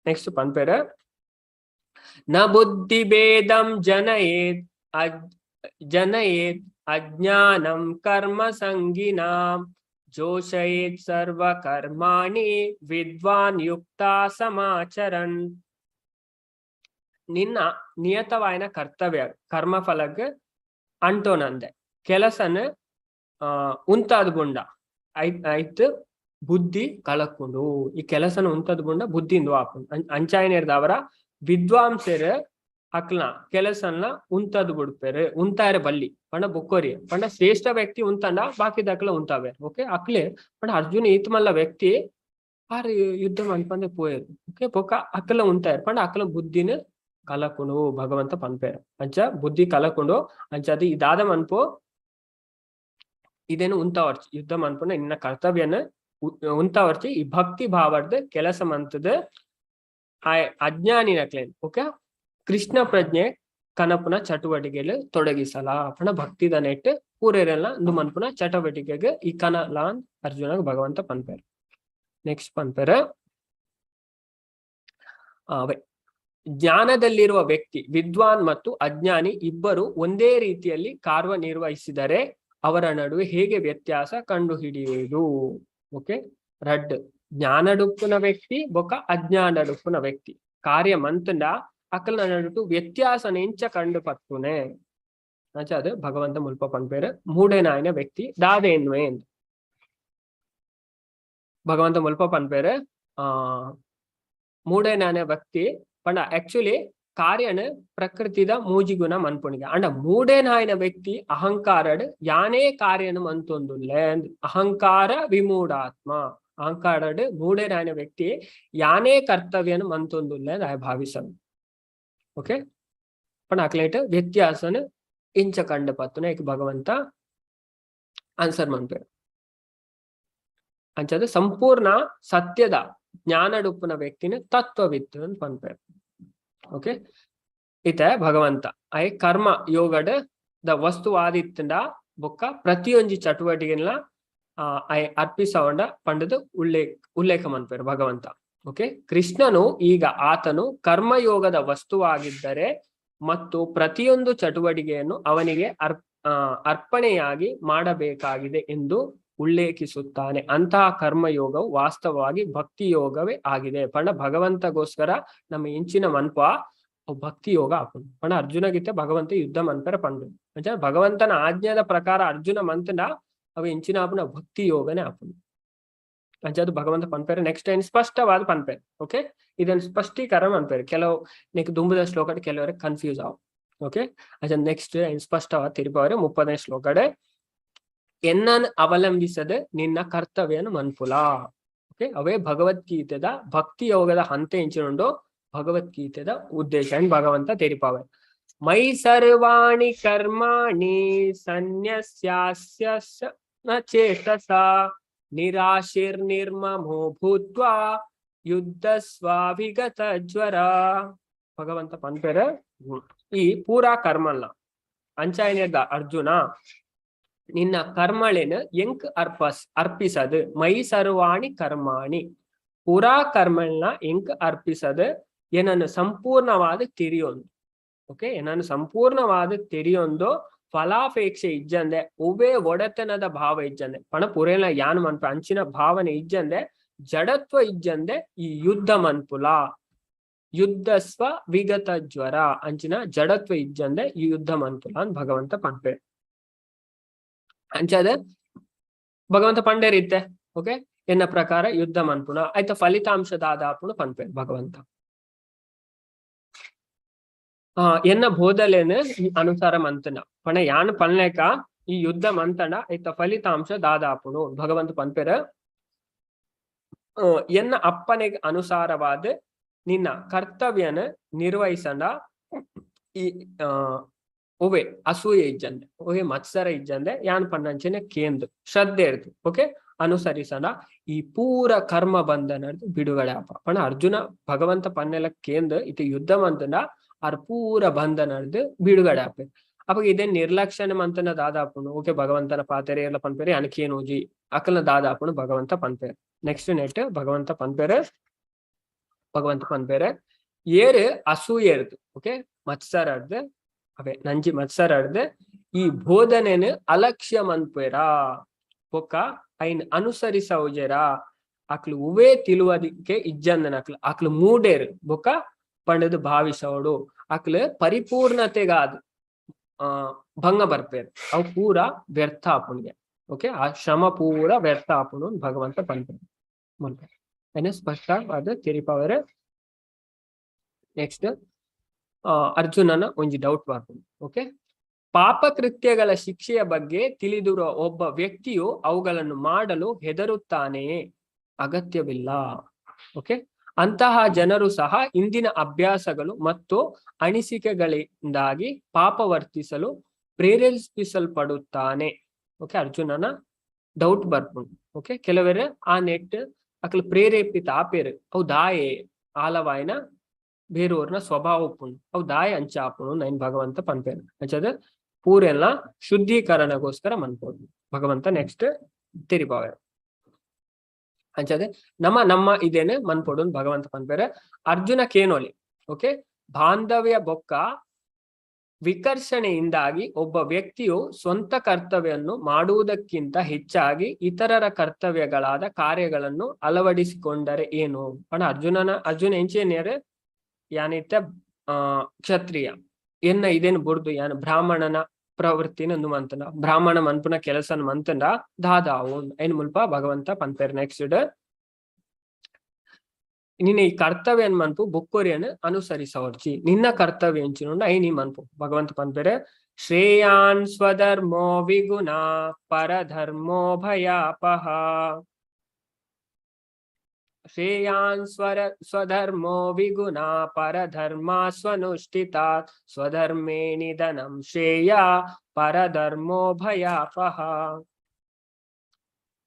ನೆಕ್ಸ್ಟ್ ಪನ್ಪೆರ್, ನ ಬುದ್ಧಿ ಭೇದಂ ಜನಯೇತ್ ಜನಯೇತ್ ಅಜ್ಞಾನಂ ಕರ್ಮ ಸಂಗಿನಾಂ ಜೋಷಯೇತ್ ಸರ್ವ ಕರ್ಮಾಣಿ ವಿದ್ವಾನ್ ಯುಕ್ತ ಸಮಾಚರನ್. ನಿನ್ನ ನಿಯತವಾಯಿನ ಕರ್ತವ್ಯ ಕರ್ಮಫಲಗ್ ಅಂಟೋನಂದೆ ಕೆಲಸನ ಉಂತಾದ್ ಗುಂಡ ಐತ್ ಬುದ್ಧಿ ಕಲಕೊಂಡು, ಈ ಕೆಲಸನ ಉಂತದ್ ಗುಂಡ ಬುದ್ಧಿ ಇಂದು ಆಪುಂಡು. ಅಂಚಾಯಿನೇರ್ದವರ ವಿದ್ವಾಂಸರು ಅಕ್ಲ ಕೆಲಸನ್ನ ಉಂತದ್ ಬಿಡ್ಪೇರು, ಉಂತಾರೆ ಬಲ್ಲಿ ಪಂಡ ಬೊಕ್ಕೋರಿ ಪಂಡ ಶ್ರೇಷ್ಠ ವ್ಯಕ್ತಿ ಉಂತಂಡ ಬಾಕಿದಕ್ಲ ಉಂತಾವೆ. ಓಕೆ, ಅಕ್ಲೆ ಪಂಡ ಅರ್ಜುನ ಈತ್ ಮಲ್ಲ ವ್ಯಕ್ತಿ ಆರ್ ಯುದ್ಧ ಮನ್ಪಂದೆ ಪೋಯೆರ್. ಓಕೆ, ಬೊಕ್ಕ ಅಕ್ಲ ಉಂತಾಯರ್ ಪಂಡ ಅಕ್ಲ ಬುದ್ಧಿನ ಕಲಕೊಂಡು ಭಗವಂತ ಪನ್ಪೇರು. ಅಂಚ ಬುದ್ಧಿ ಕಲಕೊಂಡು ಅಂಚ ಅದು ಇದಾದ ಮನ್ಪು ಇದೇನು ಉಂತಾವರ್ಚಿ, ಯುದ್ಧ ಮನ್ಪುನ ನಿನ್ನ ಕರ್ತವ್ಯನ ಉಂತಾವರ್ಚಿ, ಈ ಭಕ್ತಿ ಭಾವರ್ದ ಕೆಲಸ ಮಂತದ ಆ ಅಜ್ಞಾನಿನಕ್ಲೇನ್, ಓಕೆ, ಕೃಷ್ಣ ಪ್ರಜ್ಞೆ ಕನಪುನ ಚಟುವಟಿಕೆಲು ತೊಡಗಿಸಲ ಪಂಡ ಭಕ್ತಿದ ನೆಟ್ ಪೂರೆರೆಲ್ಲ ಇಂದು ಮನ್ಪುನ ಚಟುವಟಿಕೆಗೆ ಈ ಕನಲ ಅರ್ಜುನ ಭಗವಂತ ಪನ್ಪೇರ್. ನೆಕ್ಸ್ಟ್ ಪನ್ಪೇರ್, ಜ್ಞಾನದಲ್ಲಿರುವ ವ್ಯಕ್ತಿ, ವಿದ್ವಾನ್ ಮತ್ತು ಅಜ್ಞಾನಿ ಇಬ್ಬರು ಒಂದೇ ರೀತಿಯಲ್ಲಿ ಕಾರ್ಯನಿರ್ವಹಿಸಿದರೆ ಅವರ ನಡುವೆ ಹೇಗೆ ವ್ಯತ್ಯಾಸ ಕಂಡುಹಿಡಿಯುವುದು? ಓಕೆ, ರಡ್ ಜ್ಞಾನಡುಪ್ಪುನ ವ್ಯಕ್ತಿ ಬೊಕ ಅಜ್ಞಾನಡುಪ್ಪುನ ವ್ಯಕ್ತಿ ಕಾರ್ಯ ಮಂತಂಡ ಅಕಲ್ನ ನಡುಟು ವ್ಯತ್ಯಾಸ ನೆಂಚ ಕಂಡು ಪತ್ತುನೆ. ಅಂಚ ಅದು ಭಗವಂತ ಮುಲ್ಪ ಪನ್ಪೇರು, ಮೂಡೆನಾಯನ ವ್ಯಕ್ತಿ ದಾದೇನ್ವೆ ಎಂದು ಭಗವಂತ ಮುಲ್ಪ ಪನ್ಪೇರು. ಮೂಡೆನಾಯನ ವ್ಯಕ್ತಿ ಪಂಡ ಆಕ್ಚುಲಿ ಕಾರ್ಯನ ಪ್ರಕೃತಿದ ಮೂಜಿ ಗುಣ ಮನ್ಪುಣಿಗೆ ಅಂಡ ಮೂಡೆನಾಯನ ವ್ಯಕ್ತಿ ಅಹಂಕಾರಡ್ ಯಾನೇ ಕಾರ್ಯನ ಮಂತೊಂದುಲ್ಲೆ. ಅಹಂಕಾರ ವಿಮೂಢಾತ್ಮ, ಅಹಂಕಾರಡ್ ಮೂಡೆನಾಯನ ವ್ಯಕ್ತಿ ಯಾನೇ ಕರ್ತವ್ಯನ ಮಂತೊಂದುಲ್ಲೆ ಆಯ ಭಾವಿಸನು. ಓಕೆ, ಪಂಡ ಅಕ್ಲೇಟ್ ವ್ಯತ್ಯಾಸನ ಇಂಚ ಕಂಡು ಪತ್ತುನ ಏಕ್ ಭಗವಂತ ಆನ್ಸರ್ ಮನ್ಪೇರು. ಅಂಚದ ಸಂಪೂರ್ಣ ಸತ್ಯದ ಜ್ಞಾನಡುಪ್ಪುನ ವ್ಯಕ್ತಿನ ತತ್ವವಿತ್ತು ಅಂತ ಪನ್ಪೇರು. ಓಕೆ, ಇತ ಭಗವಂತ I ಕರ್ಮ ಯೋಗಡ್ the ವಸ್ತುವಾದಿತ್ತಂಡ ಬೊಕ್ಕ ಪ್ರತಿಯೊಂಜಿ ಚಟುವಟಿಕೆನ I ಅರ್ಪಿಸವಂಡ ಪಂಡದ ಉಲ್ಲೇಖ ಉಲ್ಲೇಖ ಮನ್ಪೇರು ಭಗವಂತ. ಓಕೆ, ಕೃಷ್ಣನು ಈಗ ಆತನು ಕರ್ಮಯೋಗದ ವಸ್ತುವಾಗಿದ್ದರೆ ಮತ್ತು ಪ್ರತಿಯೊಂದು ಚಟುವಟಿಕೆಯನ್ನು ಅವನಿಗೆ ಅರ್ಪಣೆಯಾಗಿ ಮಾಡಬೇಕಾಗಿದೆ ಎಂದು ಉಲ್ಲೇಖಿಸುತ್ತಾನೆ. ಅಂತಹ ಕರ್ಮಯೋಗವು ವಾಸ್ತವವಾಗಿ ಭಕ್ತಿ ಯೋಗವೇ ಆಗಿದೆ. ಪಂಡ ಭಗವಂತಗೋಸ್ಕರ ನಮ್ಮ ಇಂಚಿನ ಮನ್ಪ ಅವು ಭಕ್ತಿ ಯೋಗ ಆಪುಂಡು. ಪಂಡ ಅರ್ಜುನಗಿತ್ತೆ ಭಗವಂತ ಯುದ್ಧ ಮನ್ಪೆರ ಪಂಡು. ಅಂಚ ಭಗವಂತನ ಆಜ್ಞಾದ ಪ್ರಕಾರ ಅರ್ಜುನ ಮಂತಂಡ ಅವು ಇಂಚಿನ ಆಪುನ ಭಕ್ತಿ ಯೋಗನೇ ಆಪುಂಡು. ಅಂಚ ಅದು ಭಗವಂತ ಪನ್ಪೇರೆ. ನೆಕ್ಸ್ಟ್ ಟೈಮ್ ಸ್ಪಷ್ಟವಾದ ಪನ್ಪೇರೆ. ಓಕೆ, ಇದನ್ನು ಸ್ಪಷ್ಟೀಕರಣ ಪನ್ಪೇರೆ. ಕೆಲವು ನೆಕ್ ದುಂಬುದ ಶ್ಲೋಕ ಕೆಲವರಿಗೆ ಕನ್ಫ್ಯೂಸ್ ಆವು. ಓಕೆ, ಅಂಚ ನೆಕ್ಸ್ಟ್ ಸ್ಪಷ್ಟವಾದ ತಿರುಪವರೆ 30ನೇ ಶ್ಲೋಕಡೆ, ಎನ್ನನ್ ಅವಲಂಬಿಸದೆ ನಿನ್ನ ಕರ್ತವ್ಯನು ಮನ್ಪುಲ. ಓಕೆ, ಅವೇ ಭಗವದ್ಗೀತೆದ ಭಕ್ತಿ ಯೋಗದ ಹಂತ ಇಂಚಿನುಂಡು ಭಗವದ್ಗೀತೆದ ಉದ್ದೇಶ ಭಗವಂತ ತೆರಿಪಾವೆ. ಮೈ ಸರ್ವಾಣಿ ಕರ್ಮಾಣಿ ಸನ್ಯಸ್ಯಾಸ್ಯ ನ ಚೇತಸ ನಿರಾಶಿರ್ನಿರ್ಮಮೋ ಭೂತ್ವಾ ಯುದ್ಧ ಸ್ವಾವಿಗತ ಜ್ವರ. ಭಗವಂತ ಪನ್ಪೆರ, ಈ ಪೂರಾ ಕರ್ಮಲ್ಲ ಅಂಚಾಯನೇದ ಅರ್ಜುನ, ನಿನ್ನ ಕರ್ಮಳೆನ ಎಂಕ್ ಅರ್ಪಿಸದು. ಮೈ ಸರ್ವಾಣಿ ಕರ್ಮಾಣಿ, ಪೂರಾ ಕರ್ಮಳ್ನ ಎಂಕ್ ಅರ್ಪಿಸದು ಏನನ್ನು ಸಂಪೂರ್ಣವಾದ ತಿರಿಯೊಂದು. ಓಕೆ, ಏನನ್ನು ಸಂಪೂರ್ಣವಾದ ತಿರಿಯೊಂದು, ಫಲಾಪೇಕ್ಷೆ ಇಜ್ಜಂದೆ, ಒವ್ವೇ ಒಡೆತನದ ಭಾವ ಇಜ್ಜಂದೆ, ಪಣ ಪುರೇನ ಯಾನ್ ಮನ್ಪ ಅಂಚಿನ ಭಾವನೆ ಇಜ್ಜಂದೆ, ಜಡತ್ವ ಇಜ್ಜಂದೆ ಈ ಯುದ್ಧ ಮನ್ಪುಲ. ಯುದ್ಧಸ್ವ ವಿಗತ ಜ್ವರ, ಅಂಚಿನ ಜಡತ್ವ ಇಜ್ಜಂದೆ ಈ ಯುದ್ಧ ಮನ್ಪುಲ ಅಂತ ಭಗವಂತ ಪನ್ಪೆ. ಅಂಚಾದ ಭಗವಂತ ಪಂಡೇರ್ ಇತ್ತೆ. ಓಕೆ, ಎನ್ನ ಪ್ರಕಾರ ಯುದ್ಧ ಮನ್ಪುಣ ಆಯ್ತ ಫಲಿತಾಂಶ ದಾದಾಪುಣ ಪನ್ಪೇರ್ ಭಗವಂತ. ಎನ್ನ ಬೋಧಲೇನ ಈ ಅನುಸಾರ ಮಂತನ ಪಣ ಯಾನ್ ಪನ್ಲೇಕ ಈ ಯುದ್ಧ ಮಂತನ ಐತ ಫಲಿತಾಂಶ ದಾದಾಪುಣು ಭಗವಂತ ಪನ್ಪೆರ್. ಎನ್ನ ಅಪ್ಪನೆಗ್ ಅನುಸಾರವಾದ ನಿನ್ನ ಕರ್ತವ್ಯನ ನಿರ್ವಹಿಸಂಡ ಈ ಒವೆ ಅಸೂಯೆ ಇಜ್ಜಂದೆ, ಒವೆ ಮತ್ಸರ ಇಜ್ಜಂದೆ, ಯಾನ್ ಪನ್ನಂಚನೆ ಕೇಂದ್ ಶ್ರದ್ಧೆ ಇರ್ದು, ಓಕೆ, ಅನುಸರಿಸಂಡ ಈ ಪೂರ ಕರ್ಮ ಬಂಧನರ್ದು ಬಿಡುಗಡೆ ಆಪ. ಪಣ ಅರ್ಜುನ ಭಗವಂತ ಪನ್ನೆಲ ಕೇಂದ್ ಇತ್ತೆ ಯುದ್ಧ ಮಂತಂಡ ಆರ್ ಪೂರ ಬಂಧನರ್ದು ಬಿಡುಗಡೆ ಆಪೆ. ಅವಾಗ ಇದೇ ನಿರ್ಲಕ್ಷ್ಯನೆ ಮಂತನ ದಾದಾಪುಣು? ಓಕೆ, ಭಗವಂತನ ಪಾತೆರೆ ಎಲ್ಲ ಪನ್ಪೇರೆ ಅನಕೇನೋಜಿ ಅಕಲ್ನ ದಾದಾಪುಣು ಭಗವಂತ ಪನ್ಪೇರೆ. ನೆಕ್ಸ್ಟ್ ನೆಟ್ ಭಗವಂತ ಪನ್ಪೇರೆ, ಭಗವಂತ ಪನ್ಪೇರೆ, ಏರು ಅಸೂಯೆರ್ದು, ಓಕೆ, ಮತ್ಸರರ್ದು, ಅವೇ ನಂಜಿ ಮತ್ಸರರ್ದು ಈ ಬೋಧನೆನು ಅಲಕ್ಷ್ಯ ಮನ್ಪೇರಾ ಬೊಕ್ಕ ಐನ್ ಅನುಸರಿಸೌಜೆರಾ ಅಕ್ಲು ಉವೇ ತಿಳುವದಿಕ್ಕೆ ಇಜ್ಜಂದನ ಅಕ್ಲು ಅಕ್ಲು ಮೂಡೇರು ಬೊಕ್ಕ ಪಂಡದು ಭಾವಿಸೋಡು. ಅಕ್ಲು ಪರಿಪೂರ್ಣತೆಗಾದ್ ಭಂಗ ಬರ್ಪೇರು, ಅವು ಪೂರ ವ್ಯರ್ಥ ಆಪುಣಿಗೆ. ಓಕೆ, ಆ ಶ್ರಮ ಪೂರ ವ್ಯರ್ಥ ಆಪುಣು ಭಗವಂತ ಪನ್ಪೇರು ಮುಲ್ಪ ಏನ ಸ್ಪಷ್ಟವಾದ ತೆರಿಪವರ್. ನೆಕ್ಸ್ಟ್ ಅರ್ಜುನನ ಒಂಜಿ ಡೌಟ್ ಬರ್ಪುಂಡು. ಓಕೆ, ಪಾಪಕೃತ್ಯಗಳ ಶಿಕ್ಷೆಯ ಬಗ್ಗೆ ತಿಳಿದಿರುವ ಒಬ್ಬ ವ್ಯಕ್ತಿಯು ಅವುಗಳನ್ನು ಮಾಡಲು ಹೆದರುತ್ತಾನೆಯೇ? ಅಗತ್ಯವಿಲ್ಲ. ಓಕೆ, ಅಂತಹ ಜನರು ಸಹ ಇಂದಿನ ಅಭ್ಯಾಸಗಳು ಮತ್ತು ಅನಿಸಿಕೆಗಳಿಂದಾಗಿ ಪಾಪ ವರ್ತಿಸಲು ಪ್ರೇರೇಪಿಸಲ್ಪಡುತ್ತಾನೆ. ಓಕೆ, ಅರ್ಜುನನ ಡೌಟ್ ಬರ್ಪುಂಡು. ಓಕೆ, ಕೆಲವರು ಆ ನೆಟ್ ಅಕ್ಲು ಪ್ರೇರೇಪಿತ ಆಪೇರು. ಅವು ದಾಯೆ ಆಲವಾಯಿನ ಬೇರೂರ್ನ ಸ್ವಭಾವ ಉಪ್ಪುಂಡು, ಅವು ದಾಯ ಅಂಚ ಆಪುಂಡು ನೈನ್ ಭಗವಂತ ಪನ್ಪೇರು. ಅಂಚದ ಪೂರೆಲ್ಲ ಶುದ್ಧೀಕರಣಗೋಸ್ಕರ ಮನ್ಪೋದು ಭಗವಂತ ನೆಕ್ಸ್ಟ್ ತೆರಿಪಾವೆ. ಅಂಚದೆ ನಮ್ಮ ನಮ್ಮ ಇದೇನೆ ಮನ್ಪೊಡು ಭಗವಂತ ಪನ್ಪೇರೆ. ಅರ್ಜುನ ಕೇನೋಲಿ. ಓಕೆ, ಬಾಂಧವ್ಯ ಬೊಕ್ಕ ವಿಕರ್ಷಣೆಯಿಂದಾಗಿ ಒಬ್ಬ ವ್ಯಕ್ತಿಯು ಸ್ವಂತ ಕರ್ತವ್ಯವನ್ನು ಮಾಡುವುದಕ್ಕಿಂತ ಹೆಚ್ಚಾಗಿ ಇತರರ ಕರ್ತವ್ಯಗಳಾದ ಕಾರ್ಯಗಳನ್ನು ಅಳವಡಿಸಿಕೊಂಡರೆ ಏನು? ಪಣ ಅರ್ಜುನನ ಅರ್ಜುನ ಎಂಚೇನಿಯರ್ ಯಾನಿತ್ತ ಕ್ಷತ್ರಿಯ ಎನ್ನ ಇದೇನು ಬುಡ್ದು ಯಾನ್ ಬ್ರಾಹ್ಮಣನ ಪ್ರವೃತ್ತಿನ ಮಂತನ ಬ್ರಾಹ್ಮಣ ಮನ್ಪುನ ಕೆಲಸನ ಮಂತಂಡ ದಾದಾವು ಏನ್ ಮುಲ್ಪ ಭಗವಂತ ಪನ್ಪೇರ್. ನೆಕ್ಸ್ಟ್ ನಿನ್ನ ಈ ಕರ್ತವ್ಯ ಮನ್ಪು, ಬೊಕ್ಕೊರಿಯನ್ ಅನುಸರಿಸವರ್ಚಿ. ನಿನ್ನ ಕರ್ತವ್ಯ ಎಂಚಿನುಂಡ I ನೀ ಮನ್ಪು. ಭಗವಂತ ಪನ್ಪೇರೆ, ಶ್ರೇಯಾನ್ ಸ್ವಧರ್ಮೋ ವಿಗುಣ ಪರಧರ್ಮೋ ಭಯಾಪಹ. ಶ್ರೇಯಾನ್ ಸ್ವಧರ್ಮೋ ವಿಗುಣ ಪರಧರ್ಮ ಸ್ವನುಷ್ಠಿತಾತ್, ಸ್ವಧರ್ಮೇ ನಿಧನಂ ಶ್ರೇಯ ಪರಧರ್ಮೋ ಭಯಾಪಹ.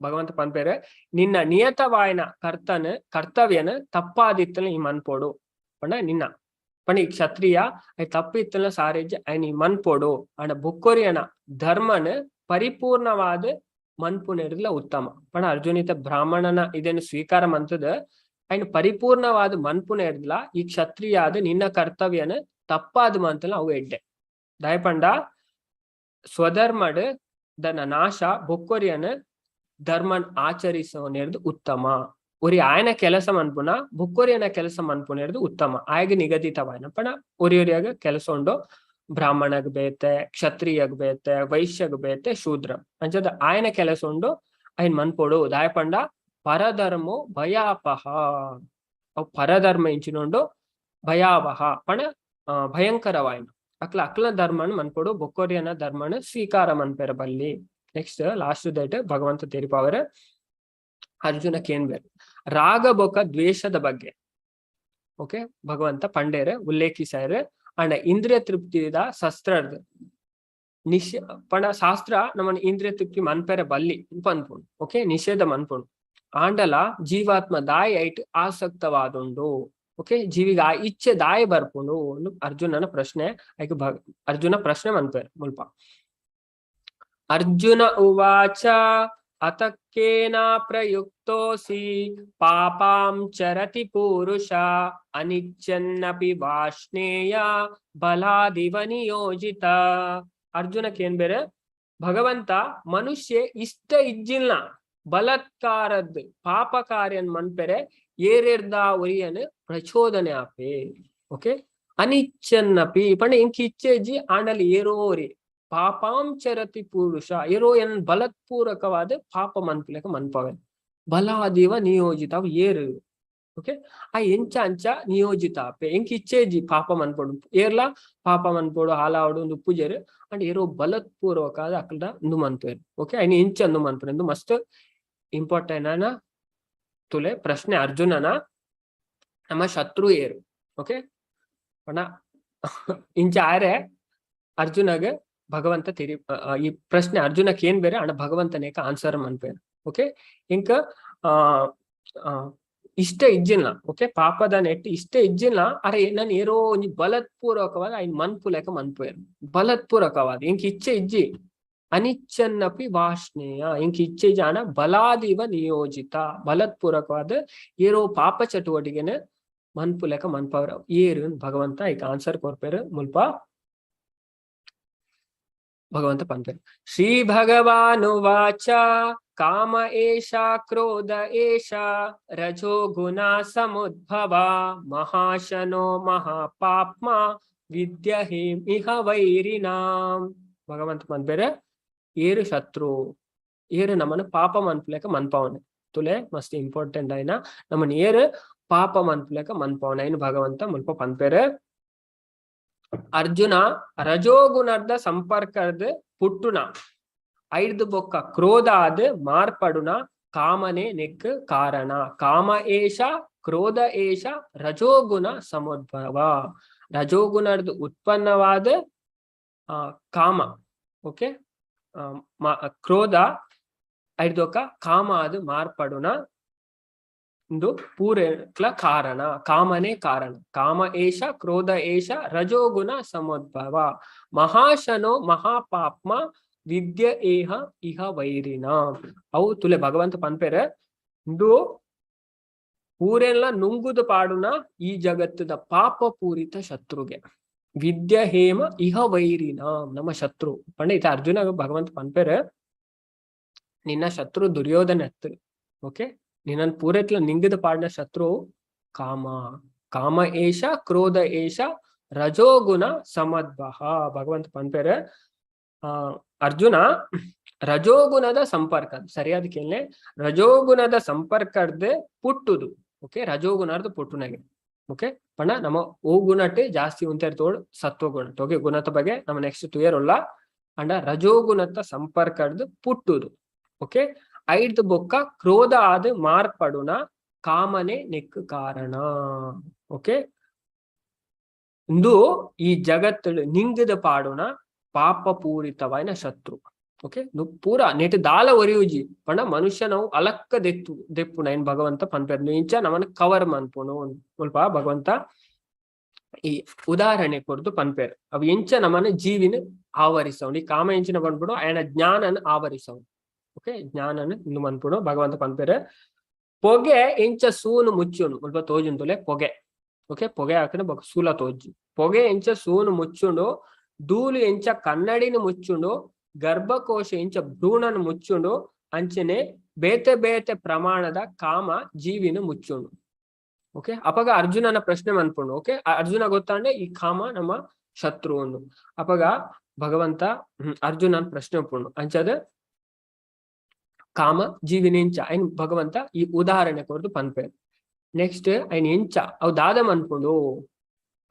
ಭಗವಂತ ಪನ್ಪೇರೆ, ನಿನ್ನ ನಿಯತವಾಯನ ಕರ್ತನ ಕರ್ತವ್ಯನ ತಪ್ಪಾದಿತ್ತಲ ಈ ಮನ್ಪೋಡು. ಪಂಡ ನಿನ್ನ ಪಂಡ ಈ ಕ್ಷತ್ರಿಯ I ತಪ್ಪಿತ್ತಲ ಸಾರೇಜ್ I ನೀ ಮನ್ಪೋಡು. ಅಂಡ ಬುಕ್ಕೊರಿಯನ ಧರ್ಮನ ಪರಿಪೂರ್ಣವಾದ ಮನ್ಪುನೆರ್ಲ ಉತ್ತಮ. ಪಂಡ ಅರ್ಜುನಿತ ಬ್ರಾಹ್ಮಣನ ಇದನ್ನು ಸ್ವೀಕಾರ ಮಂತದ ಐನ್ ಪರಿಪೂರ್ಣವಾದ ಮನ್ಪುನೆರ್ಲ ಈ ಕ್ಷತ್ರಿಯಾದ ನಿನ್ನ ಕರ್ತವ್ಯನ ತಪ್ಪಾದ ಮಂತಲ ಅವು ಎಡ್ಡೆ. ದಯಪಂಡ ಸ್ವಧರ್ಮಡ್ ದನ ನಾಶ ಬೊಕ್ಕೊರಿಯನ ಧರ್ಮನ್ ಆಚರಿಸೋನೆರ್ದು ಉತ್ತಮ. ಒರಿ ಆಯನ ಕೆಲಸ ಮನ್ಪುನ ಬುಕ್ಕೊರಿಯನ ಕೆಲಸ ಮನ್ಪುನೆರ್ದು ಉತ್ತಮ. ಆಯಗ ನಿಗದಿತವಾಯನ ಪಣ ಒರಿ ಒರಿಯಾಗ ಕೆಲಸ ಉಂಡು. ಬ್ರಾಹ್ಮಣಗ್ ಬೇತೆ, ಕ್ಷತ್ರಿಯಗ್ ಬೇತೆ, ವೈಶ್ಯಗ್ ಬೇತೆ, ಶೂದ್ರ. ಅಂಚದ ಆಯನ ಕೆಲಸ ಉಂಡು, ಐನ್ ಮನ್ಪೊಡು. ದಾಯಪಂಡ ಪರಧರ್ಮೋ ಭಯಾಪಹ. ಅವು ಪರಧರ್ಮ ಇಂಚಿನುಂಡು ಭಯಾವಹ ಪಣ ಭಯಂಕರವಾಯಿನ. ಅಕ್ಲ ಅಕ್ಲ ಧರ್ಮನ್ ಮನ್ಪೊಡು, ಬೊಕ್ಕೊರಿಯನ ಧರ್ಮನ ಸ್ವೀಕಾರ ಮನ್ಪೆರ ಬಲ್ಲಿ. ನೆಕ್ಸ್ಟ್ ಲಾಸ್ಟ್ that ಭಗವಂತ ತೆರಿಪಾವರೆ. ಅರ್ಜುನ ಕೇನ್ಬೇರ್ ರಾಗ ಬೊಕ ದ್ವೇಷದ ಬಗ್ಗೆ. ಓಕೆ, ಭಗವಂತ ಪಂಡೇರ್ ಉಲ್ಲೇಖಿಸಾಯರ್. ಅಂಡ ಇಂದ್ರಿಯ ತೃಪ್ತಿದ ಶಸ್ತ್ರರ್ದ ನಿಷ ಪಂಡ ಶಾಸ್ತ್ರ ನಮ್ಮನ್ನ ಇಂದ್ರಿಯ ತೃಪ್ತಿ ಮನ್ಪೆರೆ ಬಲ್ಲಿ ಪನ್ಪುಂಡು. ಓಕೆ, ನಿಷೇಧ ಮನ್ಪುಂಡು. ಆಂಡಲ ಜೀವಾತ್ಮ ದಾಯ ಐಟ್ ಆಸಕ್ತವಾದುಂಡು. ಓಕೆ, ಜೀವಿಗ ಆ ಇಚ್ಛೆ ದಾಯ ಬರ್ಪುಂಡು ಅರ್ಜುನನ ಪ್ರಶ್ನೆ. ಐಕ್ ಅರ್ಜುನ ಪ್ರಶ್ನೆ ಮನ್ಪೆರ್ ಮುಲ್ಪ. ಅರ್ಜುನ ಉವಾಚ, ಅತಕ್ಕೇನ ಪ್ರಯುಕ್ತೋಸಿ ಪಾಪಾಂ ಚರತಿ ಪುರುಷ ಅನಿಚ್ಛನ್ನಪಿ ವಾಷ್ಣೇಯ ಬಲಾದಿವ ನಿಯೋಜಿತ. ಅರ್ಜುನಕ್ಕೆ ಬೇರೆ, ಭಗವಂತ ಮನುಷ್ಯ ಇಷ್ಟ ಇಜ್ಜಿಲ್ಲ ಬಲತ್ಕಾರದ್ ಪಾಪ ಕಾರ್ಯನ್ ಮನ್ಪೆರೆ ಏರೇರ್ದ ಒರಿಯನ್ ಪ್ರಚೋದನೆ ಆಪೆ? ಓಕೆ, ಅನಿಚ್ಛನ್ನಪಿ ಪಂಡ ಇಂಕ್ ಇಚ್ಛೆ ಇಜ್ಜಿ, ಆಂಡಲ್ ಏರೋರಿ ಪಾಪಾಂ ಚರತಿ ಪುರುಷ ಏರೋ ಎನ್ ಬಲತ್ಪೂರಕವಾದ ಪಾಪ ಮನ್ಪುಲೆಕ ಮನ್ಪವೆ ಬಲಾದಿವ ನಿಯೋಜಿತ ಅವು ಏರು. ಓಕೆ, ಆ ಎಂಚ ಅಂಚ ನಿಯೋಜಿತ ಆಪೆ ಎಂಕ್ ಇಚ್ಚೇಜಿ ಪಾಪ ಮನ್ಪೊಡು, ಏರ್ಲ ಪಾಪ ಮನ್ಪೊಡು ಹಾಲಾವಡು ಒಂದು ಉಪ್ಪುಜೆರ್ ಅಂಡ್ ಏರೋ ಬಲತ್ಪೂರ್ವಕ ಅಕ್ಲ್ಡ ಉಂದು ಮನ್ಪುವೆರ್. ಓಕೆ, ಐನ್ ಎಂಚ ಅಂದು ಮನ್ಪುನೆ ಉಂದು ಮಸ್ತ್ ಇಂಪಾರ್ಟೆಂಟ್ ಆನ ತುಲೆ ಪ್ರಶ್ನೆ ಅರ್ಜುನನ ನಮ್ಮ ಶತ್ರು ಏರು. ಓಕೆ, ಪಂಡ ಇಂಚ ಆರೆ ಅರ್ಜುನಗ್ ಭಗವಂತ ತಿರಿ ಈ ಪ್ರಶ್ನೆ ಅರ್ಜುನಕ್ ಏನ್ ಬೇರೆ ಅಂಡ ಭಗವಂತನೇಕ ಆನ್ಸರ್ ಮನ್ಪೇರ್. ಓಕೆ, ಇಂಕ ಆ ಆ, ಇಷ್ಟ ಇಜ್ಜಿಲ್ಲ. ಓಕೆ, ಪಾಪದ ನೆಟ್ ಇಷ್ಟ ಇಜ್ಜಿಲ್ಲ. ಅರೆ ನನ್ ಏರೋ ಒಂಜಿ ಬಲತ್ಪೂರ್ವಕವಾದ ಐನ್ ಮನ್ಪುಲೆಕ ಮನ್ಪುವೆರ್ ಬಲತ್ಪೂರ್ವಕವಾದ ಇಂಕ್ ಇಚ್ಛೆ ಇಜ್ಜಿ. ಅನಿಚ್ಛನ್ನಪಿ ವಾಷ್ಣೇಯ ಇಂಕ್ ಇಚ್ಛೆ ಜಾಣ ಬಲಾದಿವ ನಿಯೋಜಿತ ಬಲತ್ಪೂರ್ವಕವಾದ ಏರೋ ಪಾಪ ಚಟುವಟಿಕೆನ ಮನ್ಪುಲೆಕ ಮನ್ಪವರ ಏರು. ಭಗವಂತ ಐಕ್ ಆನ್ಸರ್ ಕೊರ್ಪೇರು. ಮುಲ್ಪ ಭಗವಂತ ಪನ್ಪೇರು, ಶ್ರೀ ಭಗವಾನುವಾಚ ಕಾಮ ಏಷ ಕ್ರೋಧ ಏಷ ರಜೋ ಗುಣ ಸಮುದ್ಭವ ಮಹಾಶನೋ ಮಹಾಪಾಪ್ಮ ವಿದ್ಯಹಿ ಇಹ ವೈರಿಣಾಂ. ಭಗವಂತ ಪನ್ಪೇರು ಏರು ಶತ್ರು, ಏರು ನಮ್ಮನ್ನು ಪಾಪ ಮನ್ಪುಲೆಕ ಮನ್ಪವನೆ. ತುಲೆ ಮಸ್ತ್ ಇಂಪಾರ್ಟೆಂಟ್ ಆಯ್ನ ನಮ್ಮನ್ ಏರು ಪಾಪ ಮನ್ಪುಲೆಕ ಮನ್ಪವನೆ ಐನ್ ಭಗವಂತ ಮುಲ್ಪ ಪನ್ಪೇರು. ಅರ್ಜುನ, ರಜೋಗುಣದ ಸಂಪರ್ಕದ ಪುಟ್ಟುನ ಐದು ಬೊಕ್ಕ ಕ್ರೋಧ ಆದ್ ಮಾರ್ಪಡುನ ಕಾಮನೆ ನೆಕ್ ಕಾರಣ. ಕಾಮ ಏಷ ಕ್ರೋಧ ಏಷ ರಜೋಗುಣ ಸಮುದ್ಭವ. ರಜೋಗುಣದ ಉತ್ಪನ್ನವಾದ ಕಾಮ. ಓಕೆ, ಕ್ರೋಧ ಐದೊಕ್ಕ ಕಾಮ ಅದು ಮಾರ್ಪಡುನ ಇಂದು ಪೂರೆಕ್ಲ ಕಾರಣ ಕಾಮನೆ ಕಾರಣ. ಕಾಮ ಏಷ ಕ್ರೋಧ ಏಷ ರಜೋಗುಣ ಸಮುದ್ಭವ ಮಹಾಶನೋ ಮಹಾಪಾಪ್ಮ ವಿದ್ಯ ಏಹ ಇಹ ವೈರಿಣ. ಅವು ತುಲೆ ಭಗವಂತ ಪನ್ಪೆರೆ, ಇಂದು ಪೂರೆಲ್ಲ ನುಂಗುದು ಪಾಡುನ ಈ ಜಗತ್ತದ ಪಾಪ ಪೂರಿತ ಶತ್ರುಗೆ ವಿದ್ಯ ಹೇಮ ಇಹ ವೈರಿಣ ನಮ್ಮ ಶತ್ರು ಪಂಡ. ಇತ ಅರ್ಜುನ ಭಗವಂತ ಪನ್ಪೆರೆ, ನಿನ್ನ ಶತ್ರು ದುರ್ಯೋಧನ ಎತ್ತು. ಓಕೆ, ನಿನ್ನನ್ ಪೂರೆತ್ಲ ನಿಂಗದ ಪಾಡಿನ ಶತ್ರು ಕಾಮ. ಕಾಮ ಏಷ ಕ್ರೋಧ ಏಷ ರಜೋಗುಣ ಸಮದ್ಭವ. ಭಗವಂತ ಪನ್ಪೆರೆ, ಅರ್ಜುನ, ರಜೋಗುಣದ ಸಂಪರ್ಕ ಸರಿಯಾದ ಕೇಳನೆ ರಜೋಗುಣದ ಸಂಪರ್ಕದ ಪುಟ್ಟುದು. ಓಕೆ, ರಜೋಗುಣದ ಪುಟ್ಟುನಗೆ. ಓಕೆ, ಪಂಡ ನಮ್ಮ ಓ ಗುಣಟ್ಟೆ ಜಾಸ್ತಿ ಉಂತೇರ್ ತೋಡ್ ಸತ್ವಗುಣ. ಓಕೆ, ಗುಣದ ಬಗ್ಗೆ ನಮ್ಮ ನೆಕ್ಸ್ಟ್ ತುಯರುಲ್ಲ. ಅಂಡ ರಜೋಗುಣತ್ತ ಸಂಪರ್ಕದ ಪುಟ್ಟುದು. ಓಕೆ, ಐದು ಬೊಕ್ಕ ಕ್ರೋಧ ಆದ ಮಾರ್ಪಡುನ ಕಾಮನೆ ನೆಕ್ ಕಾರಣ. ಓಕೆ, ಇಂದು ಈ ಜಗತ್ತು ನಿಂಗದ ಪಾಡುನ ಪಾಪ ಪೂರಿತವಾಯಿನ ಶತ್ರು. ಓಕೆ, ಪೂರ ನೆಟ್ ದಾಲ ಒರಿಯುಜಿ ಪಂಡ ಮನುಷ್ಯನವು ಅಲಕ್ಕ ದೆತ್ತು ದೆಪ್ಪುನ ಏನ್ ಭಗವಂತ ಪನ್ಪೆರ್. ಇಂಚ ನಮನ ಕವರ್ ಮನ್ಪುನು ಮುಲ್ಪ ಭಗವಂತ ಈ ಉದಾಹರಣೆ ಕೊರ್ದು ಪನ್ಪೇರ್. ಅವು ಎಂಚ ನಮನ ಜೀವಿನ ಆವರಿಸವನು ಈ ಕಾಮ ಎಂಚಿನ ಪನ್ಪುಡು ಅಯನ ಜ್ಞಾನನ ಆವರಿಸವನು. ಓಕೆ, ಜ್ಞಾನನ ಇಂದು ಮನ್ಪುಡು ಭಗವಂತ ಪನ್ಪೇರ್. ಪೊಗೆ ಎಂಚ ಸೂನು ಮುಚ್ಚುನು ಮುಲ್ಪ ತೋಜುಂತುಲೆ ಪೊಗೆ. ಓಕೆ, ಪೊಗೆ ಹಾಕಿನ ಬೊಕ ಸೂಲ ತೋಜಿ. ಪೊಗೆ ಎಂಚ ಸೂನು ಮುಚ್ಚುಂಡು, ಧೂಳು ಎಂಚ ಕನ್ನಡಿನ ಮುಚ್ಚುಂಡು, ಗರ್ಭಕೋಶ ಎಂಚ ಭ್ರೂಣನ ಮುಚ್ಚುಂಡು, ಅಂಚನೆ ಬೇತೆ ಬೇತೆ ಪ್ರಮಾಣದ ಕಾಮ ಜೀವಿನ ಮುಚ್ಚುಂಡು. ಓಕೆ, ಅಪಗ ಅರ್ಜುನನ ಪ್ರಶ್ನೆ ಮನ್ಪುಂಡು. ಓಕೆ, ಅರ್ಜುನ ಗೊತ್ತಾಂಡೆ ಈ ಕಾಮ ನಮ್ಮ ಶತ್ರು ಒಂದು. ಅಪಗ ಭಗವಂತ ಅರ್ಜುನನ್ ಪ್ರಶ್ನೆ ಒಪ್ಪುಂಡು, ಅಂಚದ ಕಾಮ ಜೀವಿನ ಎಂಚ ಐನ್ ಭಗವಂತ ಈ ಉದಾಹರಣೆ ಕೊರ್ದು ಪನ್ಪೇರ್. ನೆಕ್ಸ್ಟ್ ಐನ್ ಎಂಚ ಅವು ದಾದ ಮನ್ಪುಂಡು,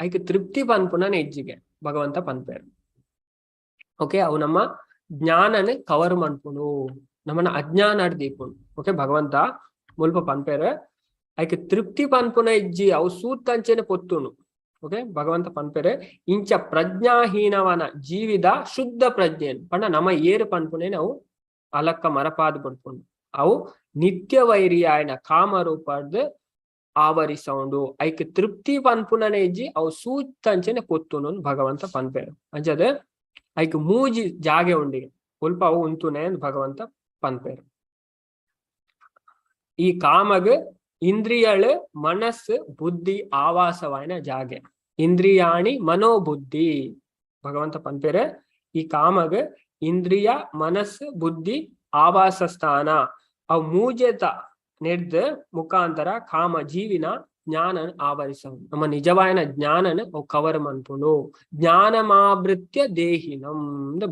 ಐಕ್ ತೃಪ್ತಿ ಪನ್ಪುನ ಹೆಜ್ಜಿಗೆ ಭಗವಂತ ಪನ್ಪೇರ್. ಓಕೆ, ಅವು ನಮ್ಮ ಜ್ಞಾನನ ಕವರ್ ಮನ್ಪುಂಡು, ನಮ್ಮನ್ನ ಅಜ್ಞಾನ ದೀಪುಂಡು. ಓಕೆ, ಭಗವಂತ ಮುಲ್ಪ ಪನ್ಪೇರ್, ಐಕ್ ತೃಪ್ತಿ ಪನ್ಪುನ ಇಜ್ಜಿ, ಅವು ಸೂತ್ತಂಚೆನೆ ಪೊತ್ತುಂಡು. ಓಕೆ, ಭಗವಂತ ಪನ್ಪೇರೆ, ಇಂಚ ಪ್ರಜ್ಞಾಹೀನವನ ಜೀವಿದ ಶುದ್ಧ ಪ್ರಜ್ಞೆ ಪಂಡ ನಮ್ಮ ಏರು ಪನ್ಪುನೆ ನಾವು ಅಲಕ್ಕ ಮರಪಾದ ಪಡ್ಪುಂಡು. ಅವು ನಿತ್ಯ ವೈರಿಯಾಯನ ಕಾಮರೂಪದ ಆವರಿಸೌಂಡು. ಐಕ್ ತೃಪ್ತಿ ಪನ್ಪುನನೆ ಇಜ್ಜಿ, ಅವು ಸೂತ್ತಂಚೆನೆ ಪೊತ್ತುಂಡು ಭಗವಂತ ಪನ್ಪೇರು. ಅಂಚದ ಐಕ್ ಮೂಜಿ ಜಾಗೆ ಉಂಡಿಗೆ ಉಲ್ಪ ಅವು ಉಂತುನೆ ಭಗವಂತ ಪನ್ಪೇರು. ಈ ಕಾಮಗ್ ಇಂದ್ರಿಯಳು ಮನಸ್ಸು ಬುದ್ಧಿ ಆವಾಸವಾಯಿನ ಜಾಗೆ. ಇಂದ್ರಿಯಾಣಿ ಮನೋಬುದ್ಧಿ. ಭಗವಂತ ಪನ್ಪೇರೆ, ಈ ಕಾಮಗ್ ಇಂದ್ರಿಯ ಮನಸ್ಸು ಬುದ್ಧಿ ಆವಾಸ ಸ್ಥಾನ. ಅವು ಮೂಜೆತ ನೆಡ್ದು ಮುಖಾಂತರ ಕಾಮ ಜೀವಿನ ಜ್ಞಾನ ಆವರಿಸವು. ನಮ್ಮ ನಿಜವಾಯನ ಜ್ಞಾನನ ಅವು ಕವರ್ ಮನ್ಪುಂಡು. ಜ್ಞಾನಮಾವೃತ್ಯ ದೇಹಿನಂ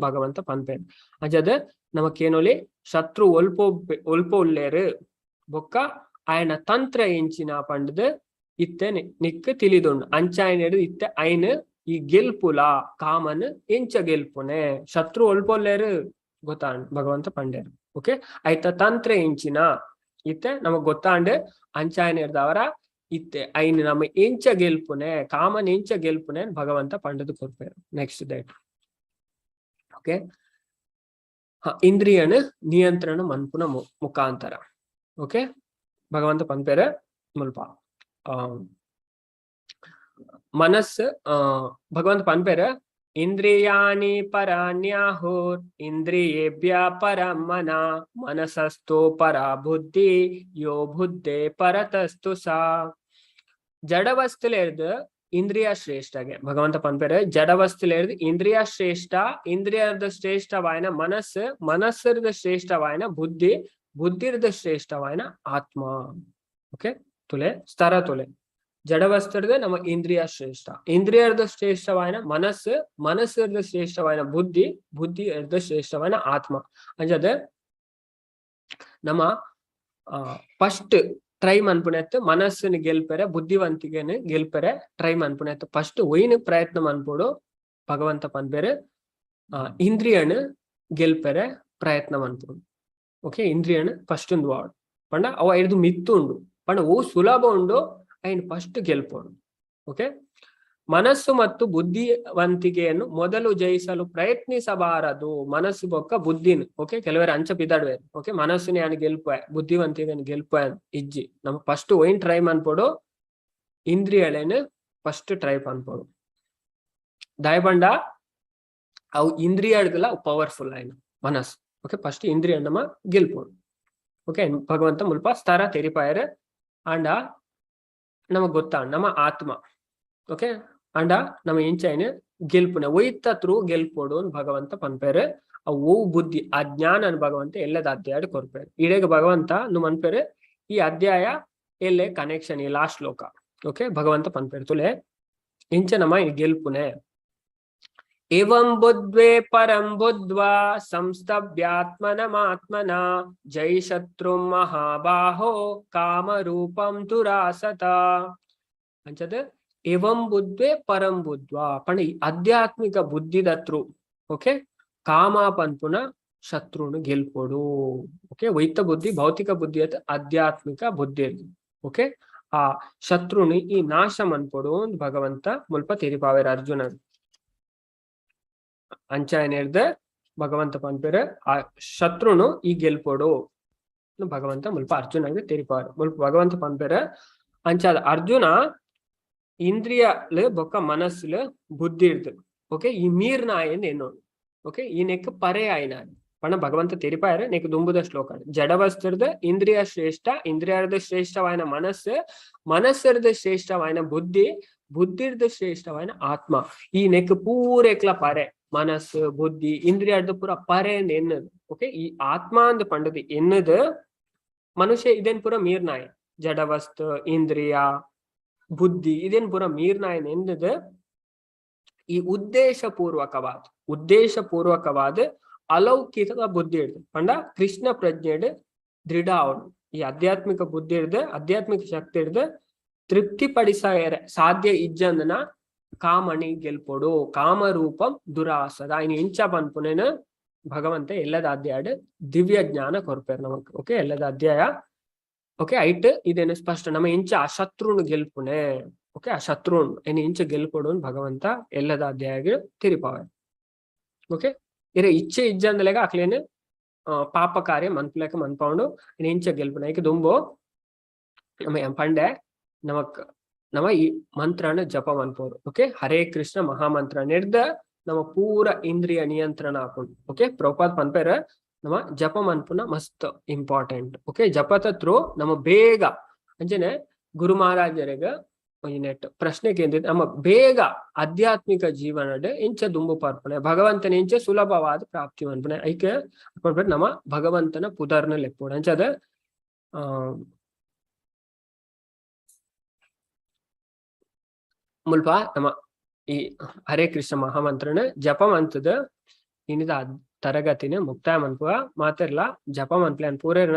ಭಗವಂತ ಪನ್ಪೇರ್. ಅಂಚದ ನಮಕೇನೊಲಿ ಶತ್ರು ಒಲ್ಪೋ ಒಲ್ಪ ಉಲ್ಲೇರು ಬೊಕ್ಕ ಆಯನ ತಂತ್ರ ಎಂಚಿನ ಪಂಡ್ದ್ ಇತ್ತೆ ನಿಕ್ ತಿಳಿದುಂಡು. ಅಂಚಾಯನೆಡು ಇತ್ತೆ ಐನ್ ಈ ಗೆಲ್ಪುಲ. ಕಾಮನ್ ಎಂಚ ಗೆಲ್ಪುನೆ? ಶತ್ರು ಒಲ್ಪೊಲ್ಲೇರು ಗೊತ್ತಾಂಡ್ ಭಗವಂತ ಪಂಡೇರು. ಓಕೆ, ಐತ ತಂತ್ರ ಎಂಚಿನ ಇತ್ತೆ ನಮಗ್ ಗೊತ್ತಾಂಡ್. ಅಂಚಾಯನೆರ್ದವರ ಇತ್ತೆ ಐನ್ ನಮ್ಮ ಎಂಚ ಗೆಲ್ಪುನೆ, ಕಾಮನ್ ಎಂಚ ಗೆಲ್ಪುನೆ ಭಗವಂತ ಪಂಡದು ಕೊರ್ಪೇರು ನೆಕ್ಸ್ಟ್ ಡೇಟ್. ಓಕೆ, ಇಂದ್ರಿಯನ ನಿಯಂತ್ರಣ ಮನ್ಪುನ ಮುಖಾಂತರ. ಓಕೆ, ಭಗವಂತ ಪನ್ಪೇರೆ ಮುಲ್ಪ ಮನಸ್ಸು, ಭಗವಂತ ಪನ್ಪೇರೆ, ಇಂದ್ರಿಯಾಣಿ ಪರಾಣ್ಯಾಹುರ್ ಇಂದ್ರಿಯೇಭ್ಯ ಪರಂ ಮನ ಮನಸಸ್ತು ಪರಾ ಬುದ್ಧಿ ಯೋ ಬುದ್ಧೆ ಪರತಸ್ತು ಸಾ. ಜಡವಸ್ತುಲೇರ್ದು ಇಂದ್ರಿಯ ಶ್ರೇಷ್ಠಗೆ ಭಗವಂತ ಪನ್ಪೇರೆ. ಜಡವಸ್ತುಲೇರ್ದು ಇಂದ್ರಿಯ ಶ್ರೇಷ್ಠ, ಇಂದ್ರಿಯದ ಶ್ರೇಷ್ಠವಾಯನ ಮನಸ್ಸು, ಮನಸ್ಸರದ ಶ್ರೇಷ್ಠವಾಯನ ಬುದ್ಧಿ, ಬುದ್ಧಿರದ ಶ್ರೇಷ್ಠವಾಯನ ಆತ್ಮ. ಓಕೆ, ತುಲೆ ಸ್ತರ ತುಲೆ. ಜಡವಸ್ತುರದ ನಮ್ಮ ಇಂದ್ರಿಯ ಶ್ರೇಷ್ಠ, ಇಂದ್ರಿಯರದ ಶ್ರೇಷ್ಠವಾಯನ ಮನಸ್ಸು, ಮನಸ್ಸರದ ಶ್ರೇಷ್ಠವಾಯನ ಬುದ್ಧಿ, ಬುದ್ಧಿ ಶ್ರೇಷ್ಠವಾಯನ ಆತ್ಮ. ಅಂಜದ ನಮ್ಮ ಫಸ್ಟ್ ಟ್ರೈ ಮನ್ಪುನೆತ್ತು ಮನಸ್ಸುನ ಗೆಲ್ಪೆರೆ, ಬುದ್ಧಿವಂತಿಗೆನ ಗೆಲ್ಪೆರೆ ಟ್ರೈ ಮನ್ಪುನೆತ್ತು ಫಸ್ಟ್ ಒಯ್ನ ಪ್ರಯತ್ನ ಮನ್ಪೊಡು ಭಗವಂತ ಪನ್ಪೆರೆ, ಇಂದ್ರಿಯನ್ ಗೆಲ್ಪೆರೆ ಪ್ರಯತ್ನ ಮನ್ಪೊಡು. ಓಕೆ, ಇಂದ್ರಿಯನ್ ಫಸ್ಟ್ ಒಂದು ವಾಡ್ ಪಂಡ ಅವ ಐದು ಮಿತ್ತು ಉಂಡು ಪಂಡ ಓ ಸುಲಭ ಉಂಡು, ಐನ್ ಫಸ್ಟ್ ಗೆಲ್ಪೊಡು. ಓಕೆ, ಮನಸ್ಸು ಮತ್ತು ಬುದ್ಧಿವಂತಿಕೆಯನ್ನು ಮೊದಲು ಜಯಿಸಲು ಪ್ರಯತ್ನಿಸಬಾರದು. ಮನಸ್ಸು ಬೊಕ್ಕ ಬುದ್ಧಿನ. ಓಕೆ, ಕೆಲವರು ಅಂಚ ಪಿದಾಡ್ವೇರು. ಓಕೆ, ಮನಸ್ಸುನ ಯಾನ್ ಗೆಲ್ಪೆ, ಬುದ್ಧಿವಂತಿಕೆನ್ ಗೆಲ್ಪೆ ಇಜ್ಜಿ. ನಮ್ಮ ಫಸ್ಟ್ ಒಯ್ನ್ ಟ್ರೈ ಮನ್ಪೊಡು? ಇಂದ್ರಿಯಳೇನು ಫಸ್ಟ್ ಟ್ರೈ ಪನ್ಪೊಡು. ದಾಯಪಂಡ ಅವು ಇಂದ್ರಿಯಡ್ದಲ ಪವರ್ಫುಲ್ ಆಯ್ನ ಮನಸ್ಸು. ಓಕೆ, ಫಸ್ಟ್ ಇಂದ್ರಿಯ ನಮ್ಮ ಗೆಲ್ಪೊಡು. ಓಕೆ, ಭಗವಂತ ಮುಲ್ಪ ಸ್ತರ ತೆರಿಪಾಯರ್. ಆಂಡ ನಮಗ್ ಗೊತ್ತಾ ನಮ್ಮ ಆತ್ಮ. ಓಕೆ, ಅಂಡ ನಮ್ಮ ಎಂಚೈನ್ ಗೆಲ್ಪುನ ಒಯ್ತ ತ್ರೂ ಗೆಲ್ಪೊಡು ಭಗವಂತ ಪನ್ಪೇರು. ಅವು ಓ ಬುದ್ಧಿ, ಆ ಜ್ಞಾನ ಭಗವಂತ ಎಲ್ಲದ ಅಧ್ಯಾಯ ಕೊರ್ಪೇರು. ಇಡೇಗ ಭಗವಂತ ನು ಮನ್ಪೇರು. ಈ ಅಧ್ಯಾಯ ಎಲ್ಲೆ ಕನೆಕ್ಷನ್ ಈ ಲಾಸ್ಟ್ ಶ್ಲೋಕ. ಓಕೆ, ಭಗವಂತ ಪನ್ಪೇರು ತುಲೆ ಇಂಚ ನಮ್ಮ ಈ ಗೆಲ್ಪುನೆ. ಏವಂ ಬುದ್ಧ್ವೇ ಪರಂ ಬುದ್ಧ್ವಾ ಸಂಸ್ತಭ್ಯಾತ್ಮನಮಾತ್ಮನ ಜೈ ಶತ್ರು ಮಹಾಬಾಹೋ ಕಾಮರೂಪಂ ದುರಾಸತ. ಅಂಚದ ಏವಂ ಬುದ್ಧ್ವೆ ಪರಂ ಬುದ್ಧ್ವಾ ಪಂಡ ಈ ಆಧ್ಯಾತ್ಮಿಕ ಬುದ್ಧಿದ ತ್ರೂ, ಓಕೆ, ಕಾಮ ಪನ್ಪುನ ಶತ್ರುನು ಗೆಲ್ಪೊಡು. ಓಕೆ, ವೈತ ಬುದ್ಧಿ, ಭೌತಿಕ ಬುದ್ಧಿ ಅತ್, ಆಧ್ಯಾತ್ಮಿಕ ಬುದ್ಧಿ. ಓಕೆ, ಆ ಶತ್ರುನಿ ಈ ನಾಶ ಮನ್ಪೊಡು ಭಗವಂತ ಮುಲ್ಪ ತೆರಿಪಾವೇರ ಅರ್ಜುನ. ಅಂಚಾಯನೇರ್ದ ಭಗವಂತ ಪನ್ಪೇರ, ಆ ಶತ್ರುನು ಈ ಗೆಲ್ಪೊಡು ಭಗವಂತ ಮುಲ್ಪ ಅರ್ಜುನಗೆ ತೆರಿಪಾರು. ಮುಲ್ಪ ಭಗವಂತ ಪನ್ಪೇರ, ಅಂಚಾದ ಅರ್ಜುನ, ಇಂದ್ರಿಯಲು ಬೊಕ್ಕ ಮನಸ್ಸುಲು ಬುದ್ಧಿ ಇರ್ದು, ಓಕೆ, ಈ ಮೀರ್ನ ಆಯನ್ ಎನ್ನೋಡು. ಓಕೆ, ಈ ನೆಕ್ ಪರೆ ಆಯ್ನ ಪಣ ಭಗವಂತ ತೆರಿಪಾಯರ. ನೆಕ್ ದುಂಬುದ ಶ್ಲೋಕ, ಜಡವಸ್ತ್ರದ ಇಂದ್ರಿಯ ಶ್ರೇಷ್ಠ, ಇಂದ್ರಿಯರದ ಶ್ರೇಷ್ಠವಾಯನ ಮನಸ್ಸು, ಮನಸ್ಸರದ ಶ್ರೇಷ್ಠವಾಯನ ಬುದ್ಧಿ, ಬುದ್ಧಿರ್ದ ಶ್ರೇಷ್ಠವಾಯನ ಆತ್ಮ. ಈ ನೆಕ್ ಪೂರೆಕ್ಲ ಪರೆ ಮನಸ್ಸು, ಬುದ್ಧಿ, ಇಂದ್ರಿಯರ್ದ ಪೂರ ಪರೆ ಎನ್ನದು. ಓಕೆ, ಈ ಆತ್ಮ ಅಂದ್ ಪಂಡದು ಎನ್ನದು ಮನುಷ್ಯ ಇದೇನ್ ಪೂರ ಮೀರ್ನಾಯ. ಜಡವಸ್ತು, ಇಂದ್ರಿಯ, ಬುದ್ಧಿ ಇದೇನ್ ಪೂರ ಮೀರ್ನಾಯನ್ ಎನ್ನದು ಈ ಉದ್ದೇಶ ಪೂರ್ವಕವಾದ ಅಲೌಕಿಕ ಬುದ್ಧಿ ಹಿಡ್ದು ಪಂಡ ಕೃಷ್ಣ ಪ್ರಜ್ಞೆ ದೃಢ ಅವನು. ಈ ಆಧ್ಯಾತ್ಮಿಕ ಬುದ್ಧಿ ಹಿಡ್ದು, ಆಧ್ಯಾತ್ಮಿಕ ಶಕ್ತಿ ಹಿಡ್ದು ತೃಪ್ತಿ ಪಡಿಸ ಸಾಧ್ಯ ಇಜ್ಜಂದನ ಕಾಮಣಿ ಗೆಲ್ಪೊಡು. ಕಾಮರೂಪಂ ದುರಾಸದ ಇನ್ ಇಂಚ ಪನ್ಪುನೇನು ಭಗವಂತ ಎಲ್ಲದ ಅಧ್ಯಾಯ ದಿವ್ಯ ಜ್ಞಾನ ಕೊರ್ಪೇರು ನಮಕ್. ಓಕೆ, ಎಲ್ಲದ ಅಧ್ಯಾಯ. ಓಕೆ, ಐಟ್ ಇದೇನು ಸ್ಪಷ್ಟ ನಮ್ಮ ಇಂಚ ಆ ಶತ್ರುನು ಗೆಲ್ಪುನೆ. ಓಕೆ, ಆ ಶತ್ರುನ್ ಏನ್ ಇಂಚ ಗೆಲ್ಪೊಡು ಭಗವಂತ ಎಲ್ಲದ ಅಧ್ಯಾಯ ತಿರಿಪಾವೆ. ಓಕೆ, ಇರೆ ಇಚ್ಛೆ ಇಜ್ಜಂದಲೆಗ ಅಕ್ಲೇನು ಪಾಪ ಕಾರ್ಯ ಮನ್ಪುಲೆಕ ಮನ್ಪೌಂಡು. ಇಂಚ ಗೆಲ್ಪುನೆ ಐಕ್ ದುಂಬು ನಮ್ಮ ಪಂಡೆ, ನಮಕ್ ನಮ ಈ ಮಂತ್ರನ ಜಪ ಮನ್ಪೋಡು. ಓಕೆ, ಹರೇ ಕೃಷ್ಣ ಮಹಾಮಂತ್ರ ನೆಡ್ದ ನಮ್ಮ ಪೂರ ಇಂದ್ರಿಯ ನಿಯಂತ್ರಣ ಆಪುಂಡು. ಓಕೆ, ಪ್ರಭುಪಾದ್ ಪನ್ಪೇರ, ನಮ್ಮ ಜಪ ಮನ್ಪುನ ಮಸ್ತ್ ಇಂಪಾರ್ಟೆಂಟ್. ಓಕೆ, ಜಪತ ಥ್ರೂ ನಮ್ಮ ಬೇಗ ಅಂಚನೆ ಗುರು ಮಹಾರಾಜರಿಗ ಒಂಜಿ ನೆಟ್ ಪ್ರಶ್ನೆ ಕೇಂದ್ರ, ನಮ್ಮ ಬೇಗ ಆಧ್ಯಾತ್ಮಿಕ ಜೀವನಡ್ ಇಂಚ ದುಂಬು ಪರ್ಪುನೆ, ಭಗವಂತನ ಇಂಚ ಸುಲಭವಾದ ಪ್ರಾಪ್ತಿ ಮನ್ಪುನೆ? ಐಕೆ ನಮ್ಮ ಭಗವಂತನ ಪುದರ್ನ ಲೆಪ್ಪುಡು. ಅಂಚದ ಮುಲ್ಪ ನಮ ಈ ಹರೇ ಕೃಷ್ಣ ಮಹಾಮಂತ್ರನ ಜಪ ಮಂತದ ಇನಿದ ತರಗತಿನ ಮುಕ್ತಾಯ ಮನ್ಪುವ. ಮಾತೆರ್ಲ ಜಪ ಮನ್ಪುಲೆ. ಪೂರೆರ್ನ.